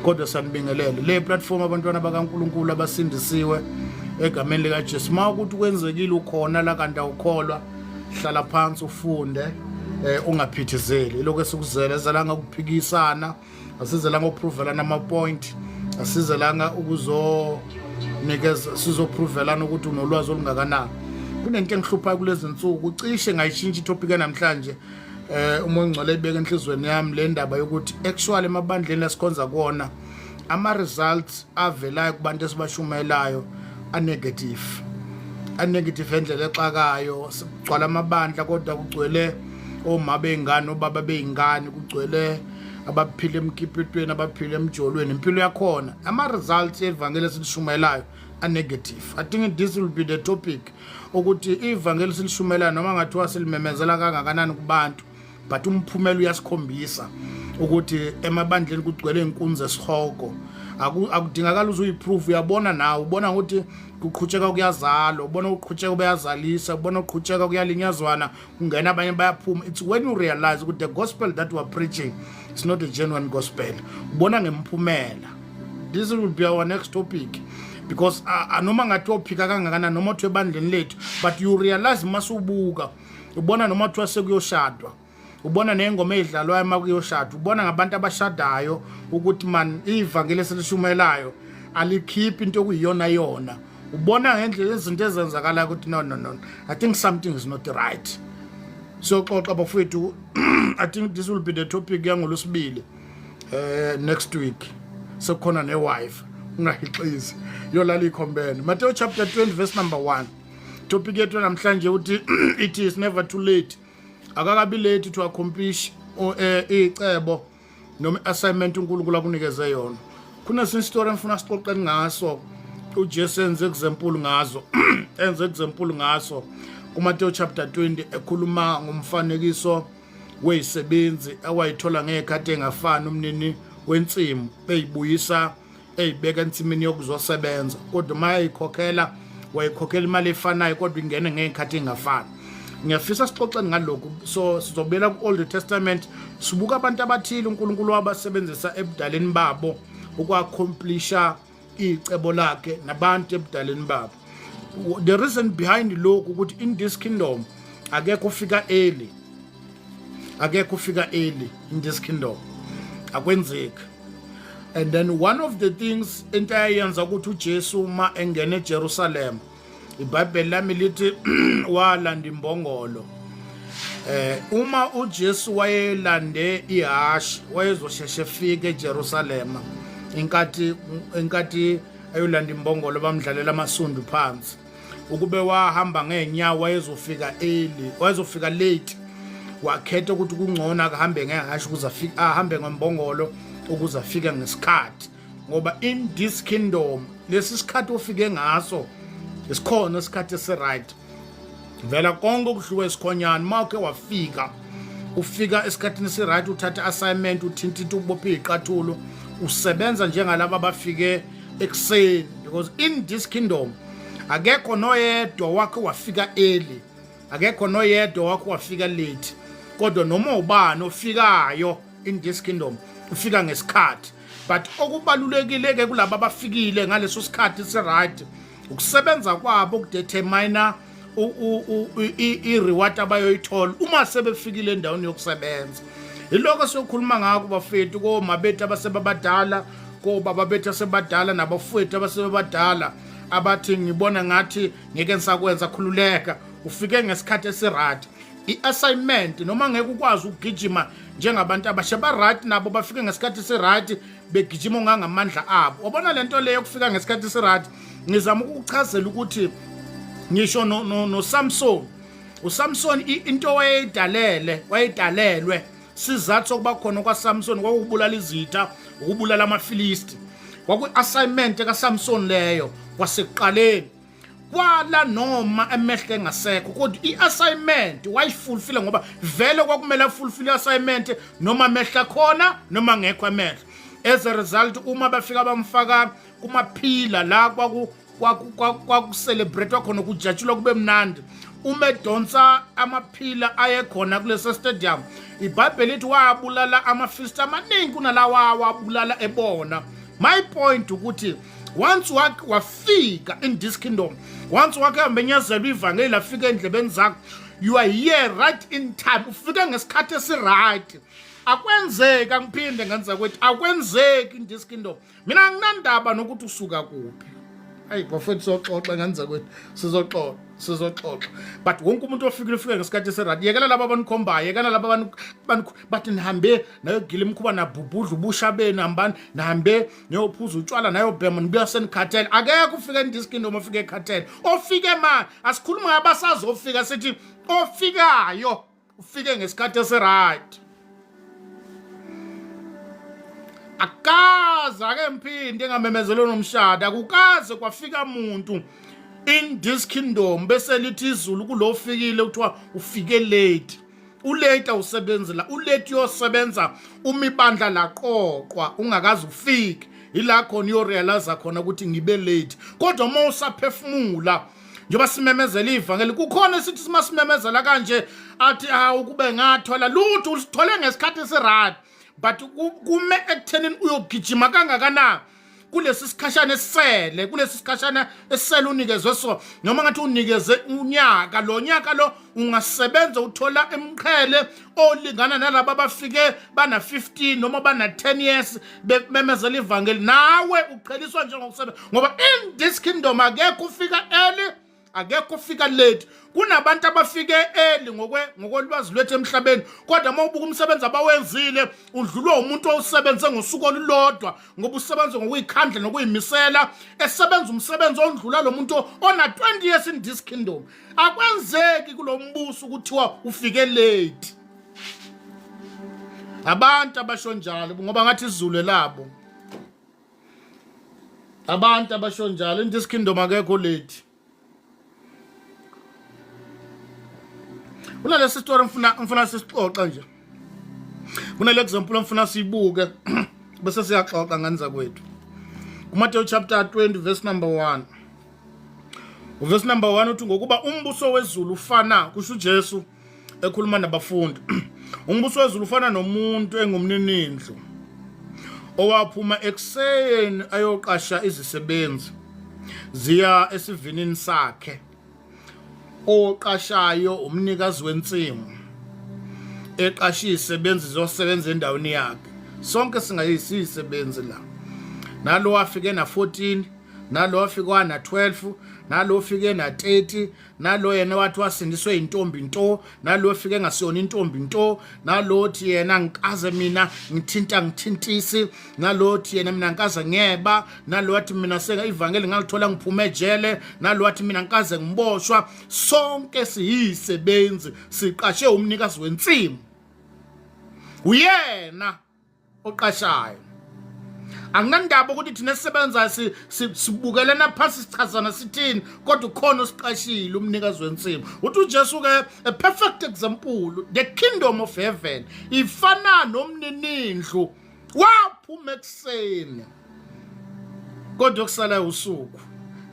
Kodwa sanibingelele le platform, abantwana bakaNkulunkulu abasindisiwe egameni likaJesu. Ma ukuthi kwenzekile ukhona la kanti awukholwa, hlala phansi ufunde, ungaphithizeli. Ilokho esikuzele ezalanga ukuphikisana, asizelanga ukuprovelana ama-point, asizelanga ukuzonikeza sizoprovelana ukuthi unolwazi olungakanani. Kunento engihluphayo kulezi nsuku, cishe ngayishintsha itopic namhlanje. Uma ungcwele ibeka enhlizweni yami le ndaba yokuthi actually emabandleni esikhonza kuwona, ama results avelayo kubantu esibashumelayo a-negative, a-negative endlela exakayo. Sigcwala amabandla kodwa kugcwele oma beyingane, obaba beyingane, kugcwele abaphila emkipitweni, abaphila emjolweni, impilo yakhona. Ama-results evangeli esilishumayelayo a-negative. I think this will be the topic, ukuthi ivangeli silishumelayo, noma ngathiwa silimemezela kangakanani kubantu, but umphumela uyasikhombisa ukuthi emabandleni kugcwele inkunzi esihogo. Akudingakala uze uyiproof, uyabona nawe, ubona ukuthi kuqhutsheka kuyazalwa, ubona ukuqhutsheka bayazalisa, ubona ukuqhutsheka kuyalinyazwana, kungena abanye bayaphuma. It's when you realize ukuthi the gospel that we are preaching is not a genuine gospel. Ubona ngemphumela. This will be our next topic, because noma ngathi uphika kangakanani, noma uthi ebandleni lethu, but you realize masubuka, ubona noma kuthiwa sekuyoshadwa, ubona nengoma ey'dlalwayo uma kuyoshadwa, ubona ngabantu abashadayo ukuthi man, ivangeli esilishumelayo alikhiphi into okuyiyona yona. Ubona ngendlela izinto ezenzakalayo ukuthi no, no, no, I think something is not right. Siyoxoxa, bafowethu. I think this will be the topic yangolwesibili, next week. Sekukhona ne-wife, ungahixizi, yolala ikhombene. Matthew chapter 20 verse number 1. Topic yethu namhlanje uthi it is never too late. Akakabi late to accomplish icebo noma i-assignment uNkulunkulu akunikeze yona. Kunesinye story engifuna sixoxe ngaso, uJesu enze example ngazo, enze example ngaso kuMatthew chapter 20, ekhuluma ngomfanekiso weyisebenzi awayithola ngekhathi engafani umnini wensimu, eyibuyisa eyibeka ensimini yokuzosebenza, kodwa uma eyikhokhela wayikhokhela imali efanayo, kodwa ingene ngey'khathi engafani. Ngiyafisa sixoxeni ngalokhu. So sizobuyela ku-Old Testament, sibuka abantu abathile uNkulunkulu wabasebenzisa ebudaleni babo uku-accomplisha icebo lakhe nabantu ebudaleni babo. The reason behind lokhu ukuthi in this kingdom akekho ufika early, akekho ufika early in this kingdom, akwenzeki. And then one of the things into ayenza ukuthi uJesu uma engena eJerusalem, iBhayibheli lami lithi walanda imbongolo. Uma uJesu wayelande ihashi, wayezosheshe efike eJerusalema. Inkathi ayolanda imbongolo, bamdlalela amasundu phansi. Ukube wahamba ngeenyawo, wayezofika early, wayezofika late. Wakhetha ukuthi kungcono akahambe ngehashi ukuze afike, ahambe ngembongolo ukuze afike ngesikhathi, ngoba in this kingdom lesi sikhathi ofike ngaso isikhona isikhathi esi-right. Vela konke okudliwe esikhonyana, uma uke wafika, ufika esikhathini esi-right, uthatha assignment, uthinta into, ubophe iy'qathulo, usebenza njengalaba abafike ekuseni, because in this kingdom akekho noyedwa wakhe wafika early, akekho noyedwa wakhe wafika late, kodwa noma ubani ofikayo in this kingdom ufika ngesikhathi. But okubalulekile ke kulabo abafikile ngaleso sikhathi si-right, ukusebenza kwabo kudetermina i-reward abayoyithola uma sebefikile endaweni yokusebenza. Yiloko siyokhuluma ngakho, bafethu, koma bethu abasebabadala, kobaba bethu asebadala, nabafowethu abasebabadala abathi ngibona ngathi ngeke nisakwenza. Khululeka, ufike ngesikhathi esi-right. I-assignment, noma ngeke ukwazi ukugijima njengabantu abasha ba-right, nabo bafike ngesikhathi esi-right, begijima ongangamandla abo. Wabona lento leyo yokufika ngesikhathi esi-right, ngizama ukukuchazela ukuthi ngisho no Samson, uSamson, into wayeyidalele, wayedalelwe, sizathu sokuba khona kwaSamson kwakubulala izitha, ukubulala amaFilisti. Kwaku-assignment kaSamson leyo kwasekuqaleni. Kwala noma emehlo engasekho, kodwa i-assignment wayifulfilla, ngoba vele kwakumele afulfill i-assignment noma amehlo akhona noma ngekho amehlo. As a result, uma bafika bamfaka kumaphila la kwakucelebrate khona, kujatshulwa kube mnandi. Uma edonsa amaphila ayekhona kulesa stadium, iBhayibheli lithi wabulala amaFilisti amaningi kunalawa awabulala ebona. My point ukuthi once wafika in this kingdom, once wake wamenyezelwa ivangeli lafika endlebeni zakho, you are here right in time, ufike ngesikhathi esiright. Akwenzeki, angiphinde ngenza kwethu, akwenzeki in this kingdom. Mina anginandaba nokuthi usuka kuphi. Ayi bafethu, soxoxa ngenza kwethu, sizoxoxa, sizoxoxa, but wonke umuntu ofikile ufike ngesikhathi esiright. Yekela laba abanikhombayo, yekela laba bathi nihambe nayogila imikhuba, nabhubhudla ubusha benu, hambani nihambe niyophuza utshwala, nayobhema, nibuya senikhathele. Akekho ufike in this kingdom ofike ekhathele. Ofike ma asikhuluma ngabasazofika, sithi ofikayo ufike ngesikhathi esiright. Akaze ake ngiphinde ngamemezelwe nomshado, akukaze kwafika muntu in this kingdom bese lithi izulu kulofikile kuthiwa ufike late. Ulate awusebenzi la, ulate uyosebenza uma ibandla laqoqwa ungakaze ufike, ila khona uyorealize khona ukuthi ngibe late. Kodwa uma usaphefumula, njengoba simemezela ivangeli, kukhona esithi simasimemezela kanje athi hawu kube ngathola lutho, usithole ngesikhathi esiright, but kume ekuthenini uyogijima kangakanani kulesi sikhashana esisele, kulesi sikhashana esisele unikezwe so. Noma ngathi unikeze unyaka, lo nyaka lo ungasebenza uthola emqhele olingana nalaba abafike bana 15 noma bana 10 years bememezela ivangeli, nawe uqheliswa njengokusebenza, ngoba in this kingdom akekho ufika early, akekho ufika late. Kunabantu abafike early ngokwe ngokolwazi lwethu emhlabeni, kodwa uma ubuka umsebenzi abawenzile udlulwa umuntu owusebenze ngosuku olulodwa, ngoba usebenza ngokuyikhandla nokuyimisela, esebenza umsebenzi ondlula lo muntu ona 20 years in this kingdom. Akwenzeki kulo mbuso ukuthiwa ufike late. Abantu abasho njalo ngoba ngathi izulu labo, abantu abasho njalo. In this kingdom akekho late. Kunalesi story ngifuna sisixoxa nje, kunale example ngifuna siyibuke bese siyaxoxa nganza kwethu. KuMateyu chapter 20 verse number 1, uverse number 1 uthi, ngokuba umbuso wezulu ufana, kusho uJesu ekhuluma nabafundi, umbuso wezulu ufana nomuntu engumninindlu owaphuma ekuseni ayoqasha izisebenzi ziya esivinini sakhe. Oqashayo umnikazi wensimu, eqasha izisebenzi zosebenza endaweni yakhe. Sonke singayisisebenzi la, nalo wafike na 14, nalo wafike wana 12, nalo ufike na 30, nalo yena wathi wasindiswe intombi nto, nalo ofike engasiyona intombi nto, nalo othi yena ngikaze mina ngithinta ngithintisi, nalo othi yena mina ngikaze ngeba, nalo wathi mina seka ivangeli ngalithola ngiphume ejele, nalo wathi mina ngikaze ngiboshwa. Sonke siyisebenzi, siqashe umnikazi wensimu, uyena oqashayo. Anginandaba ukuthi thina esisebenzayo sibukelana phansi, sichazana sithini, kodwa ukhona osiqashile, umnikazi wensimu. Uthi uJesu ke, a perfect example, the kingdom of heaven ifana nomninindlu waphuma ekuseni kodwa kusala usuku.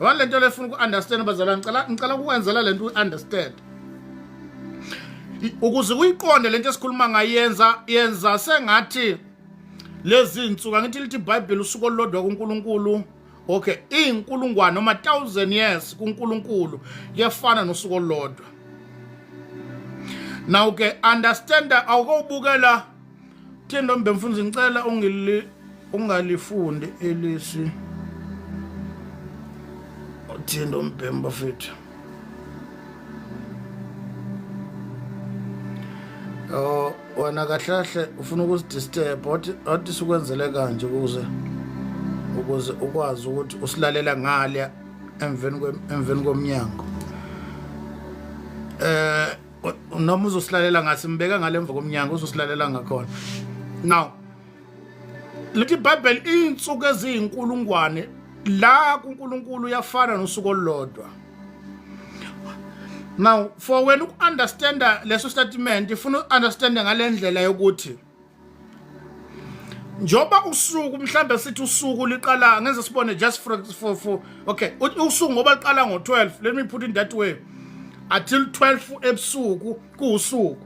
Yabona lento lefuna uku-understand, bazalwane, ngicela ukwenzela lento u-understand ukuze uyiqonde lento esikhuluma ngayenza yenza sengathi lezi insuku, angithi lithi iBhayibheli usuku olulodwa kuNkulunkulu, okay, inkulungwane noma 1000 years kuNkulunkulu kuyafana nosuku olulodwa. Now ke understand, awukubukela Thendo Mbemfunzi, ngicela ungili ungalifundi elisi Thendo Mbemba bafethu. Oh wena kahle kahle ufuna ukusidisturb, wathi sikwenzele kanje ukuze ukwazi ukuthi usilalela ngale emveni komnyango. Noma uzosilalela ngasi mbeka ngale emva komnyango, uzosilalela ngakhona. Now lithi iBhayibheli insuku eziyinkulungwane la kuNkulunkulu uyafana nosuku olulodwa. Now for wena uku-understanda leso statement, ifuna u-understande ngale ndlela yokuthi njoba usuku, mhlambe sithi usuku liqala, ngenze sibone just for okay, usuku ngoba liqala ngo-12, let me put in that way. until 12 ebusuku kuwusuku.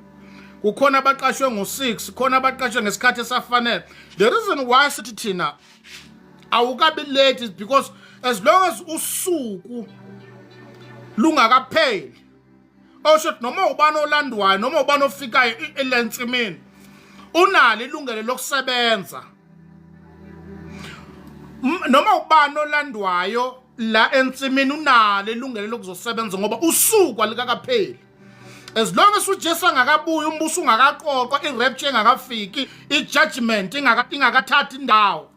Kukhona abaqashwe ngo-6, khona abaqashwe ngesikhathi esafanele. The reason why sithi thina awukabi late is because as long as usuku lungakapheli, osho ukuthi noma ubani olandwayo noma ubani ofikayo elensimini unalo ilungelo lokusebenza. Noma ubani olandwayo la ensimini unalo ilungelo lokuzosebenza ngoba usuku alikakapheli. As long as uJesu angakabuyi, umbuso ungakaqoqwa, i-rapture engakafiki, i-judgment ingakathathi indawo,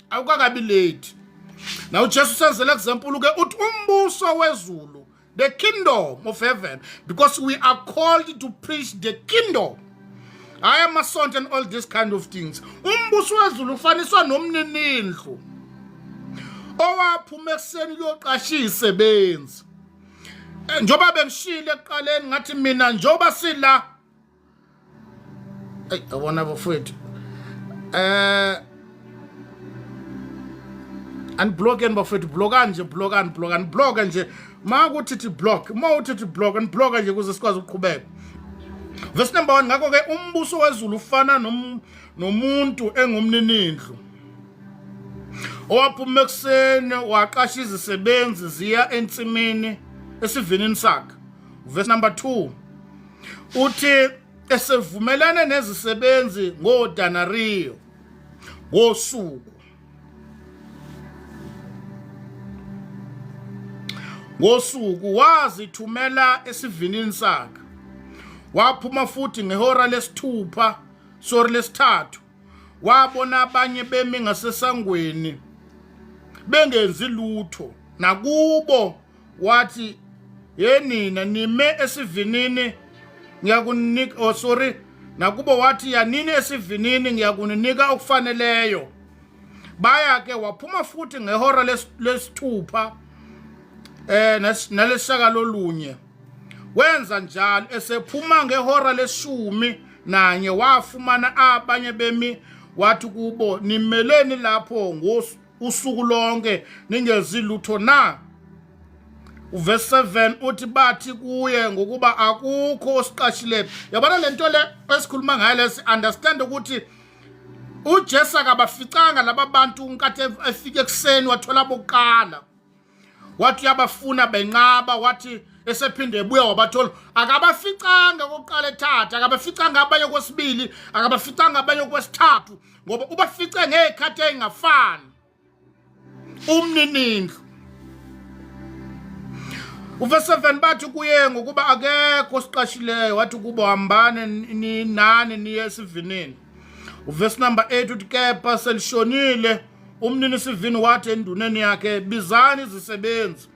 awukakabi late. Na uJesu usenzele example ke, uthi umbuso wezulu, the kingdom of heaven, because we are called to preach the kingdom, hayi amasonto and all these kind of things. Umbuso wezulu ufaniswa nomninindlu owaphuma ekuseni kuyoqasha izisebenzi. Njengoba bengishilo ekuqaleni, ngathi mina njengoba sila, eyi, yabona bafowethu, aniblockeni bafowethu, blockani nje, blockani, blockani, block nje. Ma kuthi thi block, ma uthi thi block, aniblocka nje ukuze sikwazi ukuqhubeka. Verse number 1: ngakho-ke umbuso wezulu ufana nomuntu engumninindlu owaphuma ekuseni waqasha izisebenzi ziya ensimini esivinini sakhe. Verse number 2 uthi esevumelene nezisebenzi ngodanariyo ngosuku wazithumela esivinini sakhe. Waphuma futhi ngehora lesithupha, sorry, lesithathu, wabona abanye bemi ngasesangweni bengenzi lutho. Nakubo wathi, "Yenina nime esivinini, ngiyakunika," oh sorry, nakubo wathi, "Yanini esivinini, ngiyakuninika okufaneleyo." Baya ke. Waphuma futhi ngehora lesithupha nalesishagalolunye, wenza njalo. Esephuma ngehora leshumi nanye wafumana abanye bemi, wathi kubo, "Nimeleni lapho usuku lonke ningenzi lutho na?" Uverse 7 uthi bathi kuye, "Ngokuba akukho osiqashile." Yabona lento le esikhuluma ngayo, lesi understand ukuthi uJesu akabaficanga laba bantu nkathi efike ekuseni. Wathola bokuqala, wathi uyabafuna, benqaba. Wathi esephinde ebuya wabathola. Akabaficanga kokuqala ethatha, akabaficanga abanye kwesibili, akabaficanga abanye kwesithathu, ngoba ubafice ngey'khathi ey'ngafani umninindlu. Uverse 7 bathi kuye, "Ngokuba akekho osiqashileyo." Wathi kubo, "Hambani ni nani niye esivinini." Uverse number 8 uthi kepha selishonile, umnini sivini wathi enduneni yakhe, "Bizani izisebenzi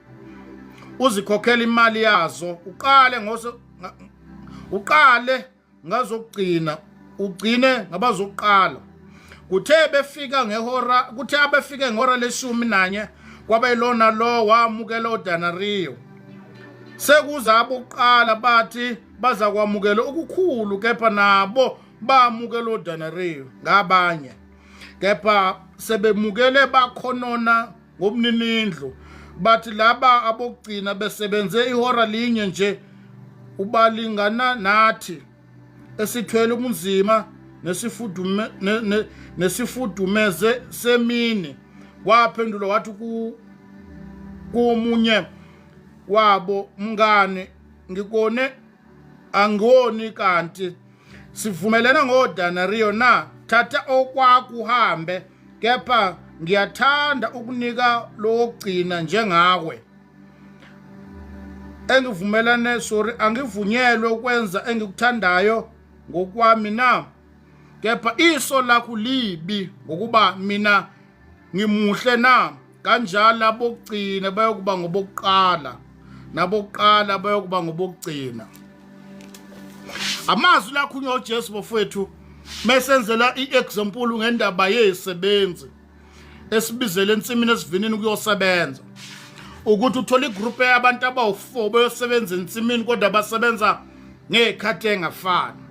uzikhokhela imali yazo, uqale ngazokugcina, ugcine ngabazokuqala." Kuthe befika ngehora, kuthe abefike ngehora leshumi nanye, kwaba yilona lo wamukela odanariyo. Sekuza abokuqala, bathi baza kwamukela okukhulu, kepha nabo bamukela odanariyo ngabanye. Kepha sebemukele bakhonona ngomninindlu, bathi, "Laba abokugcina besebenze ihora linye nje, ubalingana nathi esithwele ubunzima nesifudumeze semini." Waphendula wathi ku komunye wabo, "Mngane, ngikone angoni kanti sivumelene ngodanariyo na? Thatha okwakho uhambe. Kepha ngiyathanda ukunika lowokugcina njengawe. Engivumelane, sorry, angivunyelwe ukwenza engikuthandayo ngokwami na? Kepha iso lakho libi ngokuba mina ngimuhle na? Kanjalo abokugcina bayokuba ngobokuqala, nabokuqala bayokuba ngobokugcina." Amazwi lakhunywa uJesu bafowethu mesenzela iexample ngendaba yezisebenzi esibizele ensimini esivinini kuyosebenza, ukuthi uthola igroup yabantu abawu4 beyosebenza ensimini, kodwa basebenza ngezikhathi engafani.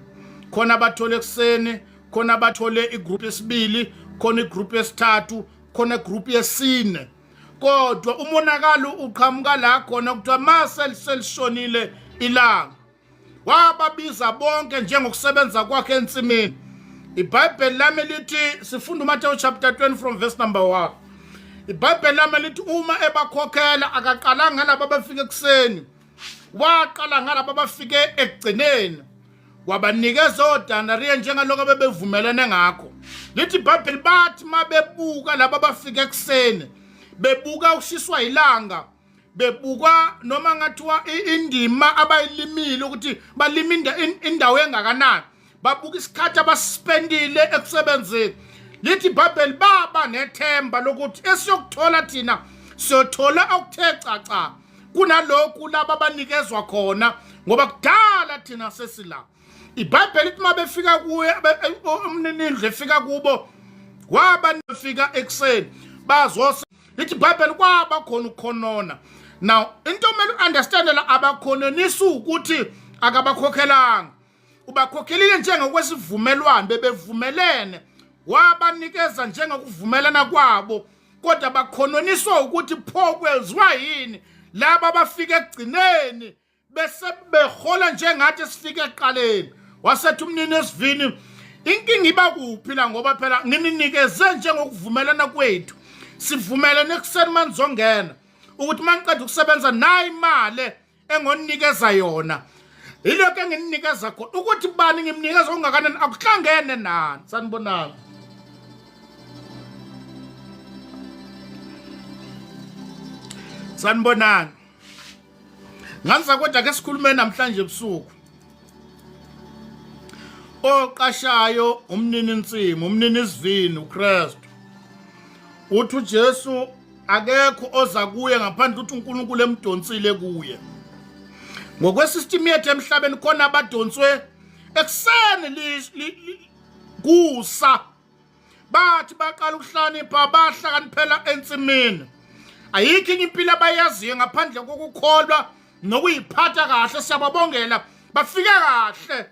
Khona abathole ekuseni, khona abathole igroup yesibili, khona igroup yesithathu, khona igroup yesine. Kodwa umonakalo uqhamuka la khona kuthiwa mase selishonile Ilanga wababiza bonke njengokusebenza kwakhe ensimini. IBhayibheli lami lithi sifunda uMathewu chapter 20 from verse number 1. IBhayibheli lami lithi uma ebakhokhela akaqalanga ngalabo abafike ekuseni, waqala ngalabo abafike ekugcineni, wabanikeza odanariya njengaloko abebevumelene ngakho. Lithi iBhayibheli bathi mabebuka laba abafike ekuseni, bebuka ukushiswa ilanga, bebuka noma ngathiwa indima abayilimile ukuthi balima indawo engakanani, babuka isikhathi abasispendile ekusebenzeni. Lithi iBhayibheli baba nethemba lokuthi esiyokuthola thina siyothola okuthe caca kunalokhu laba abanikezwa khona, ngoba kudala thina sesila. IBhayibheli lithi uma befika kuye umninindlu efika kubo waba nefika ekuseni bazose. Lithi iBhayibheli kwaba khona ukukhonona. Now into omele u-understande la, abakhononisa ukuthi akabakhokhelanga, ubakhokhelile njengokwesivumelwano bebevumelene, wabanikeza njengokuvumelana kwabo, kodwa bakhononiswa ukuthi pho kwenziwa yini laba abafika ekugcineni bese behola njengathi sifike ekuqaleni. Wasethi umnini esivini, inkinga iba kuphi la, ngoba phela ngininikeze njengokuvumelana kwethu, sivumelene ekuseni manizongena ukuthi maniqeda ukusebenza nayi imali engonikeza yona, yilokho engininikeza khona, ukuthi bani ngimnikeza okungakanani akuhlangene nani. Sanibonani. Sanibonani. Nganza kodwa ke sikhulume namhlanje ebusuku. Oqashayo umnini insimu, umnini isivini uKristu. Uthi uJesu akekho oza kuye ngaphandle ukuthi uNkulunkulu emdonsile kuye. Ngokwesystem yethu emhlabeni khona abadonswe ekuseni kusa, bathi baqala ukuhlakanipha, bahlakaniphela ensimini. Ayikho enye impilo abayaziyo ngaphandle kokukholwa nokuyiphatha kahle. Siyababongela, bafike kahle.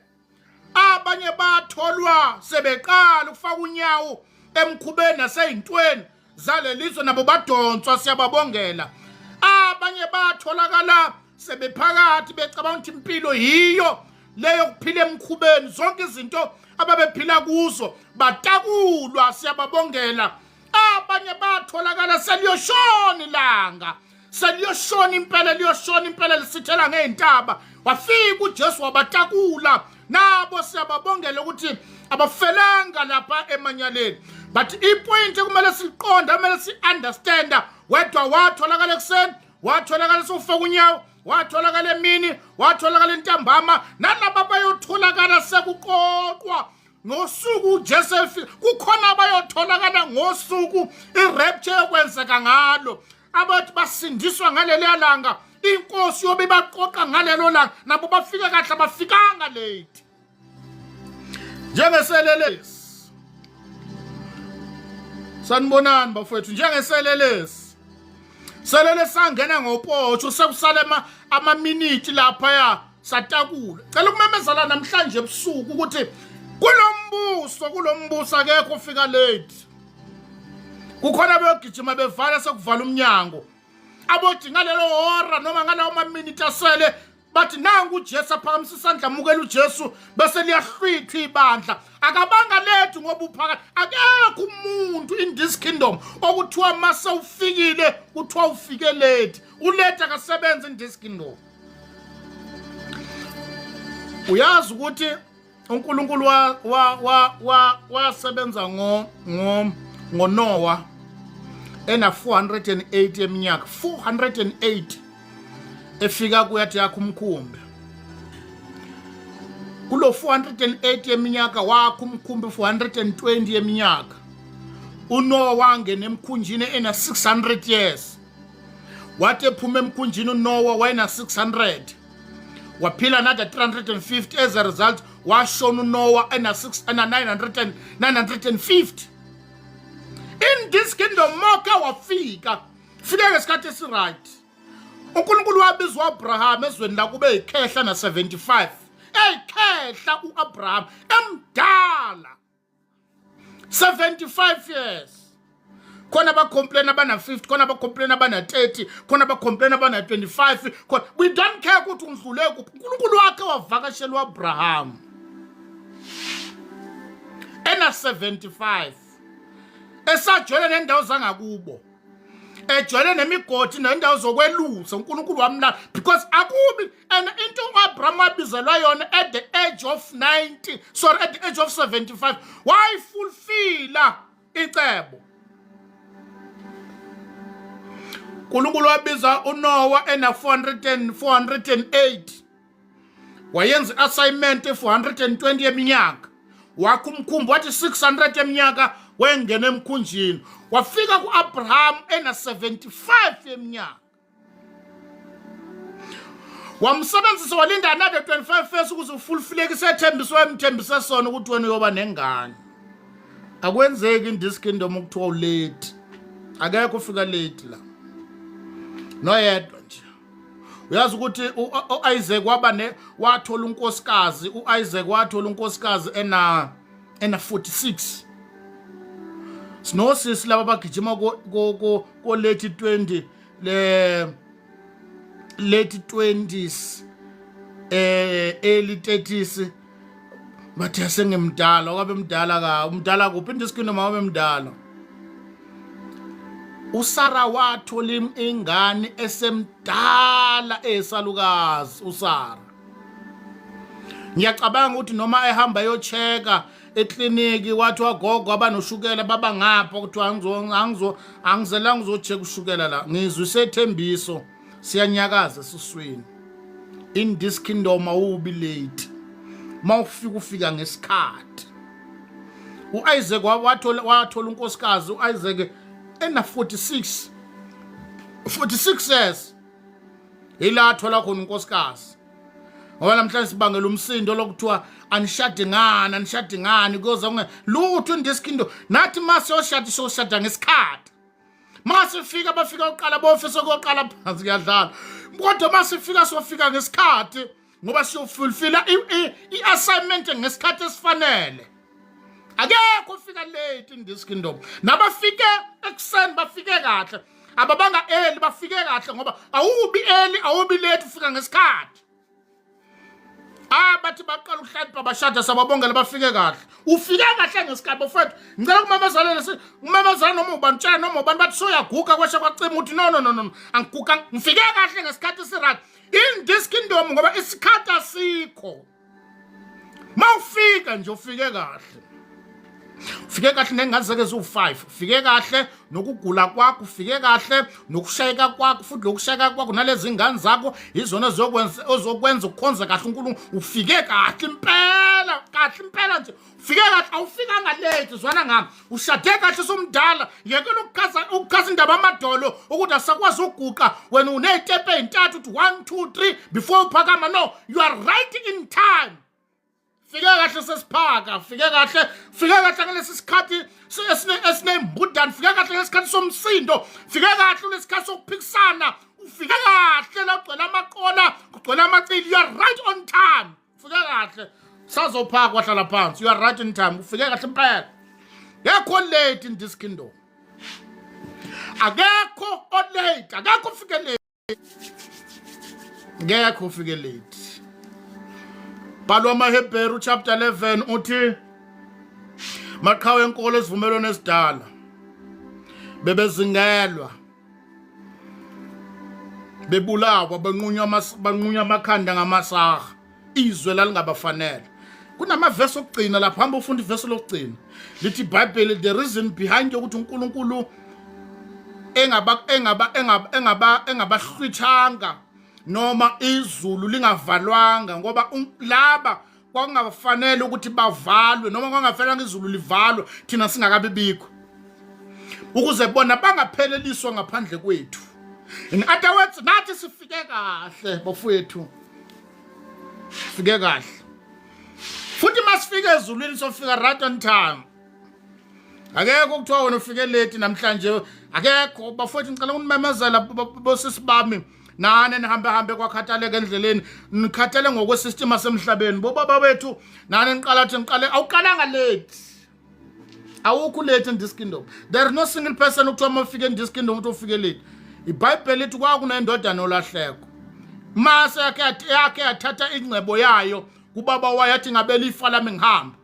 Abanye batholwa sebeqala ukufaka unyawo emkhubeni naseyintweni zalelizwe, nabo badonswa, siyababongela. Abanye batholakala sebephakathi becabanga ukuthi impilo yiyo leyo kuphila emkhubeni, zonke izinto ababephila kuzo batakulwa, siyababongela. Abanye batholakala seliyoshona ilanga, seliyoshona impela, liyoshona impela lisithela ngey'ntaba, wafika uJesu wabatakula, nabo siyababongela ukuthi abafelanga lapha emanyaleni. But ipoint ekumele siqonde, kumele si-understanda, wedwa watholakala ekuseni, watholakala sewufaka unyawo, watholakala emini, watholakala entambama, nalaba bayotholakala sekuqoqwa ngosuku uJesu efika. Kukhona abayotholakala ngosuku irapture yokwenzeka ngalo, abathi basindiswa ngaleliya langa, inkosi yobe ibaqoqa ngalelo langa, nabo bafike kahle, abafikanga late njengeselelesi. Sanibonani bafowethu. Njengeselelesi, selele sangena ngopotsho, sekusale amaminiti laphaya satakula. Cela ukumemezela namhlanje ebusuku ukuthi kulombuso, kulombuso akekho ofika late. Kukhona beyogijima bevala sekuvala umnyango, abothi ngalelo hora noma ngalawo maminiti asele bathi nangu uJesu, aphakamisa isandla, amukela uJesu, bese liyahlwithwa ibandla. Akabanga lethu ngoba uphakathi. Akekho umuntu in this kingdom okuthiwa mase ufikile kuthiwa ufike late. Ulate akasebenzi in this kingdom. Uyazi ukuthi uNkulunkulu wa wa wa wa wasebenza ngo ngo ngoNoah ena 480 eminyaka, 480 efika kuyathi yakho umkhumbi. Kulo 480 eminyaka wakho umkhumbi 420 eminyaka. uNoah wangena emkhunjini ena 600 years. Wathi ephuma emkhunjini uNoah wayena 600, waphila another 350. As a result washona uNoah ena 6 ena 900 and 950. In this kingdom moke wafika fike ngesikhathi esiright. uNkulunkulu wabiza uAbraham ezweni lakube yikhehla na 75, eyikhehla uAbraham emdala 75 years. Khona abacomplain abana 50, khona abacomplain abana 30, khona abacomplain abana 25, khona we don't care ukuthi undlule kuphi. uNkulunkulu wakhe wavakashela uAbraham ena 75 esajwayele nendawo zangakubo, ejwayele nemigodi nendawo zokwelusa. uNkulunkulu wamlala because akubi and into uAbraham wabizelwa yona at the age of 90, sorry, at the age of 75, wayifulfila icebo. uNkulunkulu wabiza uNoah ena 400 and 408, wayenza i-assignment e-420 yeminyaka, wakha umkhumbi, wathi 600 eminyaka wengena emkhunjini. Wafika ku-Abraham ena-75 yeminyaka, wamsebenzisa, walinda another 25 years ukuze ufulfileke isethembiso wayemthembise sona ukuthi wena uyoba nengane. Akwenzeki in this kingdom ukuthiwa ulate. Akekho ufika late la, noyedwa nje. Uyazi ukuthi u-Isaac waba ne wathola unkosikazi, u-Isaac wathola unkosikazi ena 46. Sinosisi laba bagijima ko late 20, le late 20s, early 30s, bathi asengimdala. Wabe mdala ka umdala kuphi? Into isikino mama mdala. uSara wathola ingane esemdala, esalukazi uSara. Ngiyacabanga ukuthi noma ehamba eyocheka ekliniki, wathi wagogo abanoshukela baba ngapha, kuthiwa angizo angizelanga uzocheka ushukela la, ngizwe isethembiso siyanyakaza esiswini. In this kingdom awubi late, mawufika ufika ngesikhathi. uIsaac wathola unkosikazi uIsaac ena 46 years, ila athola khona unkosikazi. Ngoba namhlanje sibangela umsindo lokuthiwa anishadi ngani, anishadi ngani, kuyoza kunge lutho in this kingdom. Nathi masiyoshada, siyoshada ngesikhathi. Masifika, bafika uqala bofisa koqala phansi, kuyadlala, kodwa masifika sofika ngesikhathi ngoba siyofulfila i-assignment ngesikhathi esifanele. Akekho ufika late in this kingdom. Nabafike ekuseni bafike kahle, ababanga early bafike kahle, ngoba awubi early, awubi late, ufika ngesikhathi. Ah, bathi baqala ukuhlonipha bashada, sababongela, bafike kahle. Ufike kahle ngesikhathi, bafethu. Ngicela kumemezalele, umemezala noma ubani, tshela noma ubani, bathi soyaguga kwesha kwacima, uthi no, no, no, no, angiguga, ngifike kahle ngesikhathi esiright in this kingdom, ngoba isikhathi asikho. Mawufika nje ufike kahle, ufike kahle nengane zake ziwu-5, ufike kahle nokugula kwakho, ufike kahle nokushayeka kwakho, futhi lokushayeka kwakho nalezi ngane zakho izona zokwenza ozokwenza ukukhonza kahle uNkulunkulu. Ufike kahle impela, kahle impela nje, ufike kahle, awufikanga late. Zwana ngami, ushade kahle somdala. Yekela ukukhaza indaba amadolo ukuthi asakwazi ukuguqa, wena uney'tepe ey'ntathu uthi 1 2 3 before uphakama. No, you are right in time. Fike kahle sesiphaka, fike kahle, fike kahle ngalesi sikhathi esinembudane, fike kahle ngesikhathi somsindo, fike kahle kulesikhathi sokuphikisana, ufike kahle la kugcwele amaqola, kugcwele amacili. You are right on time. Ufike kahle sazophaka, wahlala phansi. You are right in time. Ufike kahle impela. Ngekho late in this kingdom, akekho olate, akekho ufike late, ngekho ufike late. Bhalwa amaHebheru chapter 11, uthi maqhawe enkolo esivumelwano esidala bebezingelwa, bebulawa, banqunywa amakhanda ngamasaha, izwe lalingabafanele. Kunamavesi okugcina lapha, hamba ufunda ivesi lokugcina, lithi iBhayibheli the reason behind yokuthi uNkulunkulu engaba engaba engaba engaba engabahlwithanga noma izulu lingavalwanga, ngoba laba kwakungafanele ukuthi bavalwe noma kwangafanelanga izulu livalwe thina singakabi bikho, ukuze bona bangapheleliswa ngaphandle kwethu. In other words, nathi sifike kahle, bafowethu, sifike kahle futhi masifike ezulwini sofika right on time. Akekho kuthiwa wena ufike late namhlanje, akekho, bafowethu. Ngicela ukunimemezela, bosisi bami, nani nihambe hambe kwakhathaleka endleleni, nikhathele ngokwesystem asemhlabeni, bobaba bethu, nani niqala thi niqale, awuqalanga late. Awukho late in this kingdom. There is no single person okuthiwa uma ufike in this kingdom ukuthi ufike late. IBhayibheli lithi kwakunendodana olahleko. Mase yakhe yathatha ingcebo yayo kubaba wayo yathi ngabela ifa lami ngihamba.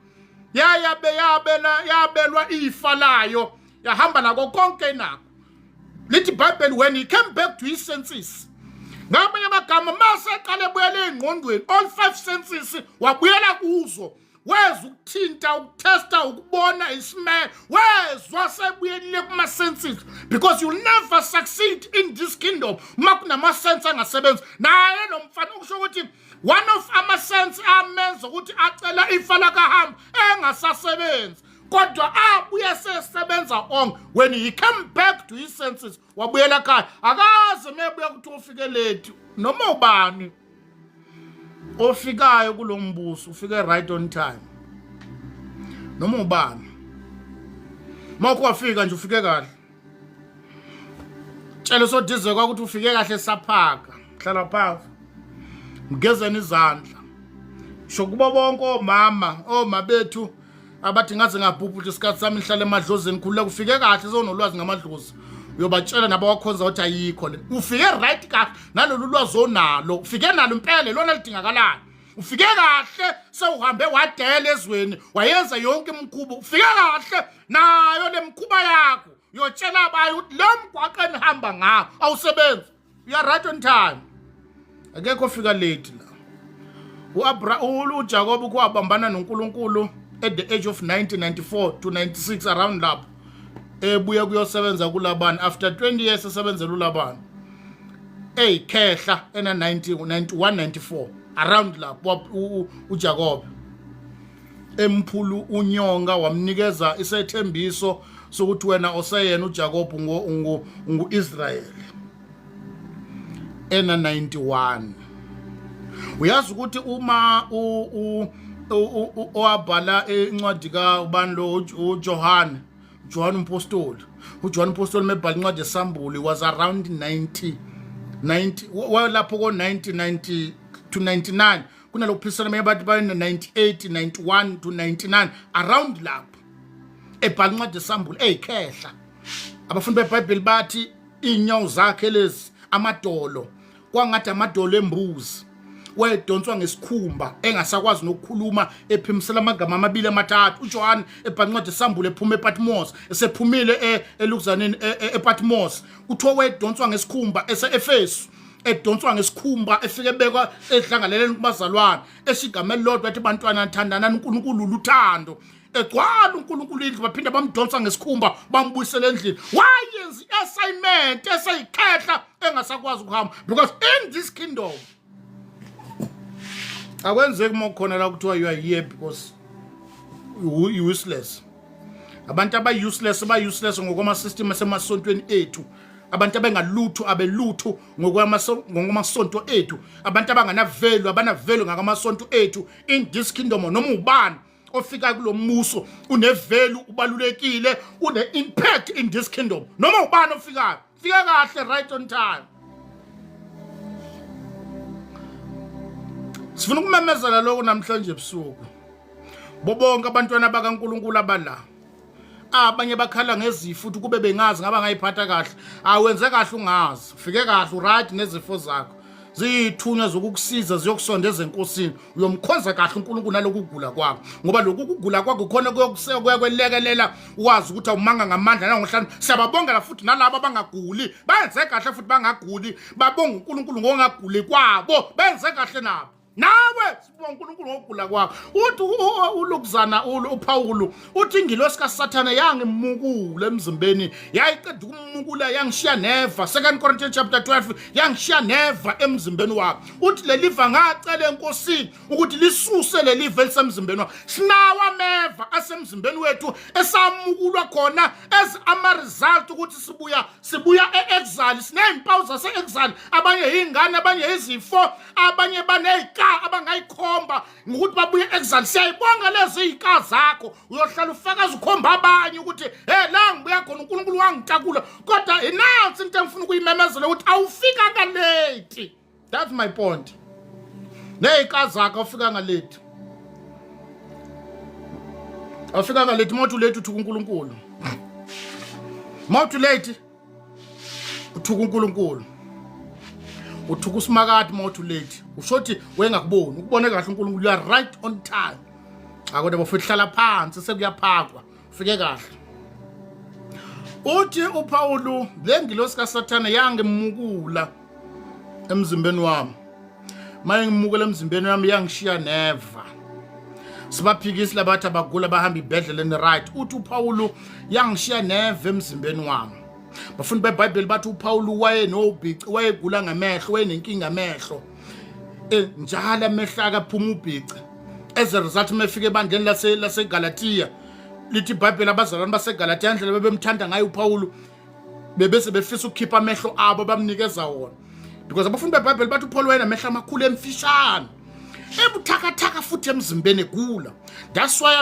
Yayabe yabela yabelwa ifa layo yahamba nako konke nako. Lithi iBhayibheli when he came back to his senses. Ngamanye amagama mase eqale ebuyela engqondweni all five senses wabuyela kuzo. Wezwa ukuthinta, ukutesta, ukubona, ismell, wezwa sebuyelile kuma-senses, because you'll never succeed in this kingdom uma kunama-sense angasebenzi. Naye lo mfana ukusho ukuthi one of ama-sense amenza ukuthi acela ifa lakahamba engasasebenzi, kodwa abuye sesebenza onke when he came back to his senses, wabuyela ekhaya. Akaze mebuya ukuthi ufike late. Noma ubani ofikayo kulo mbuso ufike right on time, noma ubani. Mawukho wafika nje ufike kahle, tshela sodize kwakuthi ufike kahle. Saphaka, hlala phansi, mgezeni izandla. Sho kubo bonke omama, oma bethu abathi ngaze ngabhubha ukuthi isikhathi sami ngihlale emadlozini, khululeka, ufike kahle. Sewunolwazi ngamadlozi, uyobatshela nabawakhonza ukuthi ayikho le. Ufike right kahle nalolu lwazi onalo, ufike nalo impela lona lidingakalayo. Ufike kahle sewuhambe wadela ezweni, wayenza yonke imikhuba. Ufike kahle nayo le mikhuba yakho, uyotshela abayo ukuthi lo mgwaqo enihamba ngawo awusebenzi. You are right on time. Akekho ofika late la. UAbra uJakob kwabambana noNkulunkulu at the age of 1994 to 96 around lapho, ebuya kuyosebenza kuLaban after 20 years esebenzela uLaban, eyikhehla ena 90 91 94 around lapho. UJakob emphulu unyonga wamnikeza isethembiso sokuthi wena oseyena uJakob ungu-Israel ena 91. Uyazi ukuthi uma owabhala incwadi ka ubani lo, uJohn, John umpostoli, uJohn umpostoli mebhala incwadi eSambulo was around 90 90 lapho ko 90 90 to 99. Kunalokuphisana abanye bathi bayena 98 91 to 99 around lapho ebhala incwadi eSambulo eyikhehla. Abafundi beBhayibheli bathi inyawo zakhe lezi, amadolo kwangathi amadolo embuzi, wayedonswa ngesikhumba engasakwazi nokukhuluma, ephimisela amagama amabili amathathu. uJohn ebhala incwadi eSambulo ephuma ePatmos, esephumile elukuzaneni ePatmos, kuthiwa wayedonswa ngesikhumba ese-Efesu, edonswa ngesikhumba, efike ebekwa edlangaleleni kubazalwane, eshigama elilodwa ethi, "Bantwana, thandanani, uNkulunkulu luthando." Egcwala uNkulunkulu indlu, baphinde bamdonsa ngesikhumba bambuyisela endlini. Wayenza i-assignment eseyikhehla engasakwazi ukuhamba, because in this kingdom akwenzeki uma kukhona la kuthiwa you are here because you useless. Abantu aba-useless ba-useless ngokwama-system asemasontweni ethu. Abantu abengalutho abelutho ngokwamasonto ethu. Abantu abangana-value abana-value ngakamasonto ethu. In this kingdom, noma ubani ofika kulo mbuso une-value, ubalulekile, une-impact in this kingdom. Noma ubani ofikayo fika kahle, right on time. Sifuna ukumemezela lokho namhlanje ebusuku bobonke abantwana bakaNkuluNkulu abala. Abanye bakhala ngezifo ukuthi kube bengazi ngaba ngayiphatha kahle. Awenze kahle ungazi, ufike kahle, uright nezifo zakho. Ziyithunywa zokukusiza, ziyokusondeza enkosini. Uyomkhonza kahle uNkulunkulu naloku kugula kwakho, ngoba lokhu kugula kwakho khona kuyakwelekelela wazi ukuthi awumanga ngamandla nangohlanu. Siyababongela futhi nalabo abangaguli, bayenze kahle futhi bangaguli, babonga uNkulunkulu ngongaguli kwabo, benze kahle nabo. Nawe sibonga uNkulunkulu ngokugula kwakho. Uthi ulukuzana uPawulu uthi ingilosi kaSathane yangimukula emzimbeni, yayiqeda ukumukula yangishiya neva. 2 Corinthians chapter 12, yangishiya neva emzimbeni wakho. Uthi leliva ngacela enkosini ukuthi lisuse leliva elisemzimbeni wakho. Sinawo ameva asemzimbeni wethu esamukulwa khona as ama result ukuthi sibuya e-exile. Sinezimpawu zase-exile, abanye yingane, abanye izifo, abanye baney'ka abangayikhomba ngokuthi babuye exile. Siyayibonga lezi y'ka zakho, uyohlala ufakaza ukhomba abanye ukuthi he, la ngibuya khona uNkulunkulu wangitakula. Kodwa inansi into engifuna ukuyimemezela ukuthi awufika kalate. That's my point. Ney'ka zakho awufika ngalate. Awufikanga late, uma uthi late uthuka uNkulunkulu. Uma uthi late uthuka uNkulunkulu. Uthuka usimakade uma uthi late. Usho ukuthi wengakuboni, ukubone kahle uNkulunkulu, you are right on time. Akodwa bafethu hlala phansi sekuyaphakwa. Ufike kahle. Uthi uPawulu le ngilosi kaSathane yangimukula emzimbeni wami. Maye ngimukela emzimbeni wami yangishiya neva. Sibaphikisi labathi abagula bahamba ibhedlela ni right. Uthi uPawulu yangishiya neva emzimbeni wami. Bafundi beBhayibheli bathi uPawulu wayenobhici, wayegula ngamehlo, wayenenkinga amehlo. Njalo amehlo akaphuma ubhici. As a result uma efika ebandleni lase laseGalatia lithi iBhayibheli abazalwane baseGalatia indlela bebemthanda ngayo uPawulu bebese befisa ukukhipha amehlo abo bamnikeza wona because abafundi beBhayibheli bathi uPaul wayenamehlo amakhulu emfishane ebuthakathaka futhi emzimbeni egula. That's why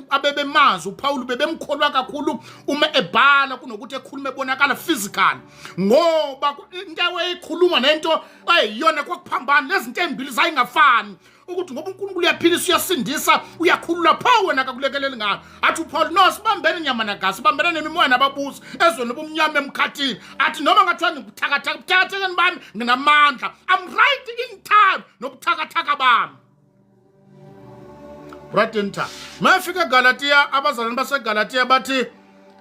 abebemazi uPaul bebemkholwa kakhulu uma ebhala kunokuthi ekhulume ebonakala physical, ngoba into awayeyikhuluma nento ayiyona kwakuphambana, lezi zinto ezimbili zayingafani, ukuthi ngoba uNkulunkulu uyaphilisa, uyasindisa, uyakhulula, pho wena akakulekeleli ngalo. Athi uPaul, no, sibambene nyama nagazi, sibambene nemimoya nababusi ezweni lobumnyama emkhathini. Athi noma ngathiwa ngibuthakathaka, buthakathakeni bami nginamandla. I'm right in time nobuthakathaka bami, right in time. Mayefika eGalatia, abazalwane baseGalatia bathi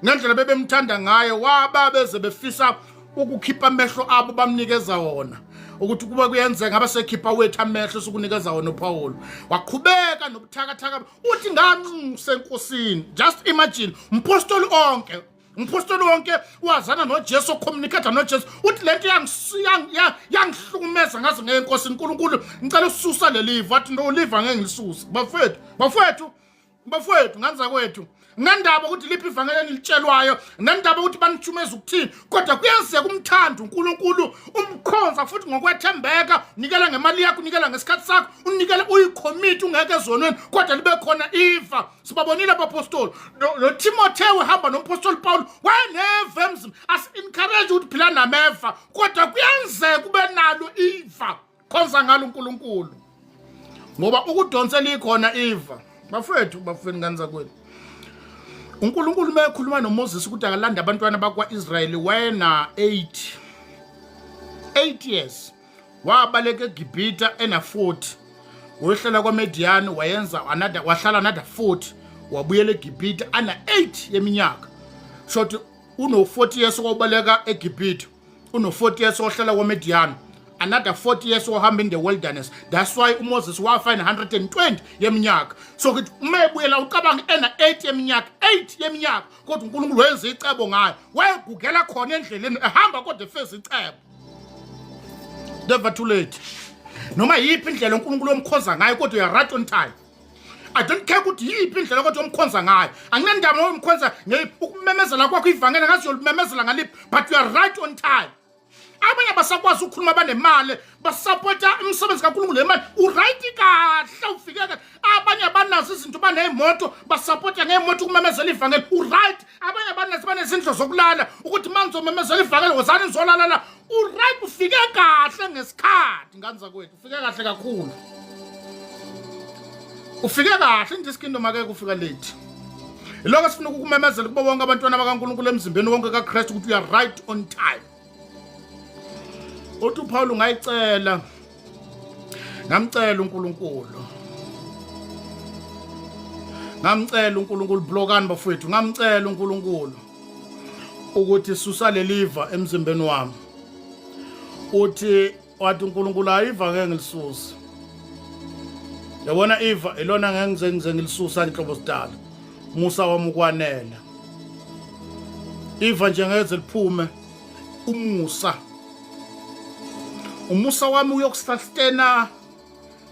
ngendlela bebemthanda ngayo waba beze befisa ukukhipha amehlo abo bamnikeza wona, ukuthi kuba kuyenzeka ngabe sekhipha wethu amehlo sokunikeza wona uPaul. Waqhubeka nobuthakathaka, uthi nganxusa enkosini. Just imagine, umpostoli onke, umpostoli wonke wazana noJesu, communicate noJesu, uthi lento yangihlukumeza ngaze ngeye enkosini, uNkulunkulu ngicela ususa leliva. Athi no, liva ngeke ngilisusa. Bafethu, bafethu, bafowethu, nganza kwethu nendaba ukuthi liphi ivangeli enilitshelwayo, nendaba ukuthi banithumeza ukuthini, kodwa kuyenzeka umthanda uNkulunkulu, umkhonza futhi ngokwethembeka, unikela ngemali yakho, unikela ngesikhathi sakho, unikele uyicommit, ungeke ezonweni, kodwa libe khona iva. Sibabonile abapostoli noTimotheo ehamba nompostoli Paul, wayeneva emzini. Asi-encourage ukuthi phila nameva, kodwa kuyenzeka ube nalo iva, khonza ngalo uNkulunkulu, ngoba ukudonsela ikhona iva. Bafethu, bafethu, ngane zakwethu, uNkulunkulu uma ekhuluma noMoses ukuthi akalanda abantwana bakwa-Israyeli, wayena 8 8 years. Wabaleka eGibhita ena 40, wehlala kwaMedian, wayenza another, wahlala another 40, wabuyela eGibhita ana 8 yeminyaka. Short uno 40 years wabaleka eGibhita, uno 40 years ohlala kwaMedian, another 40 years ohamba in the wilderness. That's why uMoses wafa in 120 yeminyaka. So kuthi uma ebuyela, ucabanga ena 8 yeminyaka, 8 yeminyaka, kodwa uNkulunkulu wenza icebo ngayo. Wayegugela khona endleleni ehamba, kodwa efeza icebo. Never too late. Noma yiphi indlela uNkulunkulu omkhonza ngayo, kodwa you are right on time. I don't care ukuthi yiphi indlela kodwa omkhonza ngayo. Anginandaba omkhonza ukumemezela kwakho ivangeli ngazi uyolimemezela ngaliphi, but you are right on time. Abanye abasakwazi ukukhuluma, banemali, basapota umsebenzi kaNkulunkulu lemali. Uright kahle, ufike kahle. Abanye abanazo izinto, baney'moto, basapota ngey'moto ukumemezela ivangeli. Uright. Abanye abanazo, banezindlu zokulala, ukuthi uma ngizomemezela ivangeli wozani nizolala la. Uright, ufike kahle ngesikhathi, ngane zakwethu, ufike kahle kakhulu, ufike kahle. In this kingdom akeke ufika late. Iloko sifuna ukukumemezela kubo bonke abantwana bakaNkulunkulu emzimbeni wonke kaKristu, ukuthi you are right on time. Uthi uPaul, ngayicela, ngamcela uNkulunkulu, ngamcela uNkulunkulu. Blokani bafowethu. Ngamcela uNkulunkulu ukuthi susa leliva emzimbeni wami. Uthi wathi uNkulunkulu, ayiva ngeke ngilisuse. Yabona, iva ilona ngeke ngize ngilisusa inhlobo sidala, musa wami ukwanele. Iva nje ngeze liphume, umusa wami uyokusustaina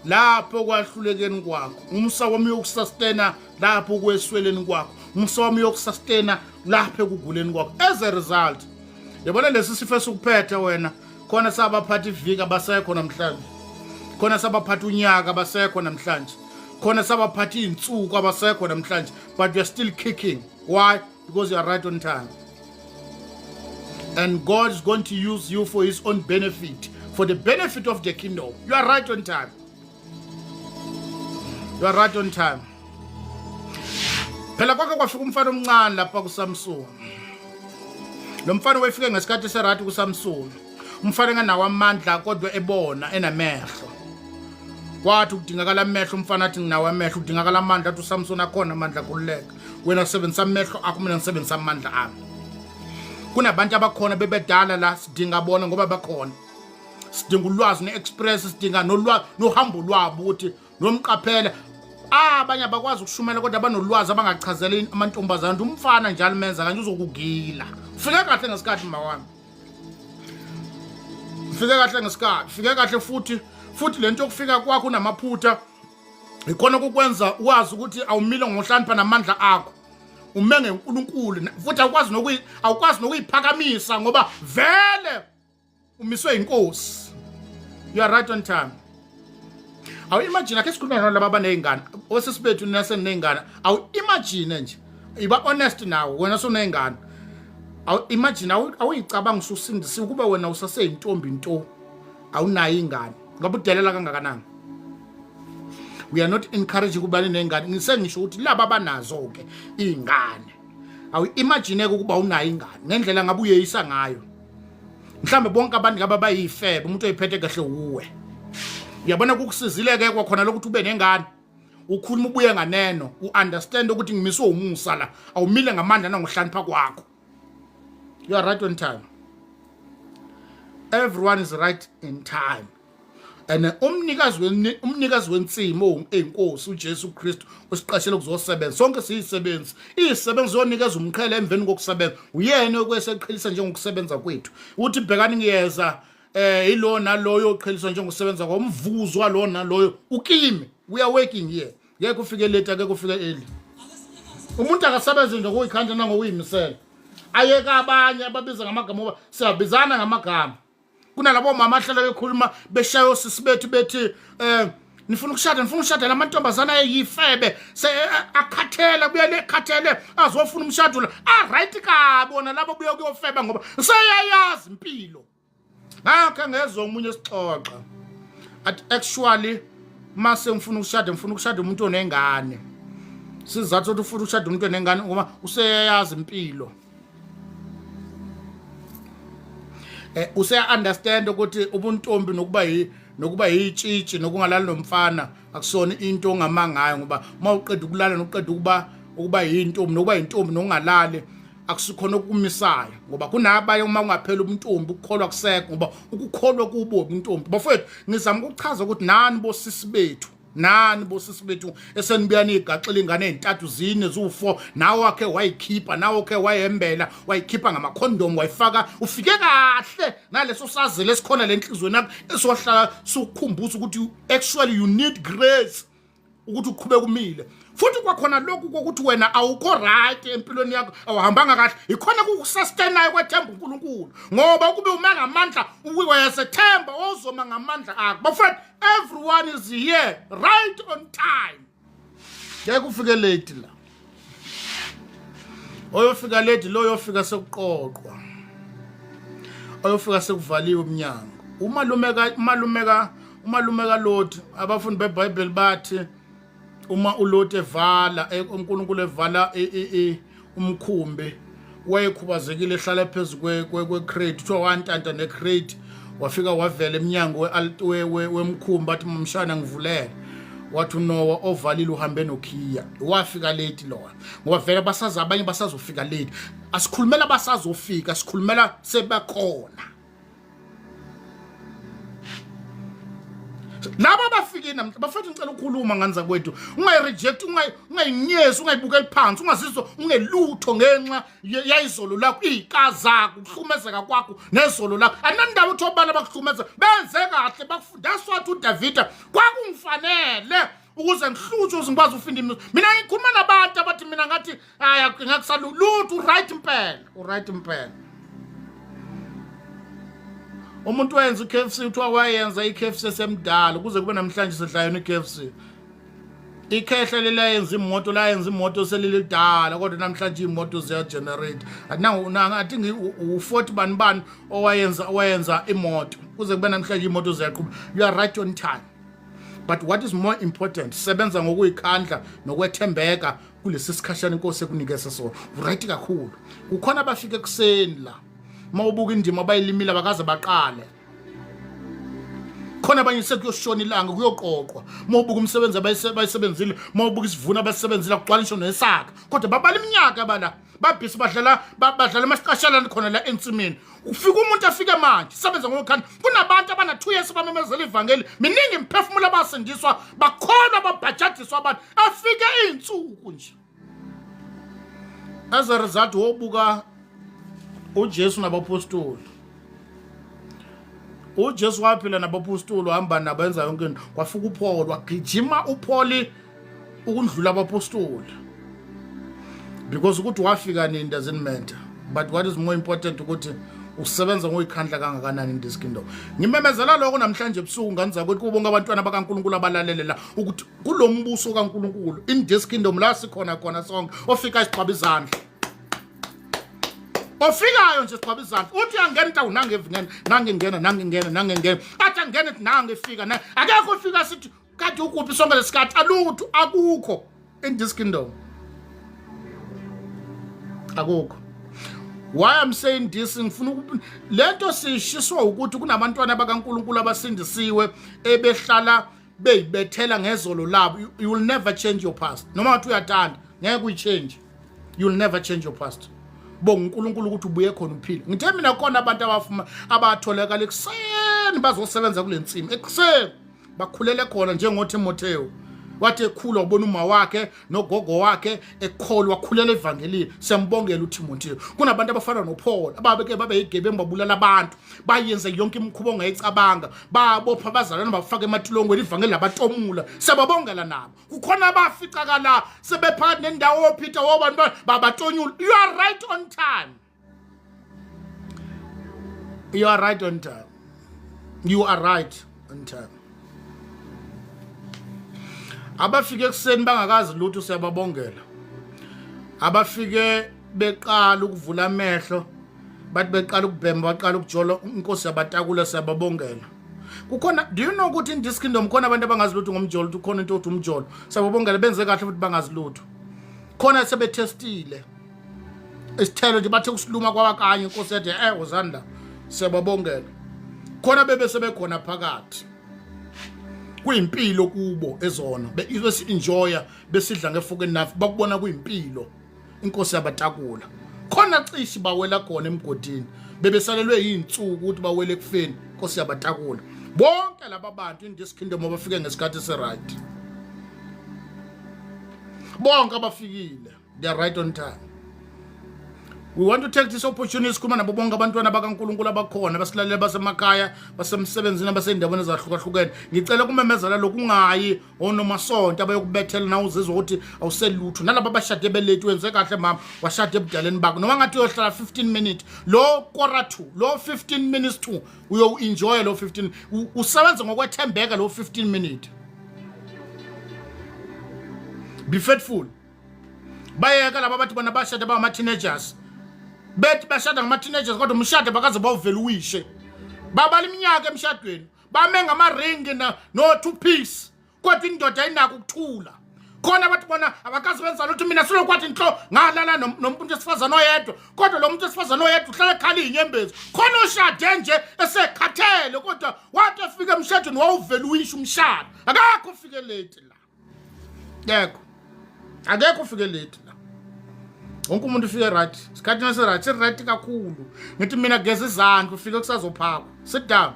lapho kwahlulekeni kwakho, umusa wami uyokusustaina lapho kwesweleni kwakho, umusa wami uyokusustaina lapho ekuguleni kwakho. As a result, yabona lesi sifo esukuphethe wena, khona sabaphatha iviki abasekho namhlanje, khona sabaphatha unyaka abasekho namhlanje, khona sabaphatha iy'nsuku abasekho namhlanje, but you are still kicking. Why? Because you are right on time, and God is going to use you for his own benefit, for the benefit of the kingdom. You are right on time, you are right on time. Phela kwake kwafika umfana omncane lapha kuSamsung. Lo mfana wefike ngesikhathi serati kuSamsung. Umfana enganawo amandla kodwa ebona enamehlo. Kwathi kudingakala amehlo umfana athi nginawo amehlo, kudingakala amandla athi uSamson akhona amandla khululeka. Wena sebenzisa amehlo akho mina ngisebenzisa amandla ami. Kunabantu abakhona bebedala la sidinga bona ngoba bakhona. Sidinga ulwazi ne-express sidinga nolwazi nohambo lwabo ukuthi nomqaphela abanye abakwazi ukushumela kodwa banolwazi abangachazela amantombazane ukuthi umfana njalo menza kanje uzokugila. Fike kahle ngesikhathi mawami. Fike kahle ngesikhathi, fike kahle futhi futhi lento yokufika kwakho unamaphutha ikhona kukwenza wazi ukuthi awumile ngohlanipha namandla akho ume ngeNkulunkulu futhi awukwazi nokuyi awukwazi nokuyiphakamisa ngoba vele umiswe inkosi. You are right on time. Awu imagine ake sikhulume nalaba abanezingane osisi bethu nasenezingane, awu imagine nje, iba honest nawe wena sunezingane, awu imagine awuyicabanga ususindisiwe kube wena usaseyintombi nto awunayo ingane ngoba udelela kangakanani. We are not encouraging ukuba nengane, ngisengisho ukuthi laba abanazo ke izingane, awu imagine ukuba unayo ingane ngendlela ngabe uyeyisa ngayo. Mhlambe bonke abantu ngaba bayifebe, umuntu oyiphethe kahle uwe. Uyabona kukusizile ke kwakhona lokuthi ube nengane, ukhuluma ubuye nganeno, uunderstand ukuthi ngimiswe umusa la, awumile ngamandla nangohlanipha kwakho. You are right on time. Everyone is right in time. And umnikazi wensimu eyinkosi uJesu Kristu usiqashele ukuzosebenza. Sonke siyisebenzi. Izisebenzi zonikeza umqhele emveni kokusebenza. Uyena okweseqhelisa njengokusebenza kwethu. Uthi bhekani ngiyeza ilo naloyo oqheliswa njengokusebenza kwomvuzo walo naloyo ukimi. We are working here. Ngeke ufike late, akeke ufike early. Umuntu akasebenze nje ngokuyikhandla nangokuyimisela. Ayeka abanye ababiza ngamagama ngoba siyabizana ngamagama. Kunalabo mama ahlala bekhuluma beshaya osisi bethu bethi nifuna ukushada, nifuna ukushada lamantombazana ayifebe se akhathele buya lekhathele azofuna umshado la. A right kabi wona labo buya kuyofeba ngoba seyayazi impilo. Ngakho ngezwe omunye sixoxa at actually mase ngifuna ukushada, ngifuna ukushada umuntu onengane. Sizathu ukuthi ufuna ukushada umuntu onengane ngoba useyayazi impilo. Useya understand ukuthi ubuntombi nokuba yitshitshi nokungalali nomfana akusona into ongama ngayo, ngoba uma uqeda ukulala nokuqeda ukuba yintombi nokuba yintombi nokungalali akusikhona okumisayo, ngoba kunabanye uma ungaphela ubuntombi ukukholwa kusekho, ngoba ukukholwa kubo ubuntombi. Bafowethu, ngizama ukuchaza ukuthi nani bosisi bethu, nani bosisi bethu esenibuya niyigaxela ingane ezintathu zine ziwu4, nawe wakhe wayikhipha, nawe wakhe wayembela wayikhipha ngamakhondomu wayifaka, ufike kahle naleso sazelo esikhona lenhlizweni yakho esohlala sukukhumbuza ukuthi actually you need grace ukuthi uqhubeke umile. Futhi kwakhona lokhu kokuthi wena awukho right empilweni yakho, awuhambanga kahle, ikhona kukusustainayo kwethemba uNkulunkulu, ngoba ukube uma ngamandla uyasethemba ozoma ngamandla akho. Bafethu, everyone is here right on time. Ngeke ufike late la. Oyofika late lo oyofika sekuqoqwa, oyofika sekuvaliwe umnyango. Umalume kaLoti, abafundi beBhayibheli bathi uma uLoti evala, uNkulunkulu evala umkhumbi, wayekhubazekile ehlala phezu kwe-crate, kuthiwa wantanta ne-crate, wafika wavela emnyango wemkhumbi athi mshana ngivulele. Wathi uNoah ovalile uhambe nokhiya. Wafika late lona ngoba vele basaza abanye basazofika late. Asikhulumela basazofika, sikhulumela sebakhona laba abafikile namhla. Bafethu, ngicela ukukhuluma ngani zakwethu, ungayireject, ungayinyezi, ungayibukeli phansi, ungazizwa ungelutho ngenxa yayizolo lakho, iy'ka zakho, ukuhlumezeka kwakho nezolo lakho. Anandaba ukuthi obani abakuhlumeza benze kahle bakufunda. That's what uDavida kwakungifanele ukuze ngihlutshwe ukuze ngikwazi ufinda imizi. Mina ngikhuluma nabantu abathi mina ngathi hayi ngakusalutho, uright impela, uright impela. Umuntu wayenza i-KFC, kuthiwa wayenza i-KFC esemdala, kuze kube namhlanje sidla yona i-KFC. Ikhehla lelayenza imoto, layenza imoto selilidala, kodwa namhlanje iy'moto ziyagenerate. Athi u-40 bani bani owayenza imoto, kuze kube namhlanje iy'moto ziyaqhuba. You are right on time, but what is more important, sebenza ngokuyikhandla nokwethembeka. Kulesi sikhashana inkosi ekunikeza sona, right kakhulu. Kukhona abafika ekuseni la, mawubuka indima abayilimile bakaze baqale khona, abanye sekuyoshona ilanga kuyoqoqwa. Mawubuka umsebenzi abayisebenzile, mawubuka isivuno abasebenzile, akugcwala ngisho nesaka, kodwa babala iminyaka bala babhisi, badlala amasiqashalane khona la ensimini. Ufika umuntu afike manje sebenza ngokhanda. Kunabantu abana 2 years bamemezela ivangeli, miningi imiphefumulo abasindiswa, bakholwa, babhajadiswa abantu afike izinsuku nje. As a result, wobuka uJesu nabapostoli. UJesu waphila nabapostoli, wahamba nabo, enza yonke into. Kwafika uPaul, wagijima uPaul ukundlula abapostoli, because ukuthi wafika nini doesn't matter, but what is more important ukuthi usebenza ngokuyikhandla kangakanani in this kingdom. Ngimemezela lokho namhlanje ebusuku, ngane zakwethu, kubo bonke abantwana bakaNkulunkulu abalalele la, ukuthi kulo mbuso kaNkulunkulu, in this kingdom la sikhona khona sonke, ofika isiqhwaba izandla, ofikayo nje siqhwaba izandla, uthi uyangena ukuthi awu, nange ngena, nange ngena, nange ngena, nange ngena, athi angene, nange efika. Akekho ofika sithi kade ukuphi sonke lesikhathi. Alutho, akukho in this kingdom, akukho. Why I'm saying this, ngifuna lento sishiswa ukuthi kunabantwana bakaNkulunkulu abasindisiwe ebehlala beyibethela ngezolo labo. You will never change your past. Noma ngathi uyathanda, ngeke uyichange. You will never change your past. Bonga uNkulunkulu ukuthi ubuye khona uphile. Ngithe mina khona abantu abafuma abatholakala ekuseni bazosebenza kule nsimi ekuseni, bakhulele khona, njengoTimotheo wathi ekhula ubona uma wakhe nogogo wakhe ekholwa, wakhulela evangelini. Siyambongela uTimotheo. Kunabantu abafana noPaul ababeke babe yigebengu, babulala abantu, bayenze yonke imikhuba ongayicabanga, babopha abazalwane, bafaka ematilongweni, ivangeli labatomula. Siyababongela nabo. Kukhona abaficakala sebephakathi nendawo, oPeter, wobantu babatonyula. You are right on time, you are right on time, you are right on time. Abafike ekuseni bangakazi lutho, siyababongela. Abafike beqala ukuvula amehlo, bathi beqala ukubhema, baqala ukujola, inkosi yabatakula, siyababongela. Kukhona, do you know ukuthi in this kingdom khona abantu abangazi lutho ngomjolo, ukuthi khona into othi umjolo? Siyababongela, benze kahle futhi bangazi lutho. Khona sebethestile isithelo nje, bathe kusiluma kwabakanye, inkosi yathi, wozani la." Siyababongela. Khona bebe sebekhona phakathi, kuyimpilo kubo ezona besi-enjoya, besidla ngefuku enough, bakubona kuyimpilo, inkosi yabatakula. Khona cishi bawela khona emgodini, bebesalelwe yinsuku ukuthi bawele ekufeni, inkosi yabatakula. Bonke laba bantu in this kingdom abafike ngesikhathi esi-right, bonke abafikile, they are right on time. We want to take this opportunity sikhuluma nabo bonke abantwana bakaNkulunkulu abakhona basilalela, basemakhaya, basemsebenzini, abasendaweni ezahlukahlukene. Ngicela kumemezela lokungayi onomasonto abayokubethela na uzizwa ukuthi awuselutho, nalabo abashade belate. Wenze kahle mama, washada ebudaleni bakho. Noma ngathi uyohlala 15 minutes, lo quarter to, lo 15 minutes to, uyowu-enjoya lo 15, usebenze ngokwethembeka lo 15 minute. Be faithful. Bayeka laba bathi bona bashada bangama-teenagers, bethi bashada ngama-teenagers, kodwa umshado bakaze bawuvele uwishe. Babala iminyaka emshadweni, bame ngamaringi no-two piece, kodwa indoda ayinako ukuthula. Khona bathi bona abakazi benza lutho. Mina silokhu kwathi nhlo ngalala nomuntu wesifazane oyedwa, kodwa lo muntu wesifazane oyedwa uhlala ekhala iy'nyembezi. Khona oshade nje esekhathele, kodwa wathi efika emshadweni wawuvele uyisho umshado. Akekho ufike late la, akekho, akekho ufike late la. Wonke umuntu ufike right, isikhathi nase-right, si-right kakhulu. Ngithi mina geza izandla, ufike kusazophakwa. Sit down,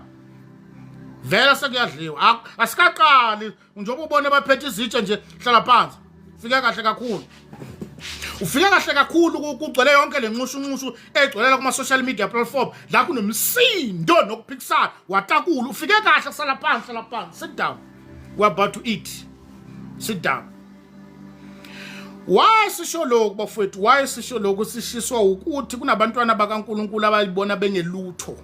vela sekuyadliwa, asikaqali. Njengoba ubone baphethe izitsha nje, hlala phansi. Ufike kahle kakhulu, ufike kahle kakhulu. Kugcwele yonke le nxushunxushu egcwelela kuma-social media platform la kunomsindo nokuphikisana, watakula. Ufike kahle, sala phansi, hlala phansi. Sit down, we're about to eat. Sit down. Why sisho lokhu, bafowethu? Why sisho lokhu? Sishiswa ukuthi kunabantwana bakaNkulunkulu abayibona bengelutho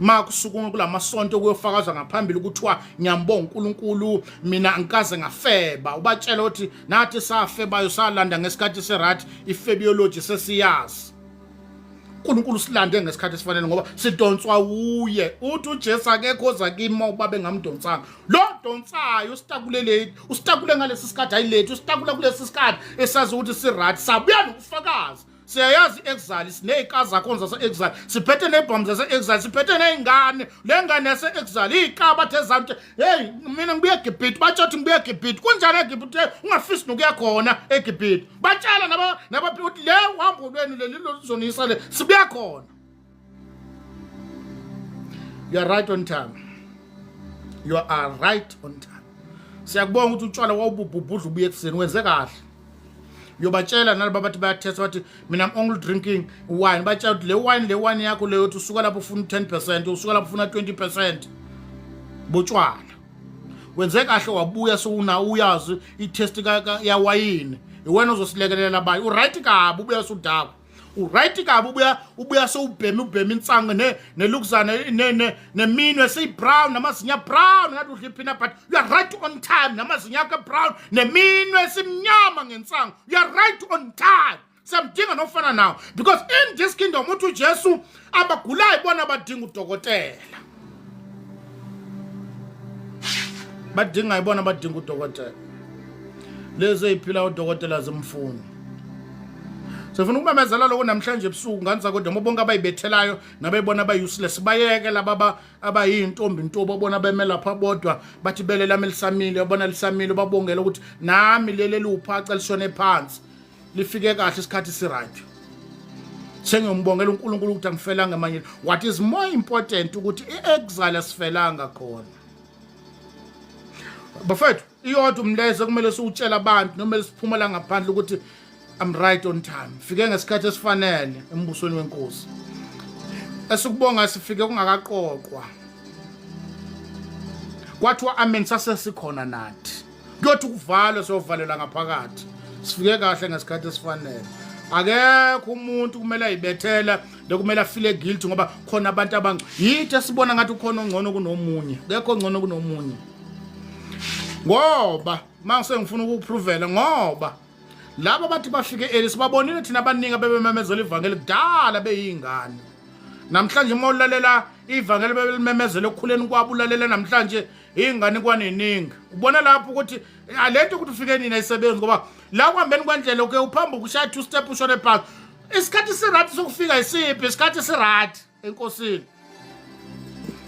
ma kusukunywa kulamasonto kuyofakazwa ngaphambili, kuthiwa, "Ngiyambonga uNkulunkulu, mina angikaze ngafeba." Ubatshela ukuthi nathi safebayo salanda ngesikhathi se-right, ifebiology sesiyazi. uNkulunkulu silande ngesikhathi esifanele ngoba sidonswa wuye. Uthi uJesu akekho oza kimi uma bengamdonsanga. Lo donsayo usitakule late, usitakule ngalesi sikhathi ayilethu, usitakula kulesi sikhathi esazi ukuthi si right, sabuya nobufakazi. Siyayazi i-exile, siney'ka zakhona zase-exile, siphethe nebhamu zase-exile, siphethe ney'ngane. Le ngane yase-exile iy'kaba athe zanto, hey mina ngibuya eGibhithe, batsho ukuthi ngibuya eGibhithe. Kunjani eGibhithe? Ungafisi nokuya khona eGibhithe. Batshela naba naba ukuthi le uhambo lwenu leli lozonisa le, sibuya khona. You are right on time. You are right on time. Siyakubonga ukuthi utshwala wawububhubhudla ubuye ekuseni, wenze kahle. Uyobatshela nalaba bathi bayathesta, bathi mina I'm only drinking wine. Batshela ukuthi le wine yakho leyo, uthi usuka lapho ufuna 10%, usuka lapho ufuna 20% botshwala. Wenze kahle wabuya sewuna uyazi i-taste yawayini. Iwena ozosilekelela abanye. Uright kabi ubuya sudakwa. Uright kabi ubuya sewubhema, ubhema insango ne nelukuzana ne ne neminwe seyi-brown, namazinyo brown, ngathi udla i-peanut butter. You are right on time, namazinyo akho brown, neminwe simnyama ngensango. You are right on time. Siyamdinga nofana nawo because in this kingdom uthi uJesu abagulayo bona badinga udokotela, badinga ibona badinga udokotela. Lezi eziphila udokotela zimfuni. Sifuna ukumemezela lokho namhlanje ebusuku nganza, kodwa bonke abayibethelayo nabebona aba-useless bayeke laba abayintombi ntobo bona beme lapha bodwa, bathi bele lami lisamile, yabona lisamile, babongela ukuthi nami leli liwuphaca lishone phansi, lifike kahle isikhathi si right. Sengiyombongela uNkulunkulu ukuthi angifelanga emanyeni. What is more important ukuthi i-exile asifelanga khona, bafethu. Iyodwa umlezo kumele siwutshela abantu noma siphumela ngaphandle ukuthi I'm right on time, fike ngesikhathi esifanele embusweni wenkosi. Esikubonga, sifike kungakaqoqwa, kwathiwa amen sasesikhona nathi. Kuyothi kuvalwe siyovalela ngaphakathi. Sifike kahle ngesikhathi esifanele. Akekho umuntu kumele ayibethela lekumele afile guilty ngoba khona abantu abangco yithi esibona ngathi ukhona ongcono kunomunye. Kekho ongcono kunomunye, ngoba mase ngifuna ukuprovela, ngoba laba bathi bafike early sibabonile thina abaningi abebememezela ivangeli kudala beyingane. Namhlanje uma ulalela ivangeli bebelimemezela ekukhuleni kwabo, ulalela namhlanje ingane kwaneningi, ubona lapho ukuthi alento ukuthi ufike nini ayisebenzi, ngoba la kuhambeni kwendlela uke uphambi ukushaya two step ushone phansi. Isikhathi si-right sokufika isiphi? Isikhathi si-right enkosini,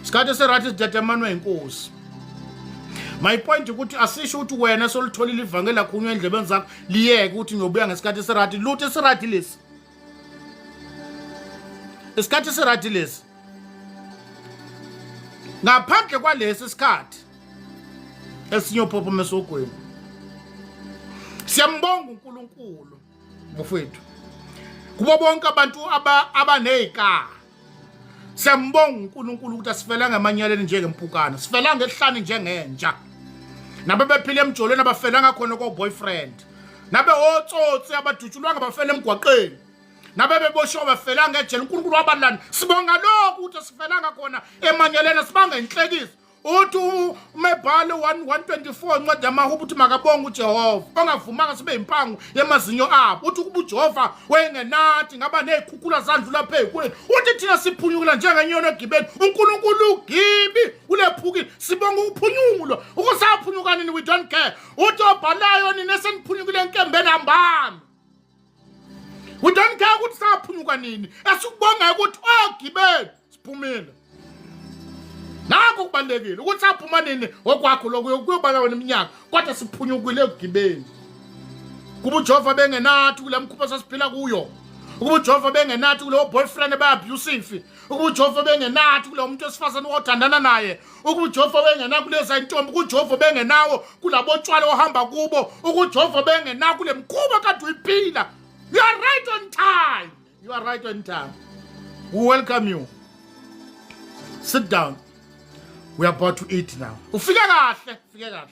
isikhathi esi-right sideterminwe inkosi. My point ukuthi asisho ukuthi wena solitholile ivangeli lakhunywa endlebeni zakho, liyeke ukuthi ngiyobuya ngesikhathi esi-right. Lutho esi-right lesi, isikhathi esi-right lesi. Ngaphandle kwalesi sikhathi esinye ophophoma esogweni. Siyambonga uNkulunkulu, bafowethu, kubo bonke abantu abanezikara. Siyambonga uNkulunkulu ukuthi asifelanga emanyaleni njengempukane, sifelanga ehlane njengenja, nabebephila emjolweni abafelanga khona ko-boyfriend, nabe otsotsi abadutshulwanga bafela emgwaqeni, nabebeboshiwe bafelanga ejele. UNkulunkulu wabalanda. Sibonga lokhu ukuthi sifelanga khona emanyaleni, sibanga inhlekiso. Uthi umebhalo 124 incwadi yamahubo uthi makabonge uJehova ongavumanga sibe impango yemazinyo abo. Uthi ukuba uJehova wayengenathi ngaba nezikhukhula zandlula phezu kwethu. Uthi thina siphunyukela njengenyoni egibeni. UNkulunkulu ugibi ulephukile. Sibonga ukuphunyulwa. Ukusaphunyuka nini, we don't care. Uthi obhalayo, nina eseniphunyukile enkembeni, hambani. We don't care ukuthi saphunyuka nini. Esikubongayo ukuthi ogibeni siphumile. Nakho kubalekile ukuthi saphuma nini okwakho lokho kuyobala wena iminyaka, kodwa siphunyukile ekugibeni. Kuba uJehova bengenathi kule mkhuba sasiphila kuyo, ukuba uJehova bengenathi kuleyo boyfriend eba-abusive, ukuba uJehova bengenathi kuleyo muntu wesifazane othandana naye, ukuba uJehova bengenawo kuleza intombi, ukuJehova bengenawo kulabo tshwala ohamba kubo, ukuJehova bengenawo kule mkhuba kade uyiphila. You are right on time. You are right on time. We welcome you. Sit down, we are about to eat now. Ufike kahle, ufike kahle.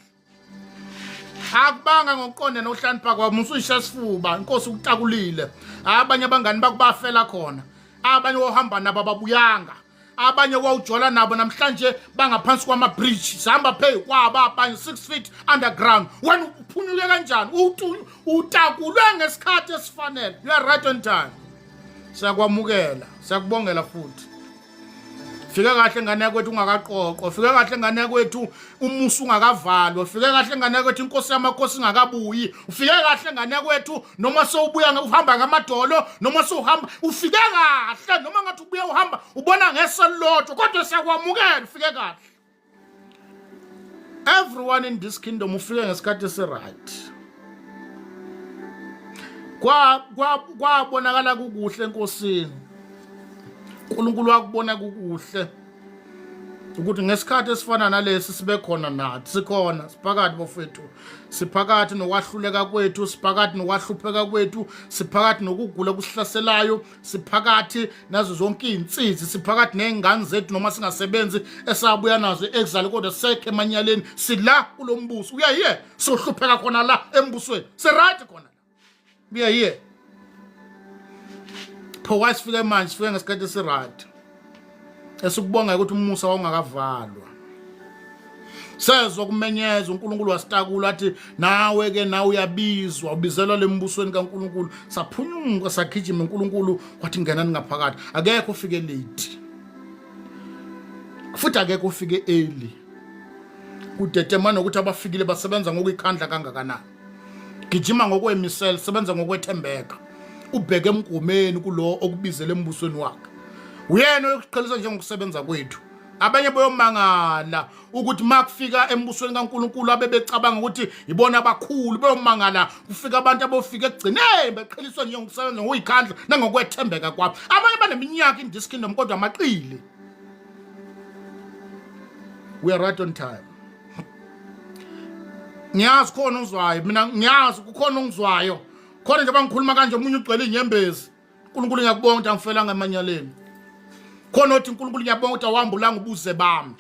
Akubanga ngokuqonda nokuhlakanipha kwabo, usuyisha sifuba, inkosi ukutakulile. Abanye abangani bakubafela khona, abanye ohamba nabo ababuyanga, abanye wawujola nabo namhlanje bangaphansi kwama-bridge, sihamba phezu kwabo, abanye 6 feet underground. Wena uphunyuke kanjani? Utakulwe ngesikhathi esifanele. You are right on time. Siyakwamukela, siyakubongela futhi. Fike kahle ngane yakwethu ungakaqoqwa, fike kahle ngane yakwethu umusa ungakavalwa, fike kahle ngane yakwethu inkosi yamakhosi ingakabuyi, ufike kahle ngane yakwethu noma sewubuya uhamba ngamadolo, noma sewuhamba ufike kahle noma ngathi ubuya uhamba ubona ngeso lodwa, kodwa siyakwamukela ufike kahle. Everyone in this kingdom ufike ngesikhathi esiright. Kwa kwabonakala kukuhle enkosini. uNkulunkulu wakubona kukuhle ukuthi ngesikhathi esifana nalesi sibe khona nathi sikhona siphakathi bafethu siphakathi nokwahluleka kwethu siphakathi nokwahlupheka kwethu siphakathi nokugula kusihlaselayo siphakathi nazo zonke iy'nsizi siphakathi ney'ngane zethu noma singasebenzi esabuya nazo exile kodwa sekhe emanyaleni sila kulo mbuso uyaye sohlupheka khona la embusweni siright khona la uyaye pho why sifike manje sifike ngesikhathi esiright esikubonga ukuthi umusa wawungakavalwa sezwa kumenyeza uNkulunkulu wasitakula athi nawe ke nawe uyabizwa ubizelwa lembusweni kaNkulunkulu saphunyuka sagijima uNkulunkulu wathi ngenani ngaphakathi akekho ufike late futhi akekho ufike early kudedema nokuthi abafikile basebenza ngokuyikhandla kangakanani gijima ngokwemisela sebenza ngokwethembeka ubheke emgomeni kulo okubizele embusweni wakhe uyena oyokuqhelisa njengokusebenza kwethu abanye boyomangala ukuthi makufika embusweni kaNkuluNkulu abebecabanga ukuthi ibona abakhulu beyomangala kufika abantu abofika ekugcineni beqheliswa njengokusebenza ngokuyikhandla nangokwethembeka kwabo abanye baneminyaka in this kingdom kodwa amaqili we are right on time ngiyazi khona ongizwayo mina ngiyazi kukhona ongizwayo khona njengoba ngikhuluma kanje omunye ugcwele inyembezi uNkulunkulu ngiyakubonga ukuthi angifelanga emanyaleni khona othi uNkulunkulu ngiyabonga ukuthi awambulanga ubuze bami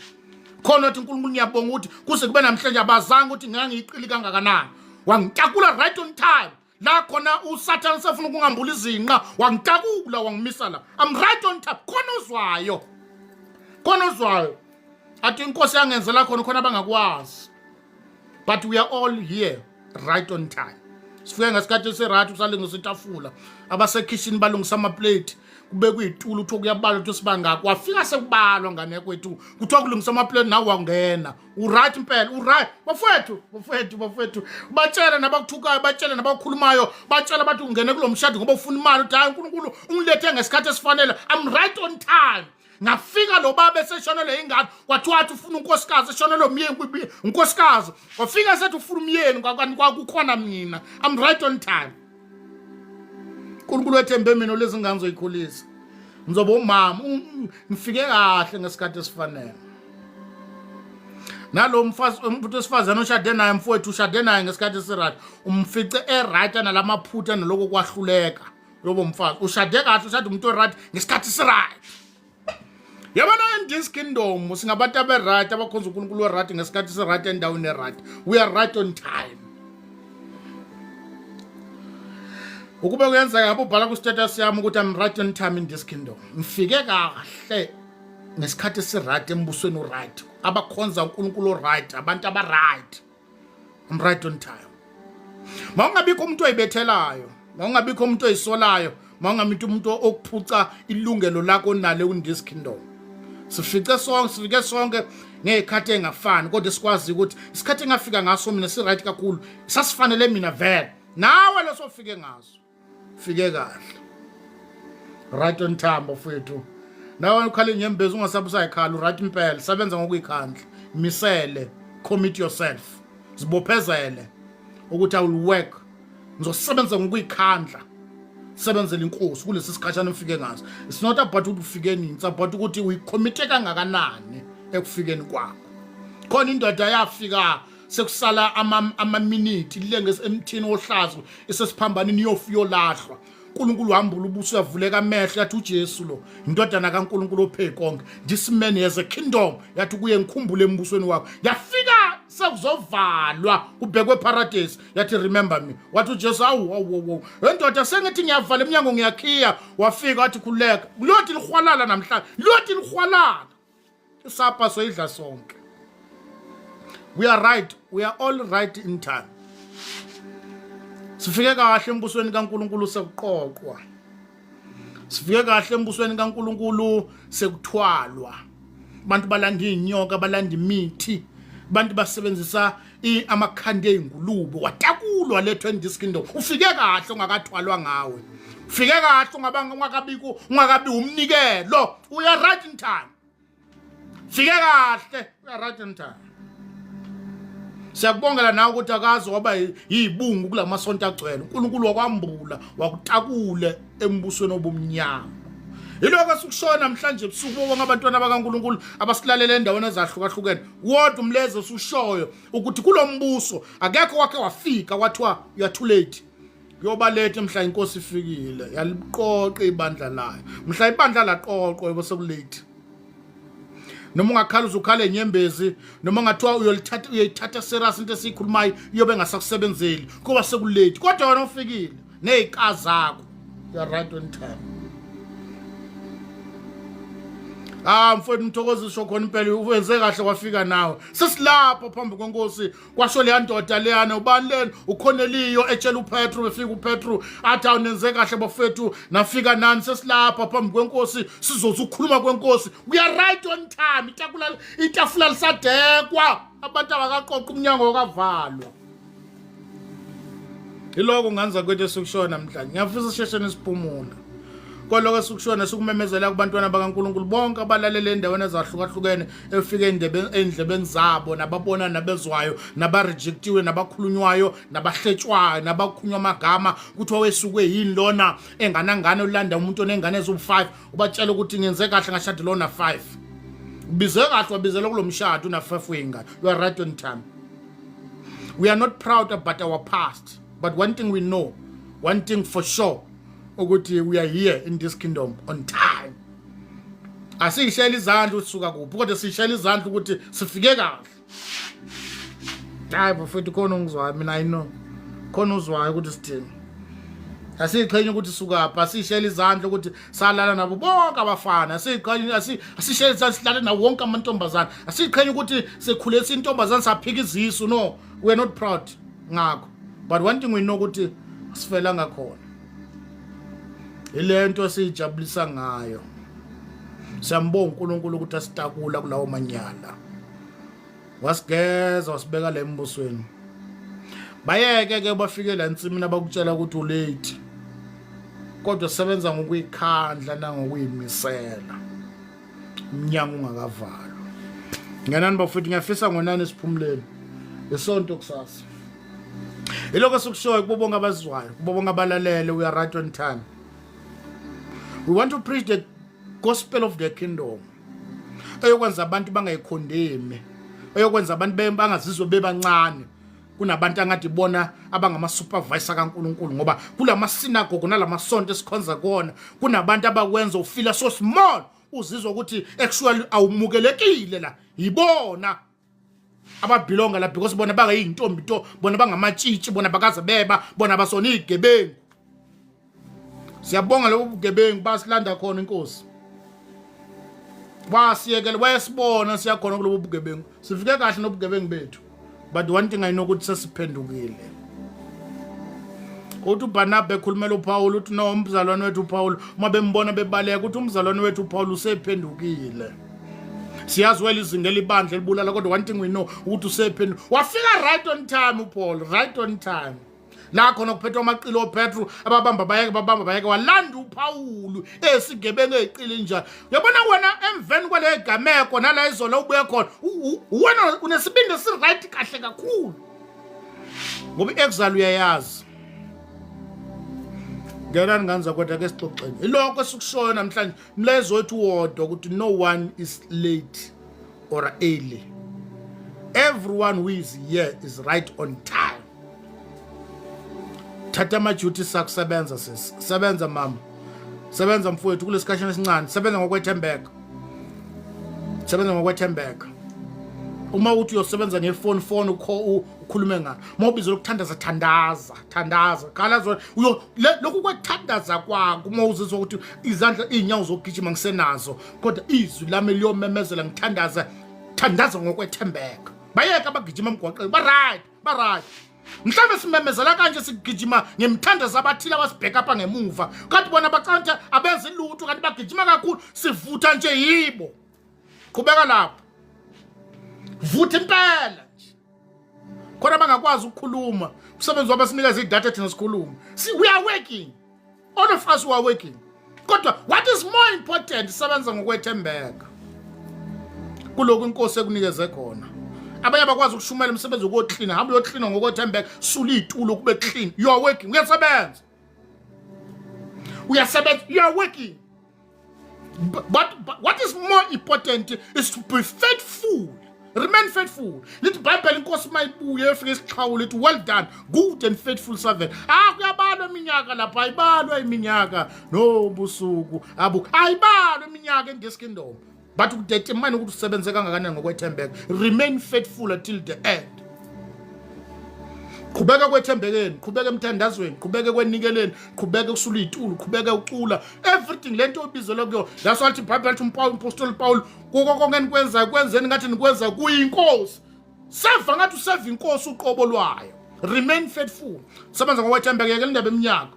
khona othi uNkulunkulu ngiyabonga ukuthi kuze kube namhlanje abazange ukuthi ngangiyiqili kangakanani wangitakula right on time la khona usathane sefuna ukungambula izinqa wangitakula wangimisa la i'm right on time khona ozwayo khona ozwayo athi inkosi yangenzela khona khona abangakwazi but we are all here right on time sifike ngesikhathi esiright usalungisa itafula abasekhishini balungisa amaplate kubekwe iy'tulo kuthiwa kuyabalwa kuthiwa sibangaki wafika sekubalwa ngane kwethu kuthiwa kulungisa amaplate nawe wangena uright impela uright bafowethu bafowethu bafowethu batshele nabakuthukayo batshele nabakhulumayo batshele bathi ungene kulo mshado ngoba ufuna imali uthi hayi unkulunkulu ungilethe ngesikhathi esifanele i'm right on time ngafika lo baba eseshonelwe ingane kwathiwa athi ufuna unkosikazi eshonelwe umyeni unkosikazi wafika sethi ufuna umyeni kwakukhona mina i'm right on time uNkulunkulu wethembe mina lezi ngane zoyikhulisa ngizoba umama ngifike kahle ngesikhathi esifanele nalo mfazi umuntu wesifazane oshade naye mfowethu ushade naye ngesikhathi esiright umfice eright analamaphutha naloko kwahluleka lobo mfazi ushade kahle ushade umuntu oright ngesikhathi siright yabona in this kingdom singabantu aberight abakhonza uNkulunkulu oright ngesikhathi siright endaweni eright we are right on time ukube kuyenzeka ngabe ubhala ku-status yami ukuthi i'm right on time in this kingdom ngifike kahle ngesikhathi esiright embusweni oright abakhonza uNkulunkulu oright abantu abaright I'm right on time mawungabikho umuntu oyibethelayo mawungabikho umuntu oyisolayo mawungamintu umuntu okuphuca ilungelo lakho onalo in this kingdom sifice sonke sifike sonke ngey'khathi engafani kodwa sikwazi ukuthi isikhathi engafika ngaso mina si-right kakhulu sasifanele mina vele nawe leso fike ngaso fike kahle right on time bafethu nawe ukhala inyembezi ungasabe usayikhala uright impela sebenza ngokuyikhandla misele commit yourself zibophezele ukuthi i will work ngizosebenza ngokuyikhandla sebenzela inkosi kulesi sikhashana ufike ngaso it's not about ukuthi ufike nini it's about ukuthi uyicommite kangakanani ekufikeni kwakho khona indoda yafika sekusala amaminithi ilenge emthini wohlazo isesiphambanini iyofuyolahlwa uNkulunkulu wambula ubuso uyavuleka amehlo yathi uJesu lo indodana kaNkulunkulu ophe konke this man has a kingdom yathi kuye ngikhumbule embusweni wakho yafika sekuzovalwa kubhekwe paradise yathi remember me wathi uJesu awu awu awu wendoda sengithi ngiyavala eminyango ngiyakhiya wafika wathi khuleka kulothi lihwalala namhlanje lothi lihwalala isapa soyidla sonke we are right we are all right in time sifike kahle embusweni kaNkuluNkulu sekuqoqwa Sifike kahle embusweni kaNkuluNkulu sekuthwalwa. Abantu balanda izinyoka, balanda imithi. Abantu basebenzisa amakhandi ezingulube watakulwa lethwa in this kingdom. Ufike kahle ungakathwalwa ngawe. Ufike kahle ungabanga ungakabiko ungakabi umnikelo. We are right in time. Fike kahle we are right in time. Siyakubongela nawe ukuthi akazi waba yibungu kulamasonto agcwele. uNkulunkulu wakwambula wakutakule embusweni obumnyama. Yilokho esikushoyo namhlanje ebusuku bonke abantwana bakaNkulunkulu abasilalela endaweni ezahlukahlukene. Wodwa umlezo osushoyo ukuthi kulombuso akekho wake wafika kwathiwa you are too late. Kuyoba late mhla inkosi ifikile yaliqoqa ibandla layo. Mhla ibandla laqoqwa yobe sekulate. Noma ungakhala uzukhala enyembezi noma ngathiwa uyolithatha uyayithatha serious into esiyikhulumayo iyobe engasakusebenzeli kuba sekulate kodwa wena ufikile nezika zakho you are right on time. Ah mfowethu Mthokozisi khona impela uwenze kahle wafika nawe. Sesilapho phambi kwenkosi kwasho leya ndoda leyana ubani lena uKorneliyo etshela uPetru befika uPetru athi awunenze kahle bafethu nafika nani sesilapha phambi kwenkosi sizoza ukukhuluma kwenkosi. We are right on time. Itakula itafula lisadekwa abantu abakaqoqa umnyango okavalwa. Iloko nganza kwethu esikushoyo namhlanje. Ngiyafisa sisheshe nisiphumule. Kwaloko esikushoyo sikumemezela kubantwana bakaNkuluNkulu bonke abalalele endaweni ezahlukahlukene efike endlebeni zabo nababona nabezwayo nabarejectiwe nabakhulunywayo nabahletshwayo nabakhunywa amagama kuthiwa wesuke yini lona enganangane olanda umuntu onengane eziwu-5 ubatshela ukuthi ngenze kahle ngashada lona 5 ubize kahle wabizela kulo mshado una-5 wey'ngane. You are right on time. We are not proud about our past, but one thing we know, one thing for sure, ukuthi we are here in this kingdom on time. Asiyishayela izandla ukuthi suka kuphi, kodwa siyishayela izandla ukuthi sifike kahle. Hayi bafethu khona ongizwayo mina I know. Khona uzwayo ukuthi sithini. Asiyiqhenye ukuthi sukaphi, asiyishayela izandla ukuthi salala nabo bonke abafana, asiyiqhenye asishayela izandla silale nawo wonke amantombazana. Asiyiqhenye ukuthi sikhulisa intombazana saphika izisu. No, we are not proud ngakho. But one thing we know ukuthi asifelanga khona. Ile nto siyijabulisa ngayo. Siyambonga uNkulunkulu ukuthi asitakula kulawo manyala. Wasigeza wasibeka la embusweni. Bayeke ke bafike la ensimini abakutshela ukuthi ulate. Kodwa sebenza ngokuyikhandla nangokuyimisela. Umnyango ungakavalwa. Ngenani bafethu ngiyafisa ngonani siphumuleni. Isonto kusasa. Ilokho esikushoyo kubo bonke abazwayo, kubo bonke abalalele, we are right on time. We want to preach the gospel of the kingdom. Eyokwenza abantu bangayikhondemi, eyokwenza abantu bangazizwe bebancane kunabantu angathi bona abangama supervisor kaNkuluNkulu ngoba kulama synagogue nalamasonto esikhonza kuona kunabantu abakwenza ufila so small uzizwa ukuthi actually awumukelekile la yibona ababhilonga la because bona bangayintombi to bona bangamatshitshi bona bakaze beba bona basona izigebengu. Siyabonga lobu bugebengu basilanda khona inkosi. Wasiyekela wayesibona siyakhona kulobu bugebengu. Sifike kahle nobugebengu bethu. But one thing I know ukuthi sesiphendukile. Uthi uBarnabas ekhulumela uPaul uthi no umzalwane wethu uPaul uma bembona bebaleka uthi umzalwane wethu uPaul usephendukile. Siyazi wela izinga elibandla elibulala kodwa one thing we know ukuthi usephenduka. Wafika right on time uPaul, right on time. La khona kuphethwa amaqilo oPetru ababamba bayeke babamba bayeke walanda uPaul esigebengu eziqile njalo. Uyabona wena emveni kwale gameko nala izolo ubuye khona wena unesibindi esi right kahle kakhulu. Ngoba i-exile uyayazi. Ngena ninganza kodwa ke sixoxeni. Ilokho esikushoyo namhlanje umlayezo wethu wodwa ukuthi no one is late or early. Everyone who is here is right on time. Thatha ama-duty sakusebenza sis. Sebenza mama. Sebenza mfowethu kulesikhashana esincane. Sebenza ngokwethembeka. Sebenza ngokwethembeka. Uma uthi uyosebenza ngefoni phone ukhulume ngayo. Uma ubizela ukuthandaza thandaza, thandaza. Qala zona uyo lokhu kwethandaza kwakho uma uzizwa ukuthi izandla izinyawo zokugijima ngisenazo kodwa izwi lami liyomemezela ngithandaza thandaza ngokwethembeka. Bayeke abagijima emgwaqeni ba right, ba right. Mhlawumbe simemezela kanje sigijima ngemthandazo abathile abasibheka apha ngemuva. Kanti bona bacanta abenzi lutho kanti bagijima kakhulu sivutha nje yibo. Qhubeka lapho. Vutha impela nje. Khona bangakwazi ukukhuluma. Umsebenzi wabo sinikeza idatha thina sikhulume. See, we are working. All of us who are working. Kodwa what is more important sebenza ngokwethembeka. Kuloko inkosi ekunikeze khona. Abanye abakwazi ukushumayela umsebenzi wokuklina, hamba uyoklina ngokwethembeka, sula izitulo kube clean. You are working, uyasebenza. Uyasebenza, you are working. But what is more important is to be faithful. Remain faithful. Lithi iBhayibheli inkosi mayibuye yofika isixhawule ithi well done, good and faithful servant. Ah kuyabalwa iminyaka lapha ayibalwa iminyaka nobusuku abu ayibalwa iminyaka in this kingdom. But ukudetermine ukuthi usebenze kangakanani ngokwethembeka. Remain faithful until the end. Qhubeka kwethembekeni, qhubeka emthandazweni, qhubeka ekwenikeleni, qhubeka kusula izitulo, qhubeka ucula. Everything lento obizelwe kuyo. That's why iBhayibheli lithi uMpaul uMpostoli Paul kuko konke enikwenzayo kwenzeni ngathi nikwenza kuyinkosi. Seva ngathi useva inkosi uqobo lwayo. Remain faithful. Sebenza ngokwethembeka yeke indaba eminyaka.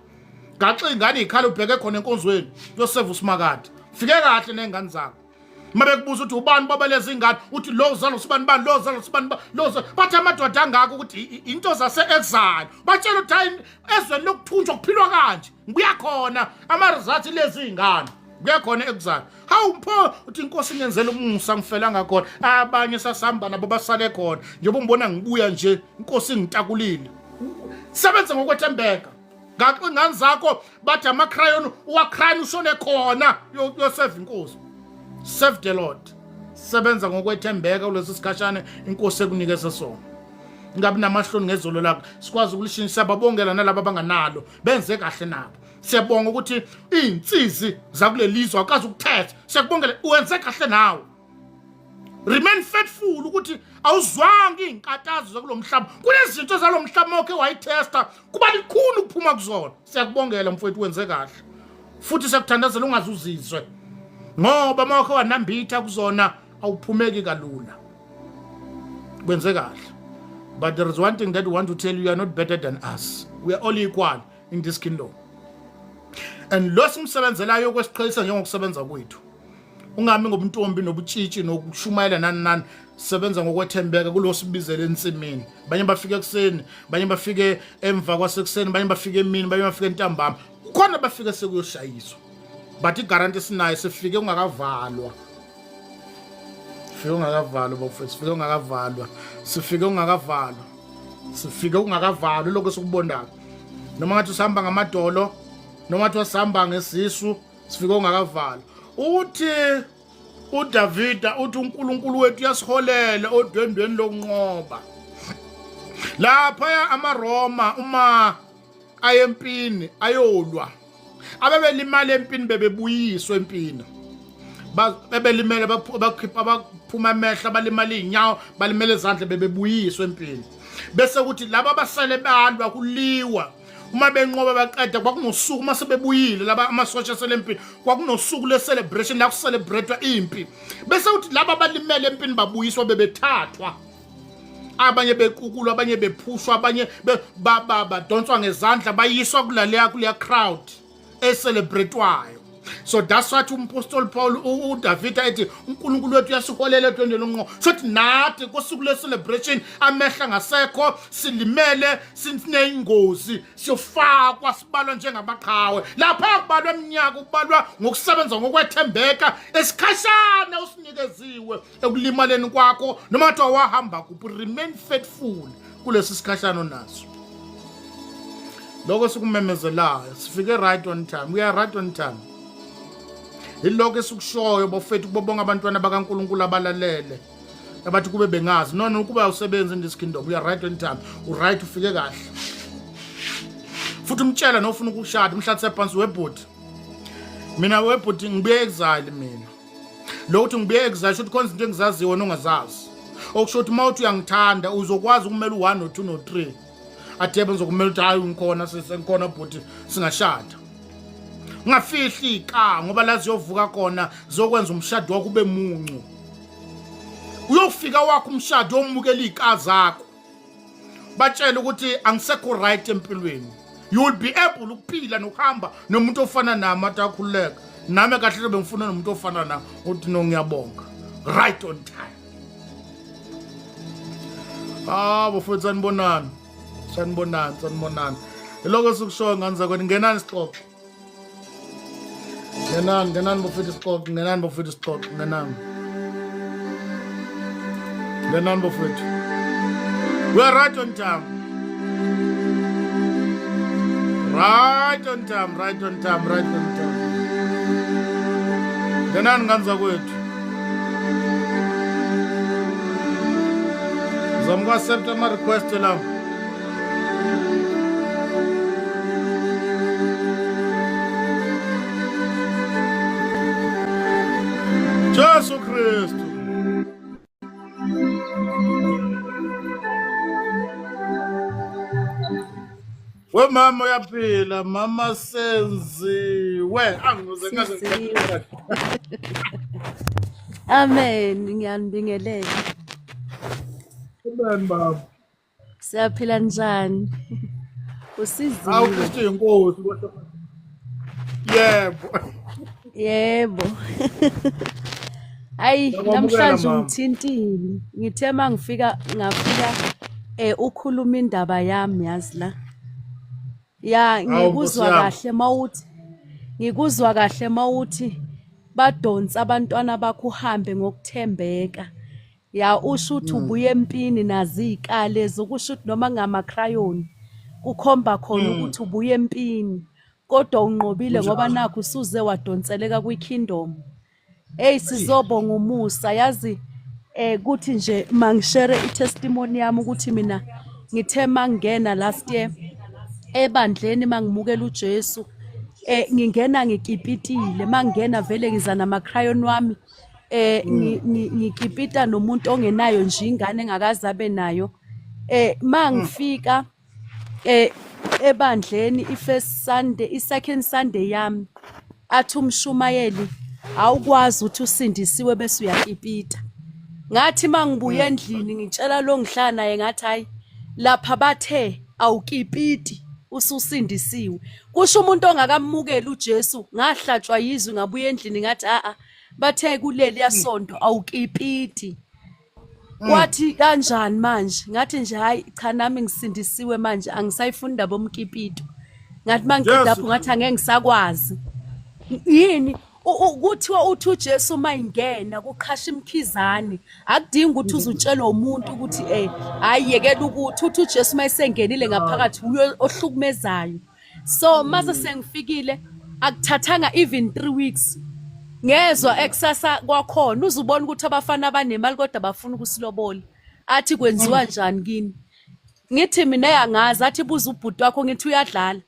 Gaxa ingane ikhala ubheke khona enkonzweni yoseva usimakade. Fike kahle nengane zakho. Uma bekubuza ukuthi ubani baba lezi ngane uthi lo uzalwa usibani bani lo uzalwa usibani bani lo uzalwa bathi amadoda angaka ukuthi into zase exile batshela ukuthi hayi ezweni lokuthunjwa kuphilwa kanje ngibuya khona ama results lezi ingane kuya khona exile hawu mpho uthi inkosi ingenzela umusa ngifela ngakhona abanye sasihamba nabo basale khona njengoba ungibona ngibuya nje inkosi ingitakulile sebenza ngokwethembeka ngaxa ingane zakho bathi amacrayon uwacrayon ushone khona uyoseva inkosi serve the lord sebenza ngokwethembeka kulesi sikhashana inkosi ekunikeza sona ingabi namahloni ngezolo lakho sikwazi ukulishintsha babongela nalabo abanganalo benze kahle nabo siyabonga ukuthi izinsizi zakulelizwe awukazi ukuthetha siyakubongela wenze kahle nawe remain faithful ukuthi awuzwanga izinkathazo zakulomhlaba kunezinto zalomhlaba oke wayitesta kuba likhulu ukuphuma kuzona siyakubongela mfowethu wenze kahle futhi siyakuthandazela ungazuzizwe ngoba uma wakhe wanambitha kuzona awuphumeki kalula wenze kahle but there is one thing that we want to tell you you are not better than us we are all equal in this kingdom and lo simsebenzelayo kwesiqhelisa njengokusebenza kwethu ungami ngobuntombi nobutshitshi nokushumayela nani nani sebenza ngokwethembeka kulo sibizele ensimini banye bafike ekuseni banye bafike emva kwasekuseni banye bafike emini banye bafike ntambama kukhona bafike sekuyoshayiswa but iguarantee sinayo sifike ungakavalwa sifike ungakavalwa bafethu sifike ungakavalwa sifike ungakavalwa sifike ungakavalwa lokho esikubondayo noma ngathi usihamba ngamadolo noma ngathi wasihamba ngesisu sifike ungakavalwa uthi uDavida uthi uNkulunkulu wethu uyasiholela odwendweni lokunqoba lapha amaRoma uma ayempini ayolwa abebelimala empini bebebuyiswa empini bebelimele bakhipha baphuma amehlo abalimala iy'nyawo balimele izandla bebebuyiswa empini bese kuthi laba abasele balwa kuliwa uma benqoba baqeda kwakunosuku uma sebebuyile laba amasosha aselempini kwakunosuku le-celebration la kucelebrate impi bese kuthi laba abalimele empini babuyiswa bebethathwa abanye bequkulwa abanye bephushwa abanye badonswa ngezandla bayiswa kulaleya kuleya crowd ecelebrate-wayo so that's what umpostoli Paul uDavida ethi uNkulunkulu wethu uyasiholela etwendeni lonqo sothi nathi kosuku le celebration amehla ngasekho silimele sineyingozi siyofakwa sibalwa njengamaqhawe lapha kubalwa eminyaka kubalwa ngokusebenza ngokwethembeka esikhashana usinikeziwe ekulimaleni kwakho noma kuthiwa wahamba kuphi remain faithful kulesi sikhashana onaso lokho sikumemezelayo sifike right on time we are right on time yilokho esikushoyo bafethu kubo bonke abantwana bakaNkulunkulu abalalele abathi kube bengazi no no kuba awusebenzi in this kingdom we are right on time u right ufike kahle futhi umtshela nofuna ukushada umhlathe phansi webhuti mina webhuti ngibuye exile mina lo uthi ngibuye exile shuthi khona izinto engizaziyo wena ongazazi okusho ukuthi uma uthi uyangithanda uzokwazi ukumela u-1 no-2 no-3 athi yebo ngizokumela ukuthi hhayi ngikhona sengikhona bhuti singashada ungafihli ka ngoba la ziyovuka khona ziyokwenza umshado wakho ube muncu uyofika wakho umshado uyomukela iy'ka zakho. Batshele ukuthi angisekho right empilweni. You will be able ukuphila nokuhamba nomuntu ofana nami athi akhululeka. Nami kahle bengifuna nomuntu ofana nami uthi no ngiyabonga. Right on time. Ah, bafowethu sanibonani. Sanibonani, sanibonani. Iloko esikushoyo ngane zakwethu ngenani sixoxe. Ngenani, ngenani bafethu sixoxe, ngenani bafethu sixoxe, ngenani. Ngenani bafethu. We are right on time. Right on time, right on time, right on time. Ngenani ngane zakwethu. Zama uku-accept ama-request la. Jesu Kristu. We mama uyaphila mama senziwe angize ngaze Siziwe. Amen, ngiyanibingelela. Amen baba. Siyaphila njani? Awu Usiziwe. Kristu inkosi kodwa. Yebo. Yebo. Hayi Ngiyakwamukela namhlanje mama. ungithintile. Ngithe mangifika ngafika ukhuluma indaba yami yazi la. Ya Hawu Nkosi ngikuzwa yami. kahle mawuthi ngikuzwa kahle mawuthi badonsa abantwana bakho uhambe ngokuthembeka. Ya usho ukuthi ubuye empini nazi iy'kali lezi okusho ukuthi noma ngama-crayon kukhomba khona ukuthi ubuye empini kodwa unqobile ngoba Kunjalo. nakhu usuze wadonseleka kwi-kingdom. Hey sizobonga umusa yazi kuthi nje mangishere i-testimony yami ukuthi mina ngithe mangena last year ebandleni mangimukela uJesu ngingena ngikipitile mangena vele ngiza nama-crayon wami ngikipita nomuntu ongenayo nje ingane engakaze abe nayo mangifika ebandleni i-first Sunday i-second Sunday yami athi umshumayeli awukwazi ukuthi usindisiwe bese uyakipita ngathi mangibuya endlini ngitshela lo ngihlala naye ngathi hayi lapha bathe awukipiti ususindisiwe kusho umuntu ongakamukeli uJesu ngahlatshwa yizwi ngabuya endlini ngathi a a bathe kuleli yasonto awukipiti wathi kanjani manje ngathi nje hayi cha nami ngisindisiwe manje angisayifuni indaba omkipito ngathi mangiqeda lapho ngathi angeke ngisakwazi yini kuthiwa uthi uJesu mayingena kuqhasha imkhizane akudingi ukuthi uzutshelwe umuntu ukuthi hayi yekela ukuthi uthi uJesu mayisengenile ngaphakathi uyo ohlukumezayo so mase sengifikile akuthathanga even 3 weeks ngezwa ekusasa kwakhona uzubona ukuthi abafana abanemali kodwa bafuna ukusilobola athi kwenziwa njani kini ngithi mina yangazi athi buza ubhuti wakho ngithi uyadlala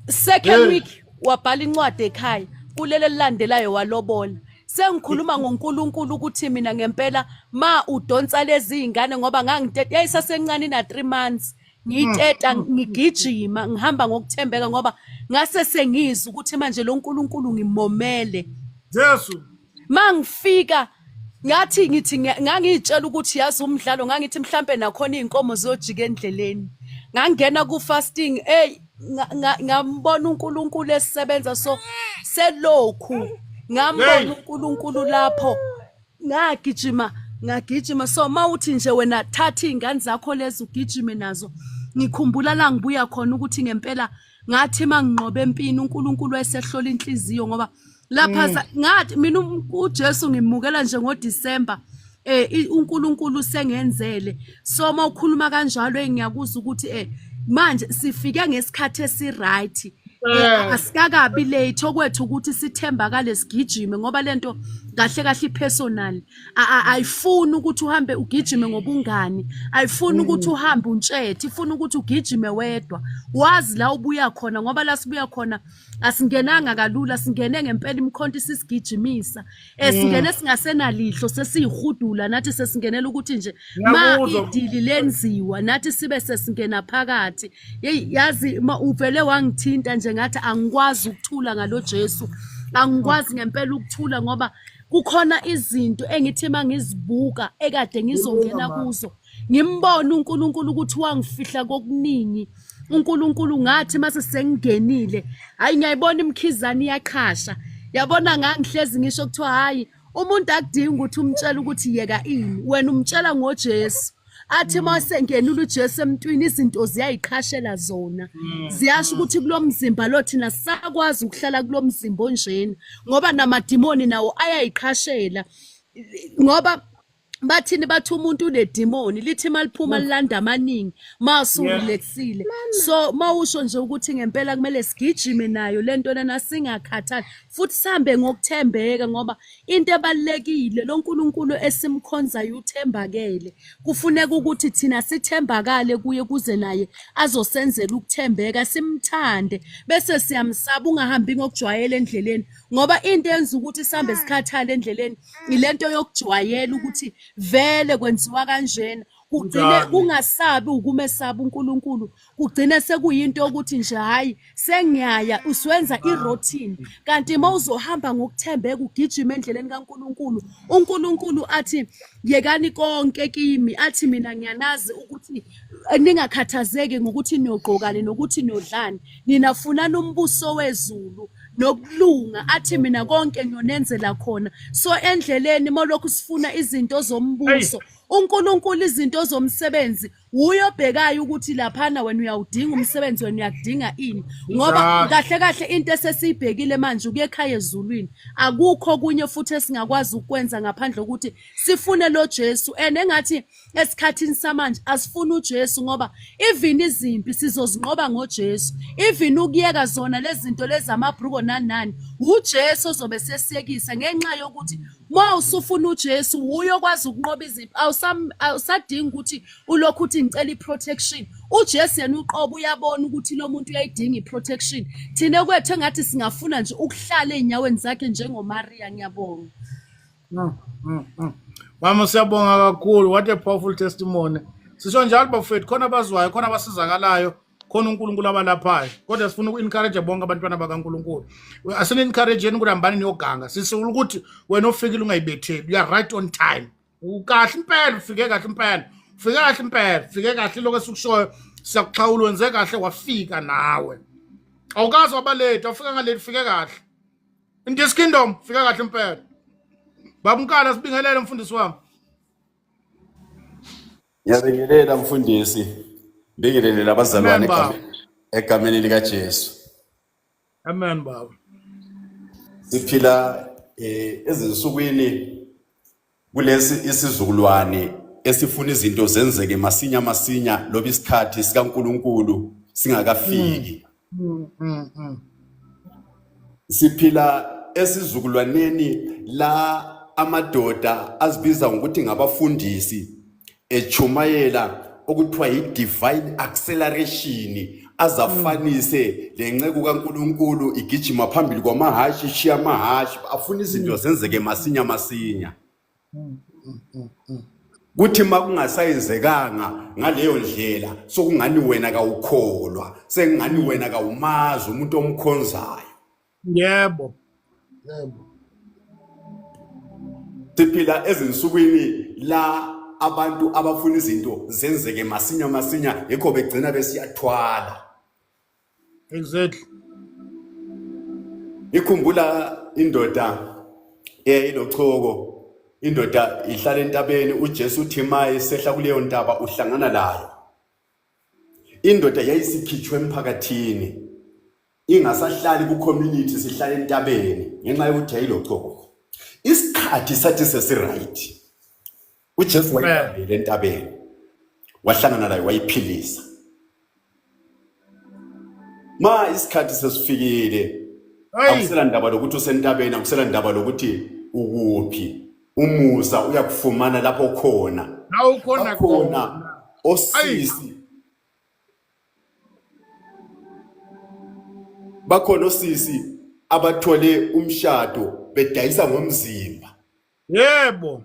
second week wabhala incwadi ekhaya kulele elilandelayo walobola sengikhuluma ngoNkulunkulu ukuthi mina ngempela ma udonsa lezi zingane ngoba ngangitete yayisasencane na 3 months ngiyiteta ngigijima ngihamba ngokuthembeka ngoba ngase sengizwa ukuthi manje lo nkulunkulu ngimomele Jesu mangifika ngathi ngithi ngangiyitshela ukuthi yazi umdlalo ngangithi mhlambe nakhona izinkomo ziyojika endleleni ngangena ku fasting hey ngambona uNkulunkulu esebenza so selokhu ngambona uNkulunkulu lapho ngagijima ngagijima so mawuthi nje wena thatha izingane zakho lezi ugijime nazo ngikhumbula la ngibuya khona ukuthi ngempela ngathi manginqobe empini uNkulunkulu wayesehlola inhliziyo ngoba lapha ngathi mina uJesu ngimukela nje ngoDecember uNkulunkulu sengenzele so mawukhuluma kanjalo engiyakuzwa ukuthi manje sifike ngesikhathi esi right asikakabi late okwethu ukuthi sithembakale sigijime ngoba lento kahle kahle ipersonal ayifuni ukuthi uhambe ugijime ngobungani ayifuni ukuthi uhambe untshethe ifuna ukuthi ugijime wedwa wazi la ubuya khona ngoba la sibuya khona asingenanga kalula singene ngempela imikhonto isigijimisa singene singasenalihlo sesiyihudula nathi sesingenela ukuthi nje ma idili lenziwa nathi sibe sesingena phakathi hey yazi ma uvele wangithinta nje ngathi angikwazi ukuthula ngalo Jesu angikwazi ngempela ukuthula ngoba kukhona izinto engithi mangizibuka ekade ngizongena kuzo Ngimbone uNkulunkulu ukuthi wangifihla kokuningi. uNkulunkulu ngathi mase sengingenile, hayi ngiyayibona imkhizane iyaqhasha. Yabona ngangihlezi ngisho kuthiwa hayi umuntu akudingi ukuthi umtshele ukuthi yeka ini, wena umtshela ngoJesu. Athi uma sengenile uJesu emntwini izinto ziyayiqhashela zona. Ziyasho ukuthi kulo mzimba lo thina sakwazi ukuhlala kulo mzimba onjena ngoba namadimoni nawo ayayiqhashela ngoba bathini bathi umuntu unedimoni lithi maliphuma lilanda amaningi masurelaxile so mawusho nje ukuthi ngempela kumele sigijime nayo lento lena singakhathali futhi sihambe ngokuthembeka ngoba into ebalekile lo nkulunkulu esimkhonzayo uthembakele kufuneka ukuthi thina sithembakale kuye kuze naye azosenzela ukuthembeka simthande bese siyamsaba ungahambi ngokujwayela endleleni ngoba into enza ukuthi sihambe sikhathale endleleni ilento yokujwayela ukuthi vele kwenziwa kanjena kugcine kungasabi ukumesaba uNkulunkulu kugcine sekuyinto yokuthi nje hayi sengiyaya uswenza i-routine kanti uma uzohamba ngokuthembeka ugijima endleleni kaNkulunkulu uNkulunkulu athi yekani konke kimi athi mina ngiyanazi ukuthi ningakhathazeki ngokuthi niyogqokani nokuthi niyodlani nina funani umbuso wezulu nokulunga athi mina konke ngiyonenzela khona so endleleni molokhu sifuna izinto zombuso uNkulunkulu izinto zomsebenzi wuye obhekayo ukuthi laphana wena uyawudinga umsebenzi wena uyakudinga ini ngoba kahle kahle into esesiyibhekile manje ukuya ekhaya ezulwini akukho kunye futhi esingakwazi ukwenza ngaphandle kokuthi sifune lo Jesu and engathi esikhathini samanje asifuni uJesu ngoba even izimpi sizozinqoba ngoJesu even ukuyeka zona lezi zinto lezi amabhruko nani nani uJesu ozobe sesiyekisa ngenxa yokuthi uma usufuna uJesu wuye okwazi ukunqoba izimpi awusadingi ukuthi ulokhu uthi ngicela i-protection uJesu yena uqobo uyabona ukuthi lo muntu uyayidinga i-protection thina kwethu engathi singafuna nje ukuhlala ey'nyaweni zakhe njengoMariya ngiyabonga Mama siyabonga kakhulu what a powerful testimony sisho njalo bafethu khona abazwayo khona abasizakalayo khona uNkulunkulu abalaphayo kodwa sifuna uku-encourage bonke abantwana bakaNkulunkulu asini-encourageni ukuthi hambani niyoganga sisula ukuthi wena ofikile ungayibetheli you are right on time ukahle impela ufike kahle impela ufike kahle impela ufike kahle lokho esikushoyo siyakuxhawula wenze kahle wafika nawe awukazi wabaleti awufika ngaleti ufike kahle in this kingdom fika kahle impela baba unkala sibingelele mfundisi wami Ngiyabingelela mfundisi. Bingelele labazalwane egameni likaJesu. Amen baba. Siphila eh ezinsukwini kulesi isizukulwane esifuna izinto zenzeke masinya masinya loba isikhathi sikaNkuluNkulu singakafiki. Mm. Siphila esizukulwaneni la amadoda azibiza ngokuthi ngabafundisi echumayela okuthiwa yi-divine acceleration azafanise le nceku kaNkulunkulu igijima phambili kwamahhashi ishiya amahhashi afuna izinto zenzeke masinya masinya kuthi uma kungasayenzekanga ngaleyo ndlela sokungani wena kawukholwa sengani wena kawumazi umuntu omkhonzayo yebo yebo siphila ezinsukwini la abantu abafuna izinto zenzeke masinya masinya yikho begcina besiyathwala exactly ikhumbula indoda eyayinochoko indoda ihlala entabeni uJesu uthi maye sehla kuleyo ntaba uhlangana layo indoda yayisikhitshwe emphakathini ingasahlali ku-community sihlala entabeni ngenxa yokuthi yayilochoko isikhathi sathi sesiright uJesu wayihambile entabeni wahlangana naye wayiphilisa ma isikhathi sesifikile akusela ndaba lokuthi usentabeni akusela ndaba lokuthi ukuphi umusa uyakufumana lapho khona la ukhona khona osisi bakhona osisi abathole umshado bedayisa ngomzimba yebo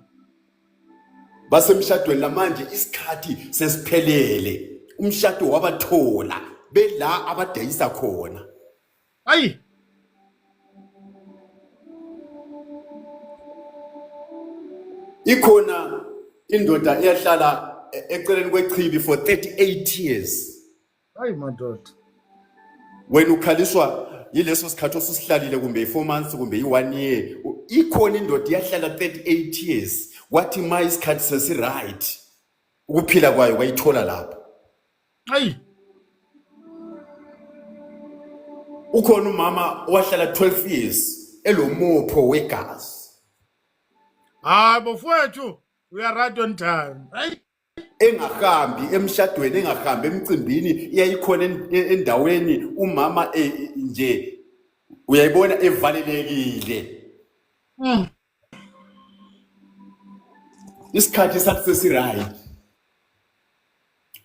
basemshadweni lamanje isikhathi sesiphelele umshado wabathola bela abadayisa khona ayi ikhona indoda eyahlala eceleni kwechibi for 38 years. Hayi madoda. Wena ukhaliswa yileso sikhathi osusihlalile, kumbe i-4 months, kumbe i-1 year. Ikhona indoda iyahlala 38 years, kwathi ma isikhathi sesi-right ukuphila kwayo kwayithola lapho. Hayi. Ukhona umama owahlala 12 years elomopho wegazi. Hayi bafowethu, we are right on time. Hayi. Engahambi emshadweni, engahambi emcimbini, iyayikhona endaweni umama nje uyayibona evalelekile. Isikhathi sakusesiright,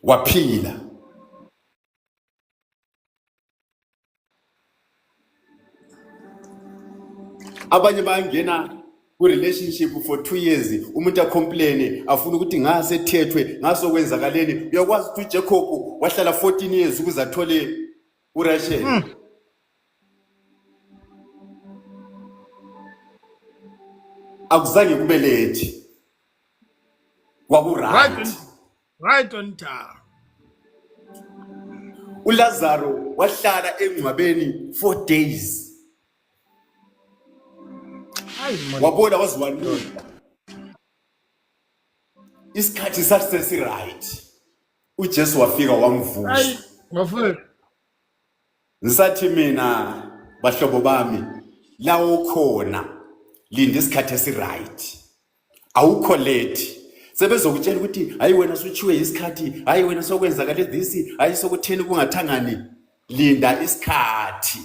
waphila. Abanye bayangena ku-relationship for 2 years, umuntu acomplaine, afuna ukuthi ngasethethwe ngasokwenzakaleni. Uyakwazi ukuthi uJacob wahlala 14 years ukuze athole uRachel. Akuzange kube late, Right kwaku-right. Right on time. uLazaro wahlala engcwabeni 4 days. Hayi man. Wabona waze wanuka. Isikhathi sasesiright, uJesu wafika wamvusa. Hayi bafowethu. Ngisathi mina, bahlobo bami, la ukhona, linda isikhathi esiright. Awukho late, sebezokutshela ukuthi hayi wena sutshiwe isikhathi, hayi wena sokwenzakale this, hayi sokutheni kungathangani. Linda isikhathi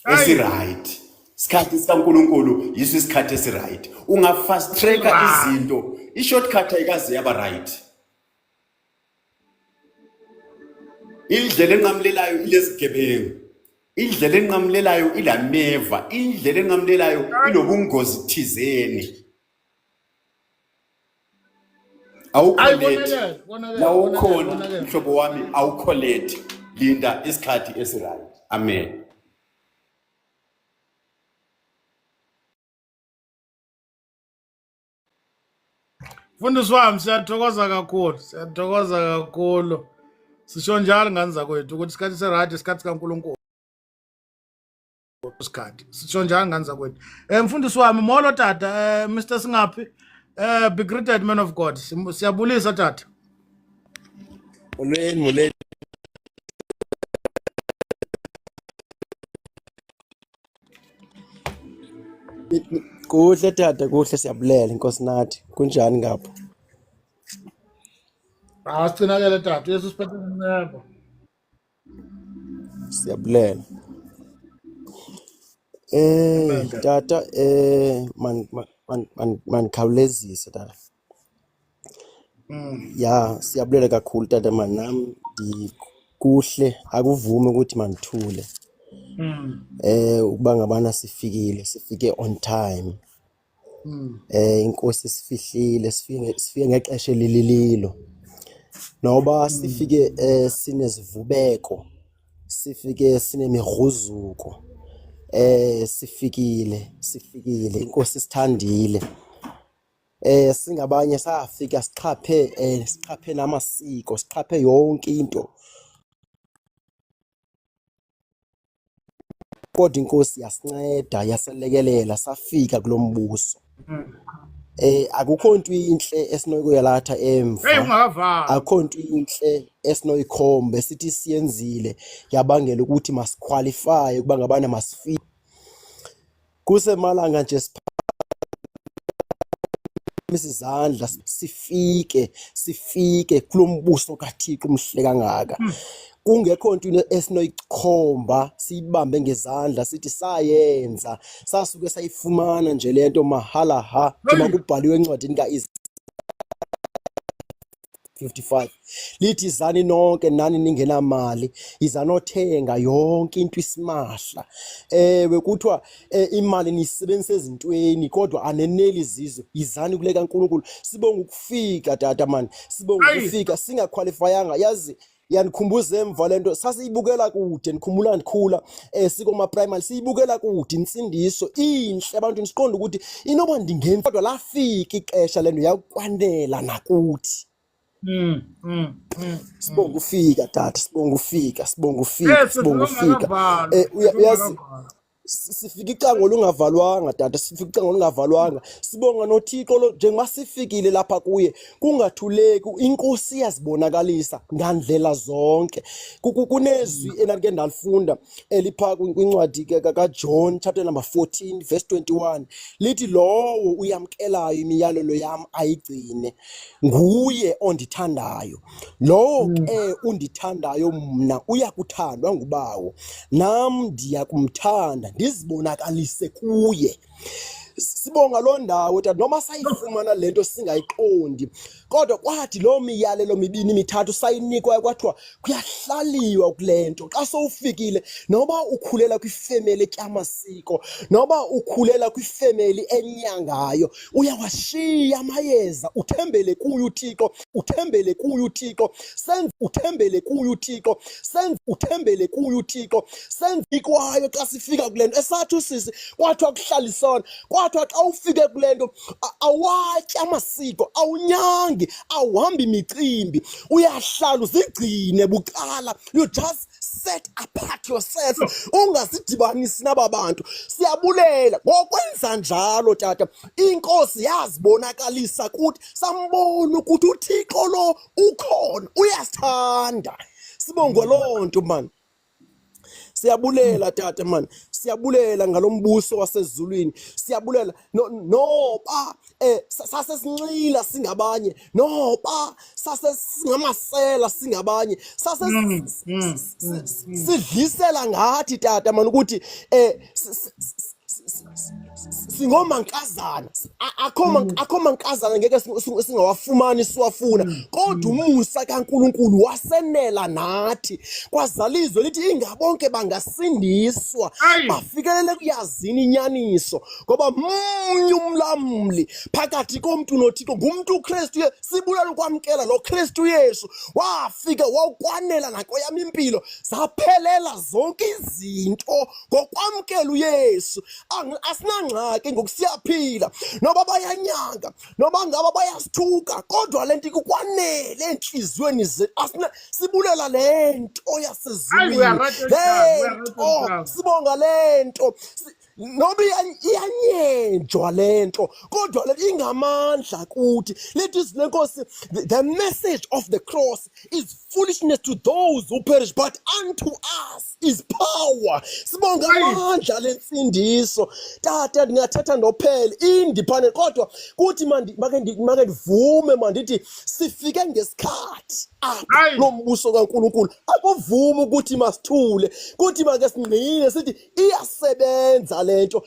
Hayi. esiright. Isikhathi sikaNkulunkulu yiso isikhathi esiright. Unga-fast tracka izinto, i-shortcut ayikaze yaba right. Indlela enqamulelayo ilezigebengu, indlela enqamulelayo ilameva, indlela enqamulelayo ilobungozi thizeni. Awukho Hayi late. konakele, konakele, La konakele, ukhona, konakele. mhlobo wami, awukho late, linda isikhathi esiright. Amen. Mfundisi wami, siyathokoza kakhulu, siyathokoza kakhulu. Sisho njalo ngane zakwethu ukuthi isikhathi se-right, isikhathi sikaNkulunkulu. Isikhathi. Sisho njalo ngane zakwethu. Mfundisi wami, molo tata, Mr Singaphi. Be greeted, man of God. Siyabulisa tata. Molweni, molweni. Kuhle tata, kuhle, siyabulela inkosi nathi. Kunjani ngapho? Ah, sigcinakele tata. Yesu siphethe incebo. Siyabulela. Amen. Tata, man man man mandikhawulezise tata. Ya, siyabulela kakhulu tata man, nami kuhle akuvume ukuthi mandithule. Ukuba ngabana sifikile, sifike on time. Inkosi sifihlile, sifike ngexesha elililo. Noba sifike sinezivubeko, sifike sinemigruzuko. Sifikile, sifikile, inkosi sithandile. Singabanye safika sixhaphe namasiko, sixhaphe yonke into. Kodwa inkosi yasinceda, yaselekelela safika kulombuso. Akukho nto inhle esinokuyalatha Hey emva. ungakavali. Akukho nto inhle esinoyikhomba esithi siyenzile yabangela ukuthi masiqualify ukuba ngabana masifike. Kusemalanga nje siphakamisa izandla, sifike kulombuso kaThixo umhle kangaka. Kungekho nto esinoyikhomba siyibambe ngezandla sithi sayenza, sasuke sayifumana nje lento mahala ha, njengoba Hey. kubhaliwe encwadini kaIsaya 55 lithi izani nonke nani ningenamali, izanothenga yonke into isimahla. Ewe, kuthiwa imali niyisebenzisa ezintweni kodwa aneneli izizwe, izani kule kaNkulunkulu. Sibonga ukufika tata man, sibonga Hayi. ukufika singaqualifyanga. Yazi yanikhumbuza emva lento sasiyibukela kude, nikhumbula ndikhula sikoma primary siyibukela kude insindiso inhle ebantwini, siqonda ukuthi inoba ndingenza, kodwa lafika ixesha lento yakwanela nakuthi. Sibonga ufika tata, sibonga ufika, sibonga ufika, Yes, sibonga ufika. sifika Uyazi ungakavalwa. sifika icango lungavalwanga tata, sifika icango lungavalwanga. Sibonga noThixo lo njengoba sifikile lapha kuye kungathuleki, inkosi iyazibonakalisa ngandlela zonke. Kunezwi enake ndalifunda elipha kwincwadi kaJohn chapter number 14 verse 21, lithi lowo uyamkelayo imiyalelo yam ayigcine nguye ondithandayo, lowo ke undithandayo mna uyakuthandwa ngubawo, nam ndiya kumthanda ndizibonakalise kuye. Sibonga loo ndawo tata, noma sayifumana le nto singayiqondi, kodwa kwathi loo miyalelo mibini mithathu sayinikwa kwathiwa kuyahlaliwa kule nto. Xa sowufikile, noba ukhulela kwifemeli etyamasiko, noba ukhulela kwifemeli enyangayo, uyawashiya amayeza uthembele kuye uThixo, uthembele kuye uThixo, senze uthembele kuye uThixo, senze uthembele kuye uThixo, senze ikwayo. Xa sifika kule nto esathi usisi kwathiwa kuhlalisana, kwathiwa xa ufike kule nto awatya amasiko, awunyangi, awuhambi imicimbi, uyahlala uzigcine bucala, you just set apart yourself, ungazidibanisi naba bantu. Siyabulela ngokwenza njalo tata, inkosi yazibonakalisa kuthi, sambona ukuthi uThixo lo ukhona, uyasithanda. Sibongwe loo nto man. Siyabulela tata man, siyabulela ngalombuso wasezulwini, siyabulela noba sase sinxila singabanye, noba sase singamasela singabanye, sase sidlisela ngathi tata man ukuthi singomankazana, akho mankazana ngeke singawafumani siwafuna, kodwa umusa kaNkuluNkulu wasenela nathi, kwazalizwe lithi ingabonke bangasindiswa bafikelele kuyazini inyaniso, ngoba mnye umlamli phakathi komntu noThixo, ngumntu uKristu. Sibulela ukwamkela lo Kristu Yesu, wafika wawukwanela nakweyam impilo, zaphelela zonke izinto ngokwamkela uYesu. Asinangxaki ngokusiyaphila, noba bayanyanga, noba ngaba bayasithuka, kodwa le nto ikukwanele entliziyweni zethu. Asina sibulela le nto yasezulwini, le nto sibonga le nto, noba iyanyenjwa le nto, kodwa le ingamandla kuthi. Lithi izwi lenkosi, the message of the cross is foolishness to those who perish, but unto us is power. Sibonga amandla lensindiso tata. Ndingathetha ndophele indiphane, kodwa kuthi make ndivume, mandithi sifike ngesikhathi apha lo mbuso kaNkuluNkulu. Akuvumi ukuthi masithule, kuthi make singqine sithi iyasebenza lento,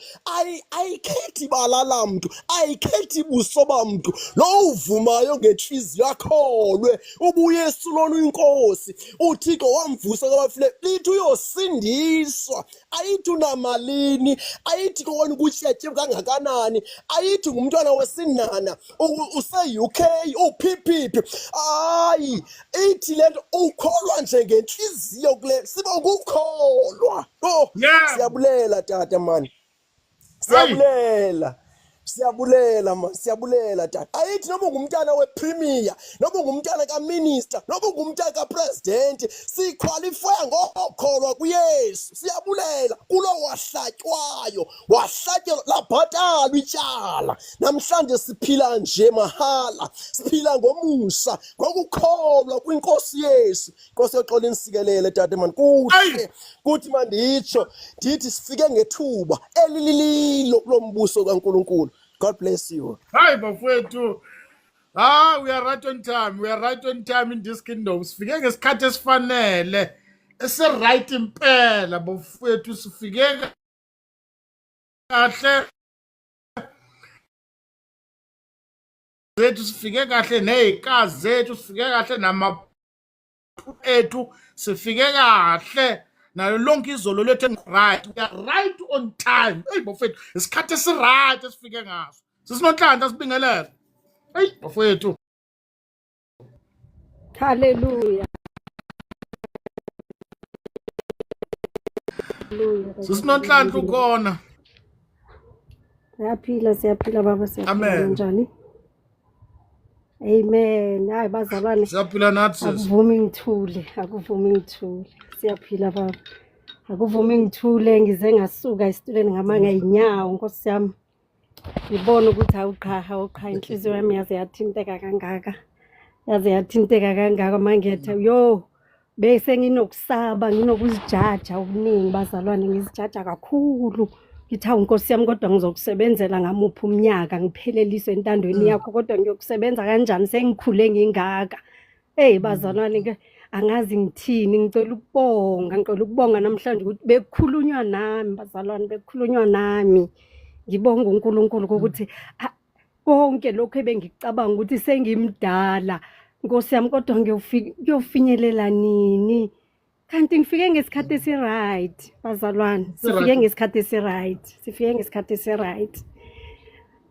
ayikhethi bala lamntu, ayikhethi buso bamntu. Lo uvumayo ngenhliziyo akholwe ubuYesu lona uyinkosi, uThixo wamvusa kwabafileyo, lithi uyosindiswa. Ayithi unamalini, ayithi kowena ukutyetye kangakanani, ayithi ngumntwana wesinana use-UK uphiphiphi, hayi, ithi le nto ukholwa nje ngenhliziyo kule siba ukukholwa. Oh, siyabulela tata mani, siyabulela, siyabulela man, siyabulela tata. Ayithi noba ungumntana wepremier, noba ungumntana kaminister, noba ungumntana kapresident, sikhwalifaya ngokholwa kuYesu. Siyabulela kulo wahlatywayo, wahlatyelwa, labhatalwa ityala. Namhlanje siphila nje mahala, siphila ngomusa, ngokukholwa kwinkosi Yesu. Nkosi yoxolo inisikelele tata man. Kuhle kuthi manditsho ndithi sifike ngethuba elililo kulo mbuso kaNkuluNkulu. God bless you. Hayi bafowethu, ah, we are right on time, we are right on time in this kingdom. Sifike ngesikhathi esifanele, esi-right impela bafowethu, sifike kahle zethu, sifike kahle ney'kazi zethu, sifike kahle nama ethu, sifike kahle nayo lonke izolo lethu. Right, we are right on time. Eyi bafethu, isikhathi esiright esifike ngaso. Sisinonhlanhla, sibingelele. Eyi bafethu. Hallelujah. Sisinonhlanhla, ukhona? Siyaphila, siyaphila baba, siyaphila. Amen. Njani? Amen. Hayi bazalwane, Siyaphila nathi sisi. akuvumi ngithule, akuvumi ngithule. Siyaphila baba. Akuvumi ngithule ngize ngasuka esitulweni ngama ngeyinyawo Nkosi yami. Ngibona ukuthi hawu cha, hawu cha inhliziyo yami yaze yathinteka kangaka. Yaze yathinteka kangaka mangethe yo bese nginokusaba nginokuzijaja okuningi bazalwane ngizijaja kakhulu ngithi hawu nkosi yami kodwa ngizokusebenzela ngamuphi umnyaka ngiphelelise entandweni yakho kodwa ngiyokusebenza kanjani sengikhule ngingaka. Eyi bazalwane ke angazi ngithini ngicela ukubonga ngicela ukubonga namhlanje ukuthi bekukhulunywa nami bazalwane bekukhulunywa nami ngibonga uNkulunkulu ukuthi konke lokhu ebengikucabanga ukuthi sengimdala Nkosi yami kodwa ngiyofinyelela nini kanti ngifike ngesikhathi esi-right bazalwane sifike ngesikhathi esi-right sifike ngesikhathi esi-right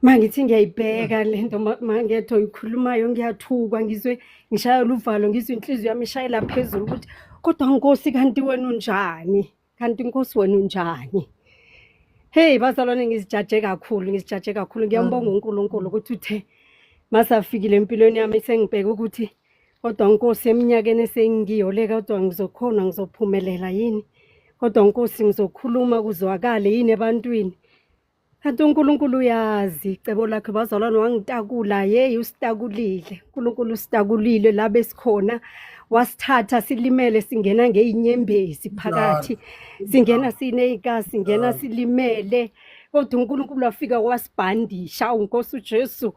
mangithi ngiyayibheka le nto mangetho ikhulumayo ngiyathukwa ngizwe ngishayela uvalo ngizwe inhliziyo yami ishayela phezulu ukuthi kodwa nkosi kanti wena unjani kanti nkosi wena unjani. Hey bazalwane ngizijaje kakhulu ngizijaje kakhulu ngiyambonga uNkulunkulu ukuthi uthe masafikile empilweni yami sengibheka ukuthi kodwa nkosi eminyakeni esengiyo le kodwa ngizokhona ngizophumelela yini kodwa nkosi ngizokhuluma kuzwakale yini ebantwini. Kanti uNkulunkulu uyazi icebo lakhe bazalwane wangitakula yeyi usitakulile uNkulunkulu usitakulile la besikhona wasithatha silimele singena ngeyinyembezi phakathi singena sineyika singena silimele kodwa uNkulunkulu wafika wasibhandisha awu Nkosi uJesu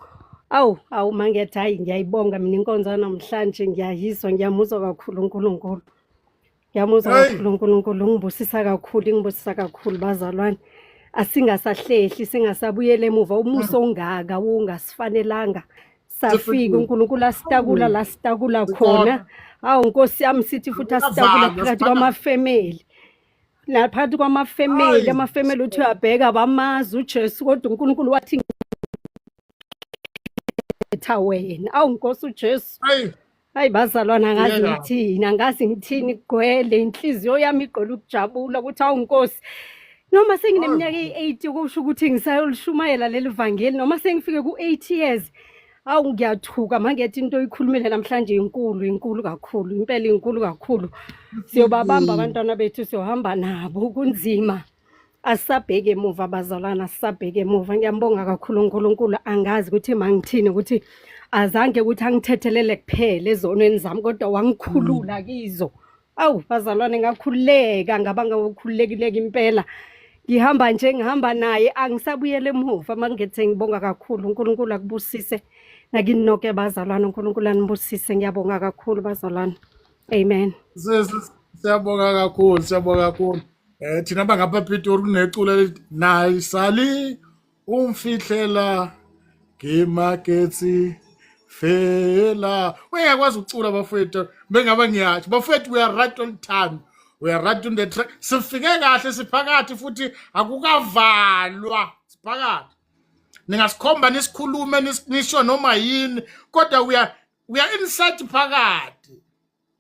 awu awu mangethe hayi ngiyayibonga mina inkonzo namhlanje ngiyayizwa ngiyamuzwa kakhulu uNkulunkulu. Ngiyamuzwa Hey. kakhulu uNkulunkulu ungibusisa kakhulu ingibusisa kakhulu bazalwane. Asingasahlehli singasabuyele emuva umusa ongaka wongasifanelanga. Safika Sifike. uNkulunkulu asitakula la sitakula khona. Hawu Nkosi yami sithi futhi asitakula Akukavalwa, phakathi siphakathi. kwamafemeli. Naphakathi kwamafemeli Hayi. amafemeli uthi uyabheka bamazi uJesu kodwa uNkulunkulu wathi ngikhetha wena. Awu Nkosi uJesu. Hayi. Hayi bazalwane angazi Yeka. ngithini angazi ngithini kugcwele inhliziyo yami igcwele ukujabula ukuthi awu Nkosi noma sengineminyaka eyi-80 kusho ukuthi ngisayolishumayela leli vangeli noma sengifike ku-80 years awu ngiyathuka mangethi into oyikhulumile namhlanje inkulu inkulu kakhulu impela inkulu kakhulu siyobabamba abantwana bethu siyohamba nabo kunzima asisabheki emuva bazalwane asisabheki emuva ngiyambonga kakhulu uNkulunkulu angazi ukuthi mangithini ukuthi azange ukuthi angithethelele kuphela ezonweni zami kodwa wangikhulula kizo awu bazalwane ngakhululeka ngaba ngokhululekileka impela ngihamba nje ngihamba naye angisabuyele emuva mangithi ngibonga kakhulu uNkulunkulu akubusise nakini nonke bazalwane uNkulunkulu anibusise ngiyabonga kakhulu bazalwane amen. Siyabonga kakhulu siyabonga kakhulu. Thina bangapha Pitori kuneculo elithi nayisali umfihlela ngimagetsi fela. Uyakwazi ukucula bafowethu bengaba ngiyasho bafowethu we are right on time we are right on the track sifike kahle siphakathi futhi akukavalwa siphakathi ningasikhomba nisikhulume nisho noma yini kodwa we are inside phakathi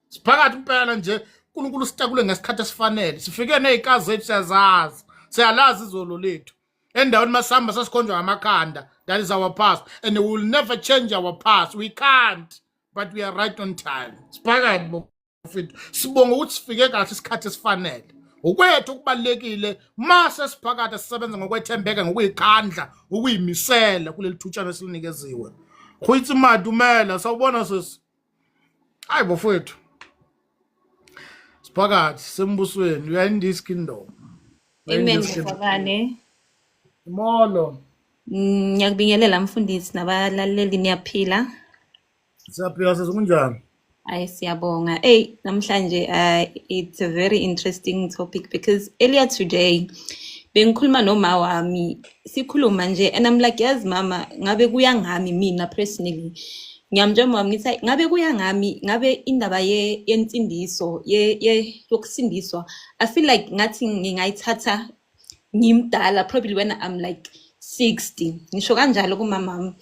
siphakathi impela nje uNkulunkulu sitakule ngesikhathi esifanele sifike nezikazi zethu siyazazi siyalazi izolo lethu endaweni masihamba sasikhonjwa ngamakhanda. That is our past and we will never change our past. We can't, but we are right on time. Siphakathi bafethu sibonga ukuthi sifike kahle isikhathi esifanele ukwethu okubalekile mase siphakathi sisebenza ngokwethembeka ngokuyikhandla ukuyimisela kuleli thutshana esilinikeziwe. Khwitsi madumela sawubona sisi. Hayi bafowethu siphakathi sembusweni. We are in this kingdom. We are in Amen this kingdom. bazalwane. Molo. Ngiyakubingelela mfundisi nabalaleli niyaphila. Siyaphila sisi kunjani? Ayi siyabonga. Hey namhlanje it's a very interesting topic because earlier today bengikhuluma noma wami sikhuluma nje and I'm like, yazi mama, ngabe kuya ngami mina personally. Ngiyamtshela mama ngithi "Hayi, ngabe kuya ngami ngabe indaba ye yensindiso ye yokusindiswa I feel like ngathi ngingayithatha ngimdala, probably when I'm like 60." Ngisho kanjalo kumama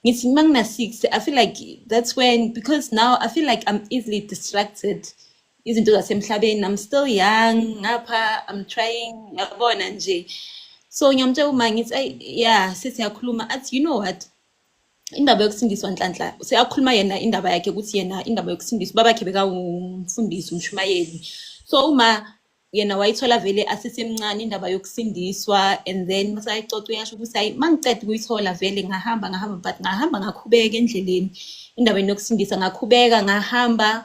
ngithi uma ngina 60 I feel like that's when, because now I feel like I'm easily distracted izinto zasemhlabeni. I'm still young ngapha I'm trying yabona nje. So ngiyamtshela uma ngithi ay yeah sesiyakhuluma athi, you know what? Indaba yokusindiswa Nhlanhla, seyakhuluma yena indaba yakhe ukuthi yena indaba yokusindiswa babakhe bekawumfundisi umshumayeli. So uma yena wayithola vele asesemncane indaba yokusindiswa, and then masayicoca uyasho ukuthi hayi mangiceda ukuyithola vele ngahamba ngahamba, but ngahamba ngakhubeka endleleni indabeni yokusindisa, ngakhubeka ngahamba.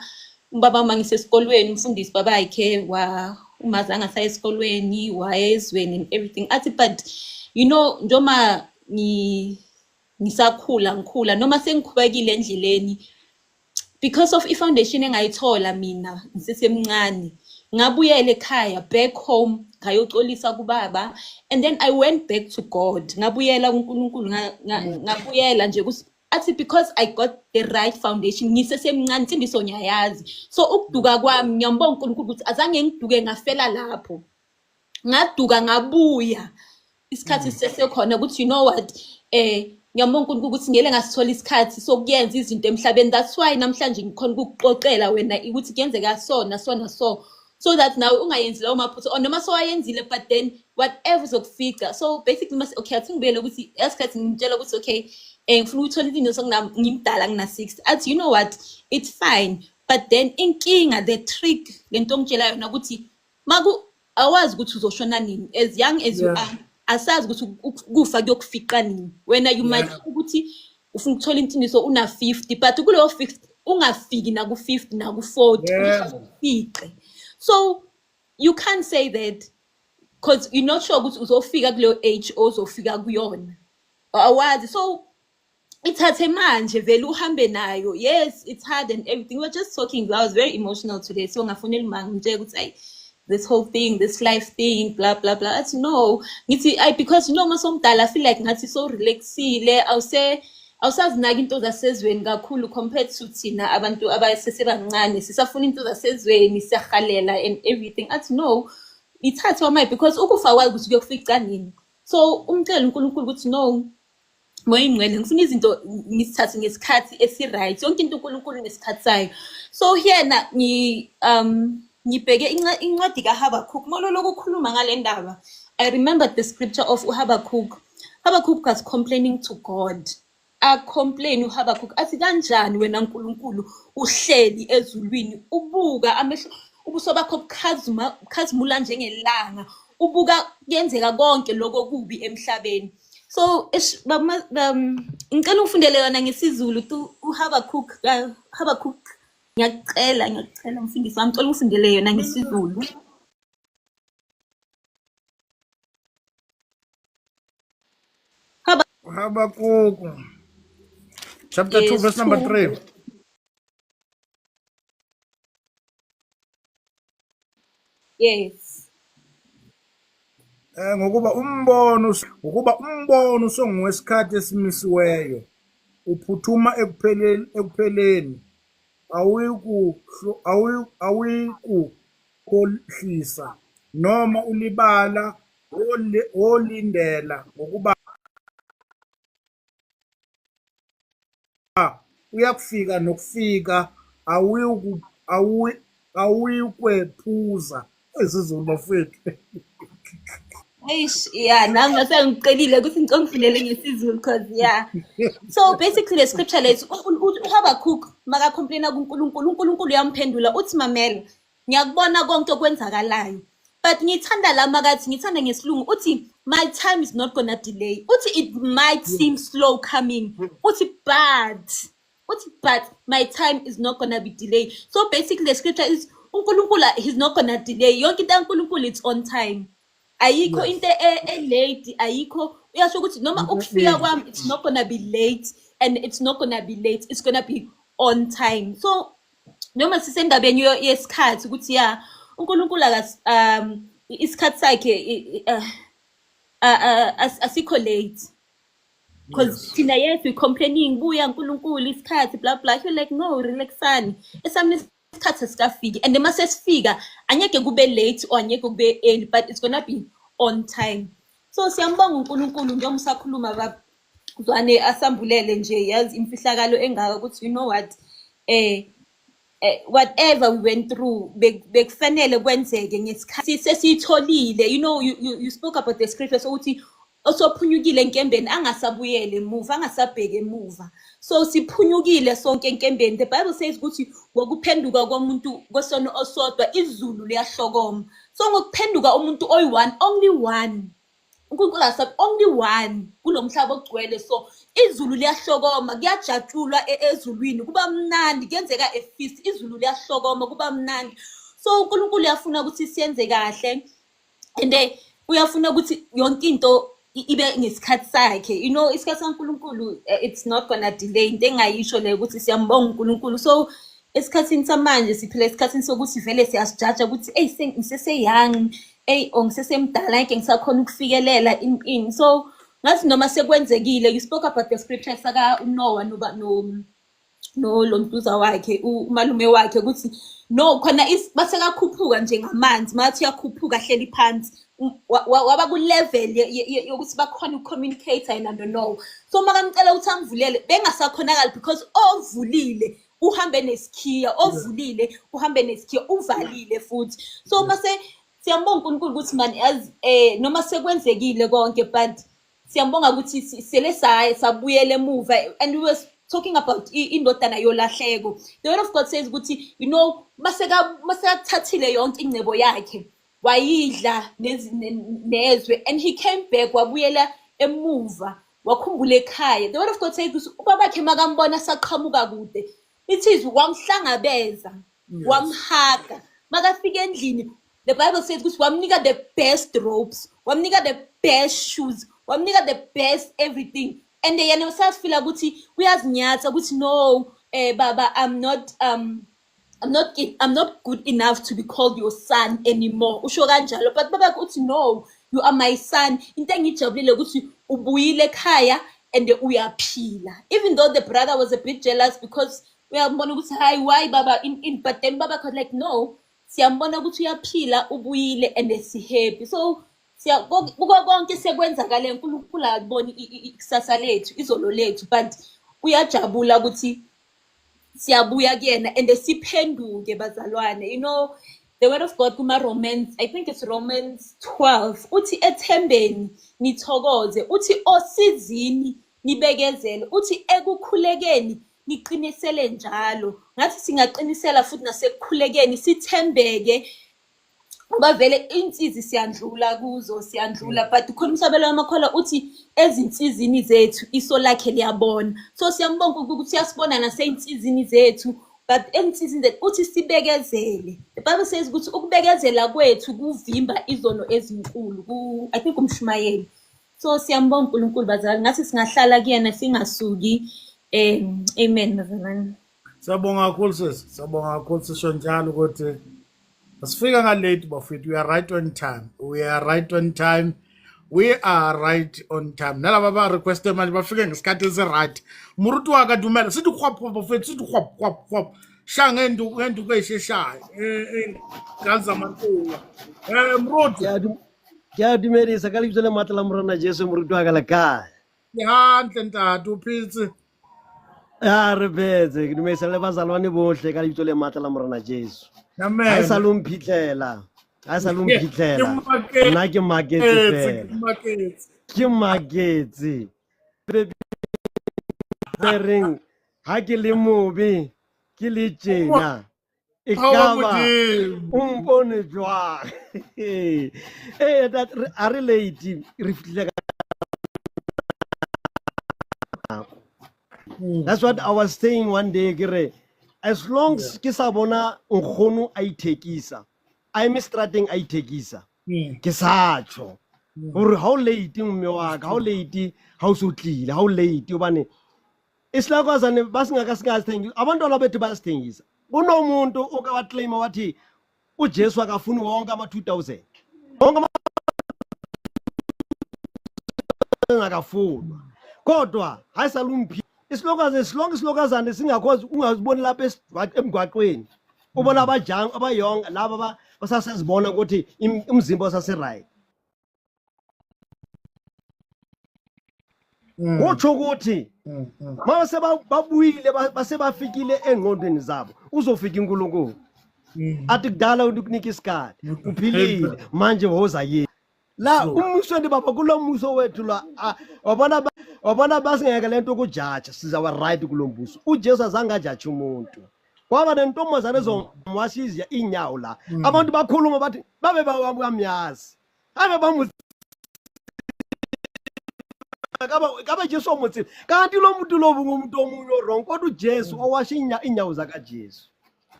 Ubaba uma ngisesikolweni umfundisi babakhe wa uma zange asaye esikolweni waya ezweni and everything, athi but you know njoma ngisakhula ngikhula noma sengikhubekile endleleni because of i-foundation engayithola mina ngisesemncane, ngabuyela ekhaya back home ngayoxolisa kubaba, and then I went back to God, ngabuyela kuNkulunkulu, ngabuyela nje athi because I got the right foundation ngisesemncane, insindiso ngiyayazi. So ukuduka kwami ngiyambonga uNkulunkulu ukuthi azange ngiduke ngafela lapho, ngaduka ngabuya isikhathi sisesekhona ukuthi you know what, ngiyambonga uNkulunkulu ukuthi ngiyele ngasithola isikhathi sokuyenza izinto emhlabeni. That's why namhlanje ngikhona ukukuxoxela wena ukuthi kuyenzeka so na so na so, so that nawe ungayenzi lawo maphutha or noma sowayenzile, but then whatever uzokufica. So basically mase okay athi ngibuyele ukuthi esikhathi ngimtshela ukuthi okay ngifuna ukuthola izinto sokuna ngimdala ngina 60, athi you know what, it's fine, but then inkinga the trick lento ongitshela yona ukuthi maku awazi ukuthi uzoshona nini as young as you are, asazi ukuthi kufa kuyokufiqa nini wena. You might ukuthi ufuna ukuthola insindiso una 50, but kuleyo 50 ungafiki naku 50 naku 40 ufice. So you can't say that because you're not sure ukuthi uzofika kuleyo age ozofika kuyona, awazi. So ithathe manje vele uhambe nayo. Yes, it's hard and everything, we were just talking, I was very emotional today, so ngafonela uma ngimtshela ukuthi ayi this whole thing, this life thing, blah blah blah. Athi no, ngithi ayi because you know masomdala I feel like ngathi so relaxile, awusazinaki into zasezweni kakhulu compared to thina abantu abasesebancane, sisafuna into zasezweni, siyahalela and everything. Athi no, ithathe wamayi because ukufa kwazi ukuthi kuyokufica nini. So umcela uNkulunkulu ukuthi no Moya Ingcwele ngifuna izinto ngisithathe ngesikhathi esi-right, yonke into uNkulunkulu nesikhathi sayo. So here na ngibheke incwadi kaHabakkuk, mololo ukukhuluma ngale ndaba. I remembered the scripture of uHabakkuk. Habakkuk was complaining to God. A-complain uHabakkuk athi kanjani wena Nkulunkulu uhleli ezulwini ubuka amehlo ubuso bakho bukhazimula njengelanga, ubuka kuyenzeka konke lokho kubi emhlabeni. So ngicela ungifundele yona ngesiZulu tu uHabakkuk, Habakkuk, ngiyacela ngiyacela mfundisi wami, ngicela ungifundele yona ngesiZulu. Habakkuk chapter 2 Yes, verse number 2. 3. Yes. Ngokuba umbono usongowesikhathi esimisiweyo, uphuthuma ekupheleni, awuyikukhohlisa noma ulibala, wolindela ngokuba uyakufika nokufika, awuyikwephuza. IsiZulu bafethu. Eish, yeah, nami ngasengicelile ukuthi ngicela ngifundele ngesiZulu because yeah. So basically the scripture lethu uHabakkuk makacomplaina kuNkulunkulu, uNkulunkulu uyamphendula uthi mamela, ngiyakubona konke okwenzakalayo. But ngithanda la makathi, ngithanda ngesilungu uthi my time is not gonna delay. Uthi it might seem slow coming. Uthi but my time is not gonna be delayed. So basically the scripture is uNkulunkulu he's not gonna delay. Yonke into kaNkulunkulu it's on time. Ayikho into e-late, ayikho. Uyasho ukuthi noma ukufika kwami it's not gonna be late, and it's not gonna be late, it's gonna be on time. So noma sisendabeni yesikhathi ukuthi ya uNkulunkulu isikhathi sakhe asikho late. Because thina yes we complaining buya uNkulunkulu isikhathi blah blah, you're like no relaxani, esami isikhathi asikafiki, and mase sifika angeke kube late or angeke kube early, but it's gonna be on time. So siyambonga uNkulunkulu njengoba usakhuluma baba Zwane asambulele nje yazi imfihlakalo engaka ukuthi you know what, whatever we went through bekufanele kwenzeke ngesikhathi sesiyitholile. You know you spoke about the scripture sokuthi Osophunyukile enkembeni angasabuyele emuva, angasabheki emuva. So siphunyukile sonke enkembeni. The Bible says ukuthi ngokuphenduka komuntu kwesono osodwa izulu liyahlokoma. So ngokuphenduka umuntu oyi-one, only one, uNkulunkulu akasab only one kulo mhlaba ogcwele, so izulu liyahlokoma, kuyajatshulwa ezulwini, kuba mnandi, kuyenzeka a feast, izulu liyahlokoma, kuba mnandi. So uNkulunkulu uyafuna ukuthi siyenze kahle and uyafuna ukuthi yonke into ibe ngesikhathi sakhe. You know, isikhathi saNkulunkulu, it's not gonna delay. Into engayisho leyo ukuthi siyambonga uNkulunkulu. So esikhathini samanje siphila esikhathini sokuthi vele siyasijaja ukuthi eyi, ngisese-young, eyi, or ngisesemdala, ngeke ngisakhona ukufikelela in in. So ngathi noma sekwenzekile, you spoke about the scripture saka uNoah noba no nolontuza wakhe, umalume wakhe, ukuthi no khona basekakhuphuka nje ngamanzi, mathi uyakhuphuka ahleli phansi, waba ku-level yokuthi bakhona uku-communicate yena noNoah. So makamcela ukuthi amvulele, bengasakhonakali because ovulile uhambe nesikhiya, ovulile uhambe nesikhiya, uvalile futhi. So mase siyambonga uNkulunkulu ukuthi man, as noma sekwenzekile konke, but siyambonga ukuthi sele sabuyela emuva. And we were talking about indodana yolahleko. The word of God says ukuthi, you know, masekathathile yonke ingcebo yakhe, wayidla nezwe, and he came back, wabuyela emuva, wakhumbula ekhaya. The word of God says ukuthi ubabakhe makambona saqhamuka kude, it is wamhlangabeza, wamhaga. Makafika endlini, the Bible says ukuthi wamnika the best robes, wamnika the best shoes, wamnika the best everything. And yena usafila ukuthi uyazinyatha ukuthi no, baba, I'm not good enough to be called your son anymore, usho kanjalo. But baba uthi, "No, you are my son. Into engijabulile ukuthi ubuyile ekhaya and uyaphila." Even though the brother was a bit jealous because uyambona ukuthi hayi, why baba in, but then baba was like, "No, siyambona ukuthi uyaphila, ubuyile and si happy." So siya kuko konke sekwenzakale, uNkulunkulu akuboni ikusasa lethu, izolo lethu, but uyajabula ukuthi siyabuya kuyena and siphenduke, bazalwane. You know, the word of God kuma Romans, I think it's Romans 12, uthi ethembeni nithokoze, uthi osizini nibekezele, uthi ekukhulekeni niqinisele njalo. Ngathi singaqinisela futhi nasekukhulekeni, sithembeke, ngoba vele insizi siyandlula kuzo, siyandlula. But khona umhlabelo wamakholwa uthi ezinsizini zethu iso lakhe liyabona. So siyambonga ukuthi uyasibona nasey'nsizini zethu, but ensizini zethu uthi sibekezele. The Bible says ukuthi ukubekezela kwethu kuvimba izono ezinkulu, I think umshumayeli. So siyambonga uNkulunkulu, bazalwane. Ngathi singahlala kuyena, singasuki. Amen, bazalwane. Siyabonga kakhulu, sisi. Siyabonga kakhulu. Sisho njalo ukuthi asifika nga-late, bafethu. We are right on time, we are right on time, we are right on time. Nalaba ba-requeste manje bafike ngesikhathi esi-right. Moruti wa ka, dumela. Sithi hwap hwap, bafethu, sithi hwap hwap hwap. Sha ngenduku, ngenduku eyisheshayo, ngane zamantuka, moruti. Ke a dumedisa ka lebitso le matla la Morena Jesu, moruti wa ka, le kae? Ke hantle, ntate, o phetse? A re phetse. Ke dumedisa le bazalwane bohle ka lebitso le matla la Morena Jesu. Ha e Amen. sa lo mphitlhela, ha e sa lo mphitlhela, Ke nna ke maketse maketse, fela. Ke maketse. Ke maketse be reng ha ke le mobe ke le tjena e Hawa ka ba Modimo. O mpone jwang? Ee, a re late, re fihlile ka nako. That's what I was saying one day, ke re as long as ke sa bona nkgono a ithekisa, a eme strateng a ithekisa, ke sa tjho gore ha o late, mme wa ka, ha o late, ha o so tlile, ha o late, hobane isilakwazane basingaka singasithengisa, abantwana bethu bayasithengisa. Kunomuntu oke waclaima wathi uJesu akafuni wonke ama-2000, wonke engakafunwa, kodwa hayi, salumphi isilokazi silonke, isilokazane singakhozi ungaziboni lapha emgwaqweni, ubona abajang abayonga laba basasezibona ukuthi umzimba usase-right. Kutsho ukuthi mase babuyile, base bafikile engqondweni zabo, uzofika iNkulunkulu athi kudala ukunika isikhathi, uphilile, manje woza yini. La True. umbusweni baba, kulo mbuso wethu la, wabona wabona basingeke lento ukujaja, sizawa right kulo mbuso. UJesu azange ajaje umuntu. Kwaba nentombazane ezomwashiza inyawo la. Abantu bakhuluma bathi babe bamyazi. Abe bamu kaba Jesu omutsile. Kanti lo muntu lo ngumuntu omunye wrong, kodwa uJesu owasha inyawo zakaJesu.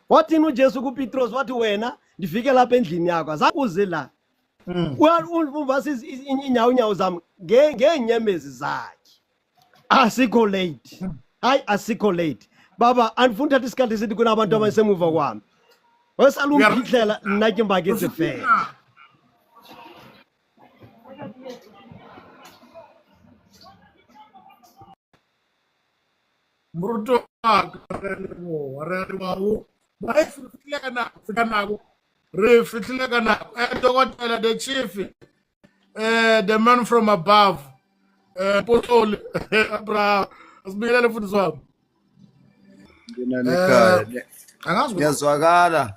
Wathini uJesu kuPetros? Wathi wena ndifike lapha endlini yakho, azange uze la. Umvasa inyawo zami ngeenyembezi zakhe. Asikho late. Hayi, asikho late. Baba, andifuni uthatha isikhathi sithi kunabantu abasemuva kwami. Wesala umphihlela nna ke mbaketse fela. Moruti wa ka, re a leboha, re a leboha. Ba e fihlile ka nako, ka nako. Re fihlile ka nako. Dokotela, the chief, the man from above, Mpostoli Abraham, asibingelele mfundisi wami. Ngenani ekhaya. Angazi ukuthi Ngiyazwakala.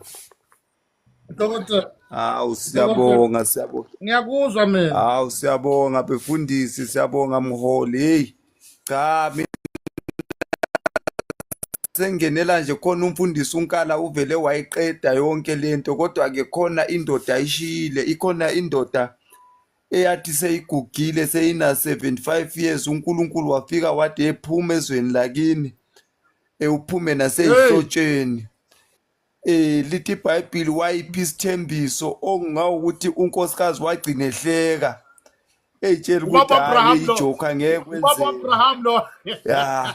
Dokotela, Hawu siyabonga, siyabonga. Ngiyakuzwa mina. Hawu siyabonga befundisi, siyabonga mholi. Hey, cha mina sengingenela nje khona umfundisi uNkala uvele wayiqeda yonke lento, kodwa ke khona indoda ayishiyile, ikhona indoda eyathi seyigugile seyina 75 years, uNkulunkulu wafika wathi ephuma ezweni lakini, ewuphume naseyihlotsheni. Lithi iBhayibheli wayipha isithembiso okungawukuthi unkosikazi wagcina ehleka eyitshela ukuthi Ubaba hayi Abraham lo. ijoke angeke Ubaba kwenzeke. Abraham lo. Ya.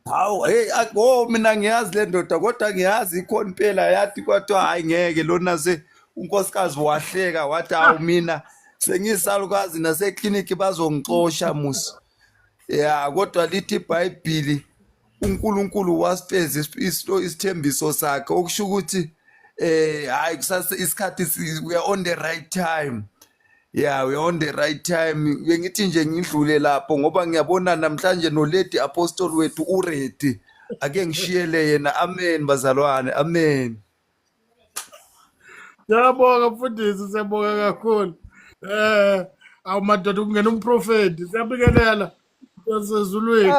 Hawu hey, oh mina ngiyazi le ndoda, kodwa ngiyazi ikhona impela, yathi kwathiwa hayi ngeke lona, se unkosikazi wahleka wathi hawu mina sengiyisalukazi nasekliniki bazongixosha musi. Ya, kodwa lithi iBhayibheli uNkulunkulu wasifeza isithembiso sakhe, okusho ukuthi hayi kusase isikhathi, we are on the right time. Yeah, we are on the right time. Bengithi nje ngidlule lapho ngoba ngiyabona namhlanje no Lady Apostle wethu uready. Ake ngishiyele yena. Amen bazalwane. Amen. Siyabonga mfundisi, siyabonga kakhulu. Awu madoda, kungena umprofeti, siyabingelela. Sezulwini.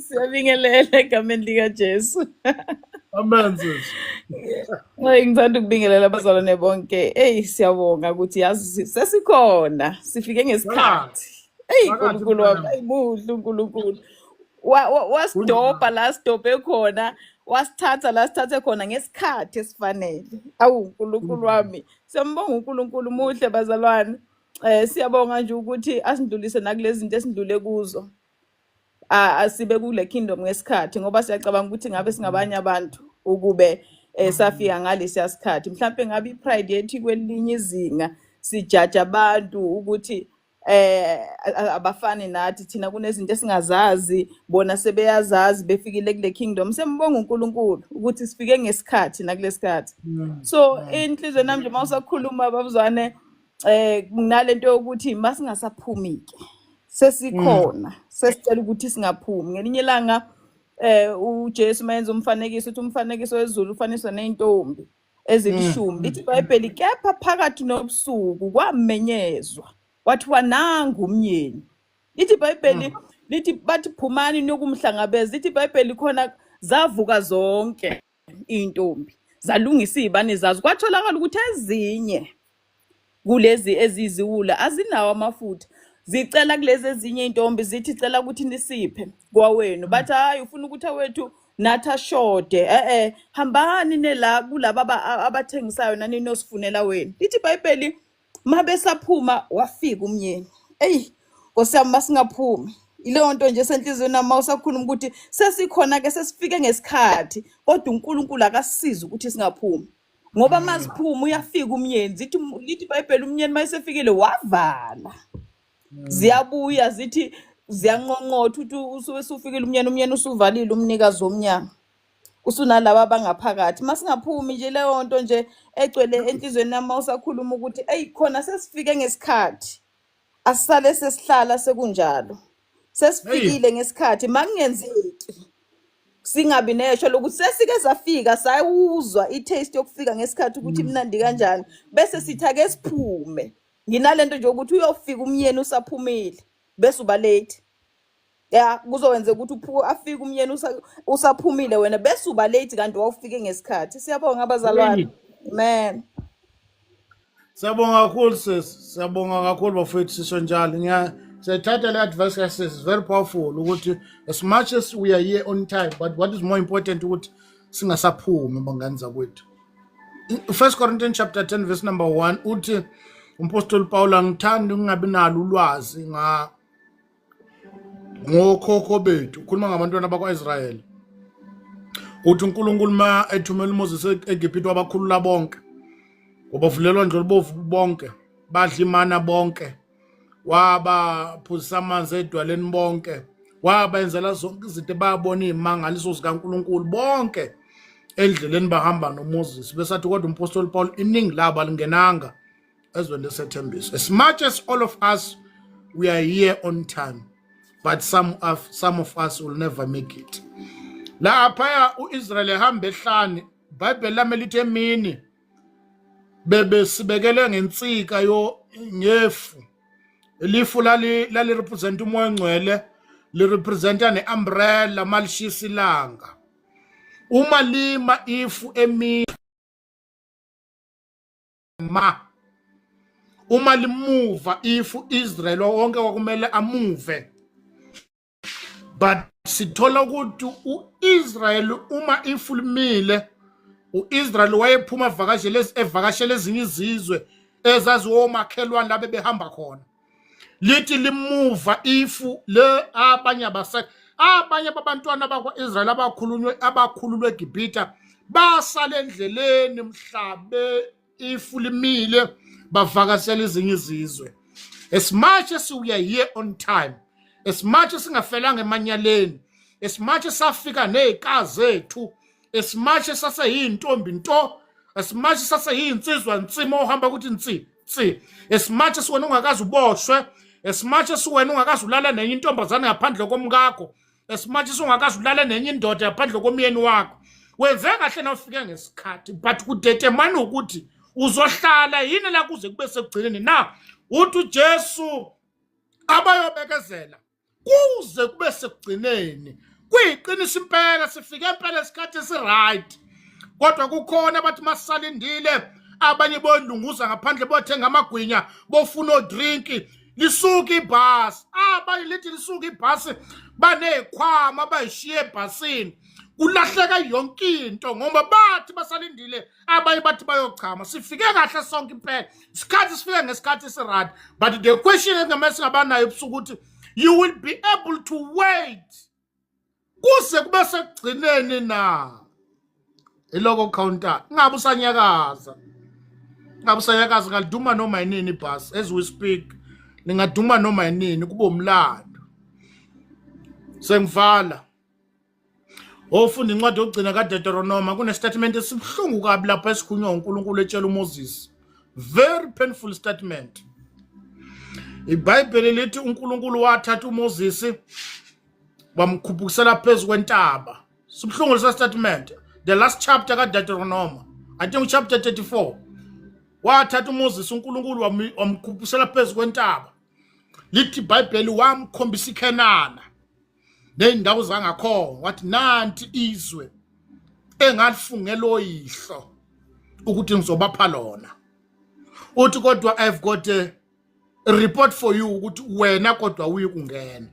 Siyabingelela egameni likaJesu. Amen sis. Hayi, ngithanda ukubingelela abazalwane bonke. Hey, siyabonga ukuthi yazi sesikhona, sifike ngesikhathi. Hey, Phakathi uNkulunkulu wami, mntana. hayi muhle uNkulunkulu. Wasidobha la sidobhe khona, wasithatha la sithathe khona ngesikhathi esifanele. Awu uNkulunkulu wami, siyambonga uNkulunkulu, muhle bazalwane. Siyabonga nje ukuthi asindlulise nakulezi zinto esindlule kuzo. Asibe kule kingdom ngesikhathi, ngoba siyacabanga ukuthi ngabe singabanye abantu ukube safika ngalesiya sikhathi. Mhlambe ngabe ipride yethu kwelinye izinga, sijaja abantu ukuthi abafani nathi, thina kunezinto esingazazi, bona sebeyazazi, befikile kule kingdom. Siyambonga uNkulunkulu ukuthi sifike ngesikhathi nakulesikhathi. So inhliziyo nami nje mawusakhuluma babuzwane, kunalento yokuthi masingasaphumi ke, sesikhona, sesicela ukuthi singaphumi. Ngelinye ilanga uJesu mayenza umfanekiso, uthi umfanekiso wezulu ufaniswa nezintombi ezilishumi. Lithi iBhayibheli kepha phakathi nobusuku kwamenyezwa, kwathiwa nangu umyeni. Lithi iBhayibheli lithi bathi phumani niyokumhlangabeza. Lithi iBhayibheli khona zavuka zonke intombi, zalungisa izibane zazo. Kwatholakala ukuthi ezinye kulezi eziziwula azinawo amafutha, zicela kulezi ezinye intombi, zithi cela ukuthi nisiphe kwawenu. Bathi hayi, ufuna ukuthi awethu nathi ashode, hambani nela kulaba abathengisayo nani nosifunela wenu. Lithi iBhayibheli mabesaphuma wafika umyeni. Eyi Nkosi yami, masingaphumi. Ileyo nto nje senhliziyweni nami mawusakhuluma ukuthi sesikhona ke, sesifike ngesikhathi, kodwa uNkulunkulu akasisize ukuthi singaphumi, ngoba masiphuma uyafika umyeni. Zithi lithi iBhayibheli umyeni mayesefikile wavala. Ziyabuya zithi ziyanqonqotha, uthi usuke usufikile umyeni, umyeni usuvalile, umnikazi womnyango usunalaba abangaphakathi. Masingaphumi nje, leyo nto nje egcwele enhliziyweni nami mawusakhuluma ukuthi eyi khona sesifike ngesikhathi, asisale sesihlala sekunjalo, sesifikile ngesikhathi. Makungenzeki singabi nesho lokuthi sesike safika, sayuzwa i-taste yokufika ngesikhathi ukuthi imnandi kanjani, bese sithi ake siphume. Nginalento nje ukuthi uyofika umyeni usaphumile bese uba late. Ya, kuzowenza ukuthi afike umyeni usaphumile wena bese uba late kanti wawufike ngesikhathi. Siyabonga abazalwane. Amen. Siyabonga kakhulu sis, siyabonga kakhulu bafowethu sisho njalo. Ngiya siyayithatha le advice ka sis, very powerful ukuthi as much as we are here on time, but what is more important ukuthi singasaphumi bangani zakwethu. First Corinthians chapter 10 verse number 1 uthi umpostoli Paul, angithandi ukungabi nalo ulwazi nga ngokhokho bethu, ukhuluma ngabantwana bakwa-Israyeli. Uthi uNkulunkulu ma ethumela uMoses eGibhithe wabakhulula bonke, wabavulelwa ndlolubovu bonke, badla imana bonke, wabaphuzisa amanzi edwaleni bonke, wabenzela zonke izinto, babona iy'mangaliso zikaNkulunkulu bonke endleleni bahamba noMoses. Besathi kodwa umpostoli Paul iningi labo alingenanga ezweni lesethembiso. As much as all of us we are here on time, but some of us will never make it. Laphaya uIsrael ehamba ehlane, iBhayibheli lami lithi emini bebesibekele ngensika yo ngefu. Ilifu lali represent umoya ongcwele, li representa neumbrella malishisa ilanga. Uma lima ifu emini ma uma limuva ifu, Israel wonke kwakumele amuve, but sithola ukuthi uIsrael uma ifu limile, uIsrael wayephuma avakashele evakashele ezinye izizwe ezaziwomakhelwane labe behamba khona. Lithi limuva ifu le, abanye abase abanye babantwana bakwa-Israyeli abakhulunywe abakhululwe eGibhithe basala endleleni mhlabe ifu limile, bavakashela ezinye izizwe. As much as we are here on time, as much as singafelanga emanyaleni, as much as safika nezikazi zethu, as much as saseyintombi nto, as much as saseyinsizwa nsimo ohamba ukuthi nsi nsi, as much as wena ungakaze uboshwe, as much as wena ungakaze ulala nenye intombazane ngaphandle komkakho, as much as ungakaze ulala nenye indoda ngaphandle komyeni wakho, wenze kahle na ufike ngesikhathi, but kudetermine ukuthi uzohlala yini la kuze kube sekugcineni na. Uthi uJesu abayobekezela kuze kube sekugcineni. Kuyiqiniso impela, sifike impela isikhathi esiright, kodwa kukhona abathi masalindile, abanye bolunguza ngaphandle bothenga amagwinya, bofuna odrinki, lisuka ibhasi, abanye lithi lisuka ibhasi banezikhwama bayishiye ebhasini, kulahleka yonke into ngoba bathi basalindile, abanye bathi bayochama. Sifike kahle sonke impela isikhathi, sifike ngesikhathi esiright, but the question engamele singabanayo ebusuku ukuthi you will be able to wait kuze kube sekugcineni na? Iloko counter, ngabe usanyakaza, ngabe usanyakaza, ngaliduma noma yinini ibhasi. As we speak lingaduma noma yinini, kube umlando. Sengivala, ofunda incwadi yokugcina kaDeuteronoma, kunestatement esibuhlungu kabi lapha esikhulunywa uNkulunkulu etshela uMoses, very painful statement. IBhayibheli lithi uNkulunkulu wathatha uMoses wamkhuphukisela phezu kwentaba. Sibuhlungu lesa statement, the last chapter kaDeuteronoma, I think chapter 34. Wathatha uMoses uNkulunkulu wamkhuphukisela phezu kwentaba, lithi iBhayibheli wamkhombisa iKhenana ney'ndawo zangakhona, wathi nanti izwe engalifungela oyihlo ukuthi ngizobapha lona. Uthi kodwa I've got a report for you ukuthi wena kodwa uyi kungena.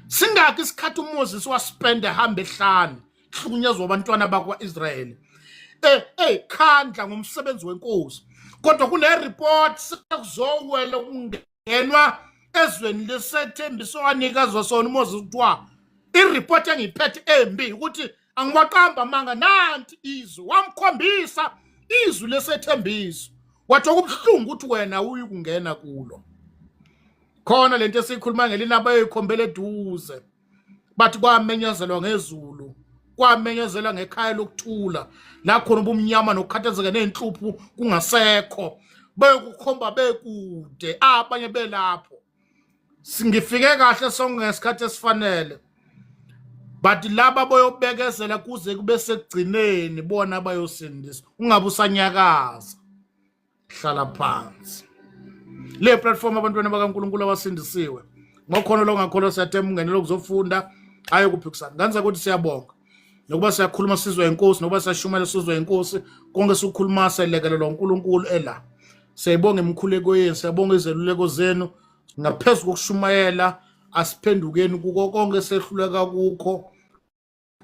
Singakhi isikhathi uMoses waspenda ehamba ehlane, hlukunyezwa abantwana bakwa-Israyeli, eyikhandla ngomsebenzi wenkosi, kodwa kune report sekuzowela kungenwa ezweni lesethembiso wanikezwa sona uMoses, kuthiwa ireport engiyiphethe embi ukuthi angiwaqamba amanga, nanti izwi. Wamkhombisa izwi lesethembiso, wathi okubuhlungu ukuthi wena uyikungena kulo. Khona lento esiyikhuluma ngelina abayikhombela eduze, bathi kwamenyezelwa ngezulu, kwamenyezelwa ngekhaya lokuthula la khona ubumnyama nokukhathazeka nezinhlupho kungasekho, bekukhomba bekude abanye belapho. Singifike kahle sonke ngesikhathi esifanele, but laba boyobekezela kuze kube sekugcineni bona bayosindiswa. Ungabe usanyakaza. Hlala phansi. Le platform abantwana bakaNkulunkulu abasindisiwe. Ngokhona longakholwa siyathemba ungenele ukuzofunda aye kuphikisana. Nganza ukuthi siyabonga. Nokuba siyakhuluma sizwe inkosi, nokuba siyashumayela sizwe inkosi, konke sikukhuluma selekelelwa uNkulunkulu ela. Siyayibonga imikhuleko yenu, siyabonga izeluleko zenu. Ngaphezu kokushumayela asiphendukeni kuko konke sehluleka kukho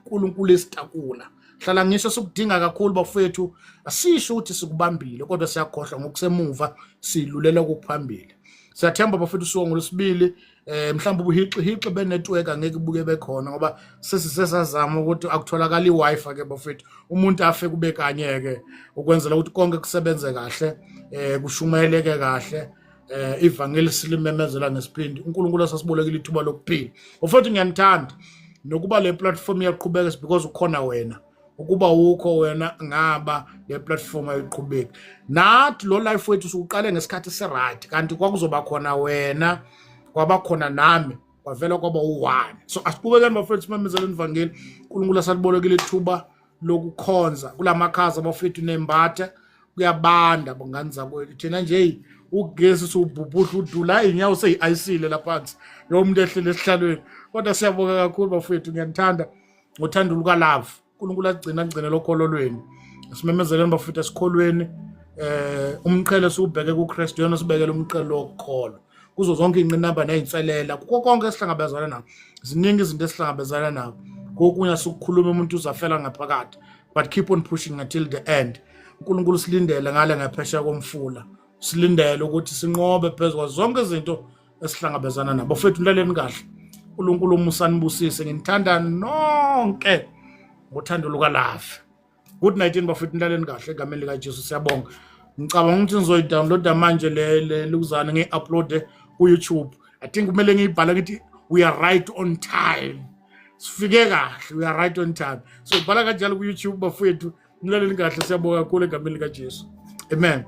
uNkulunkulu esitakula. Hlala ngisho sikudinga kakhulu bafowethu, asisho ukuthi sikubambile kodwa siyakhohlwa ngokusemuva silulela kokuphambili. Siyathemba bafowethu usuku ngolwesibili mhlawumbe ubuhixi hixi benetwork angeke buke bekhona ngoba sesisesazama ukuthi akutholakala iWi-Fi ke bafowethu, umuntu afe kube kanye ke ukwenzela ukuthi konke kusebenze kahle, kushumayeleke kahle, ivangeli silimemezela ngesipindi. uNkulunkulu asasibolekile ithuba lokuphila. Bafowethu ngiyanithanda nokuba le platform iyaqhubeka is because ukhona wena. Ukuba ukho wena ngaba le platform ayiqhubeki. Nathi lo life wethu siuqale ngesikhathi esi-right, kanti kwakuzoba khona wena, kwaba khona nami, kwavela kwaba u-one. So asiqhubekeni bafowethu simemezeleni ivangeli. uNkulunkulu asalibolekile ithuba lokukhonza kulamakhaza bafowethu nembatha kuyabanda bongani zakwethu. Thina nje ugesi siwubhubhudla udula inyawo seyi-ayisile laphansi lo muntu ehlele esihlalweni. Kodwa siyabonga kakhulu bafowethu, ngiyanithanda ngothando lukalove. uNkulunkulu agcina agcine lokholo lwenu. Simemezeleni bafowethu esikholweni, umqhele siwubheke kuKristu, yena sibekele umqhele wokukholwa kuzo zonke inqinamba nezinselela kuko konke esihlangabezana nako. Ziningi izinto esihlangabezana nako, kokunye sikukhuluma umuntu uzafela ngaphakathi, but keep on pushing until the end. uNkulunkulu silindele ngale ngaphesheya komfula, silindele ukuthi sinqobe phezu kwazo zonke izinto esihlangabezana nabo. Bafethu nilaleni kahle, uNkulunkulu umusa nibusise, nginithanda nonke ngothando lukalove. Good night bafethu, nilaleni kahle egameni likaJesu. Siyabonga. Ngicabanga ukuthi ngizoyidownloada manje le lukuzana ngiyi-uploade ku-YouTube. I think kumele ngiyibhale ngithi we are right on time, sifike kahle, we are right on time. So ibhala kanjalo ku-YouTube bafethu, nilaleni kahle. Siyabonga kakhulu egameni likaJesu, amen.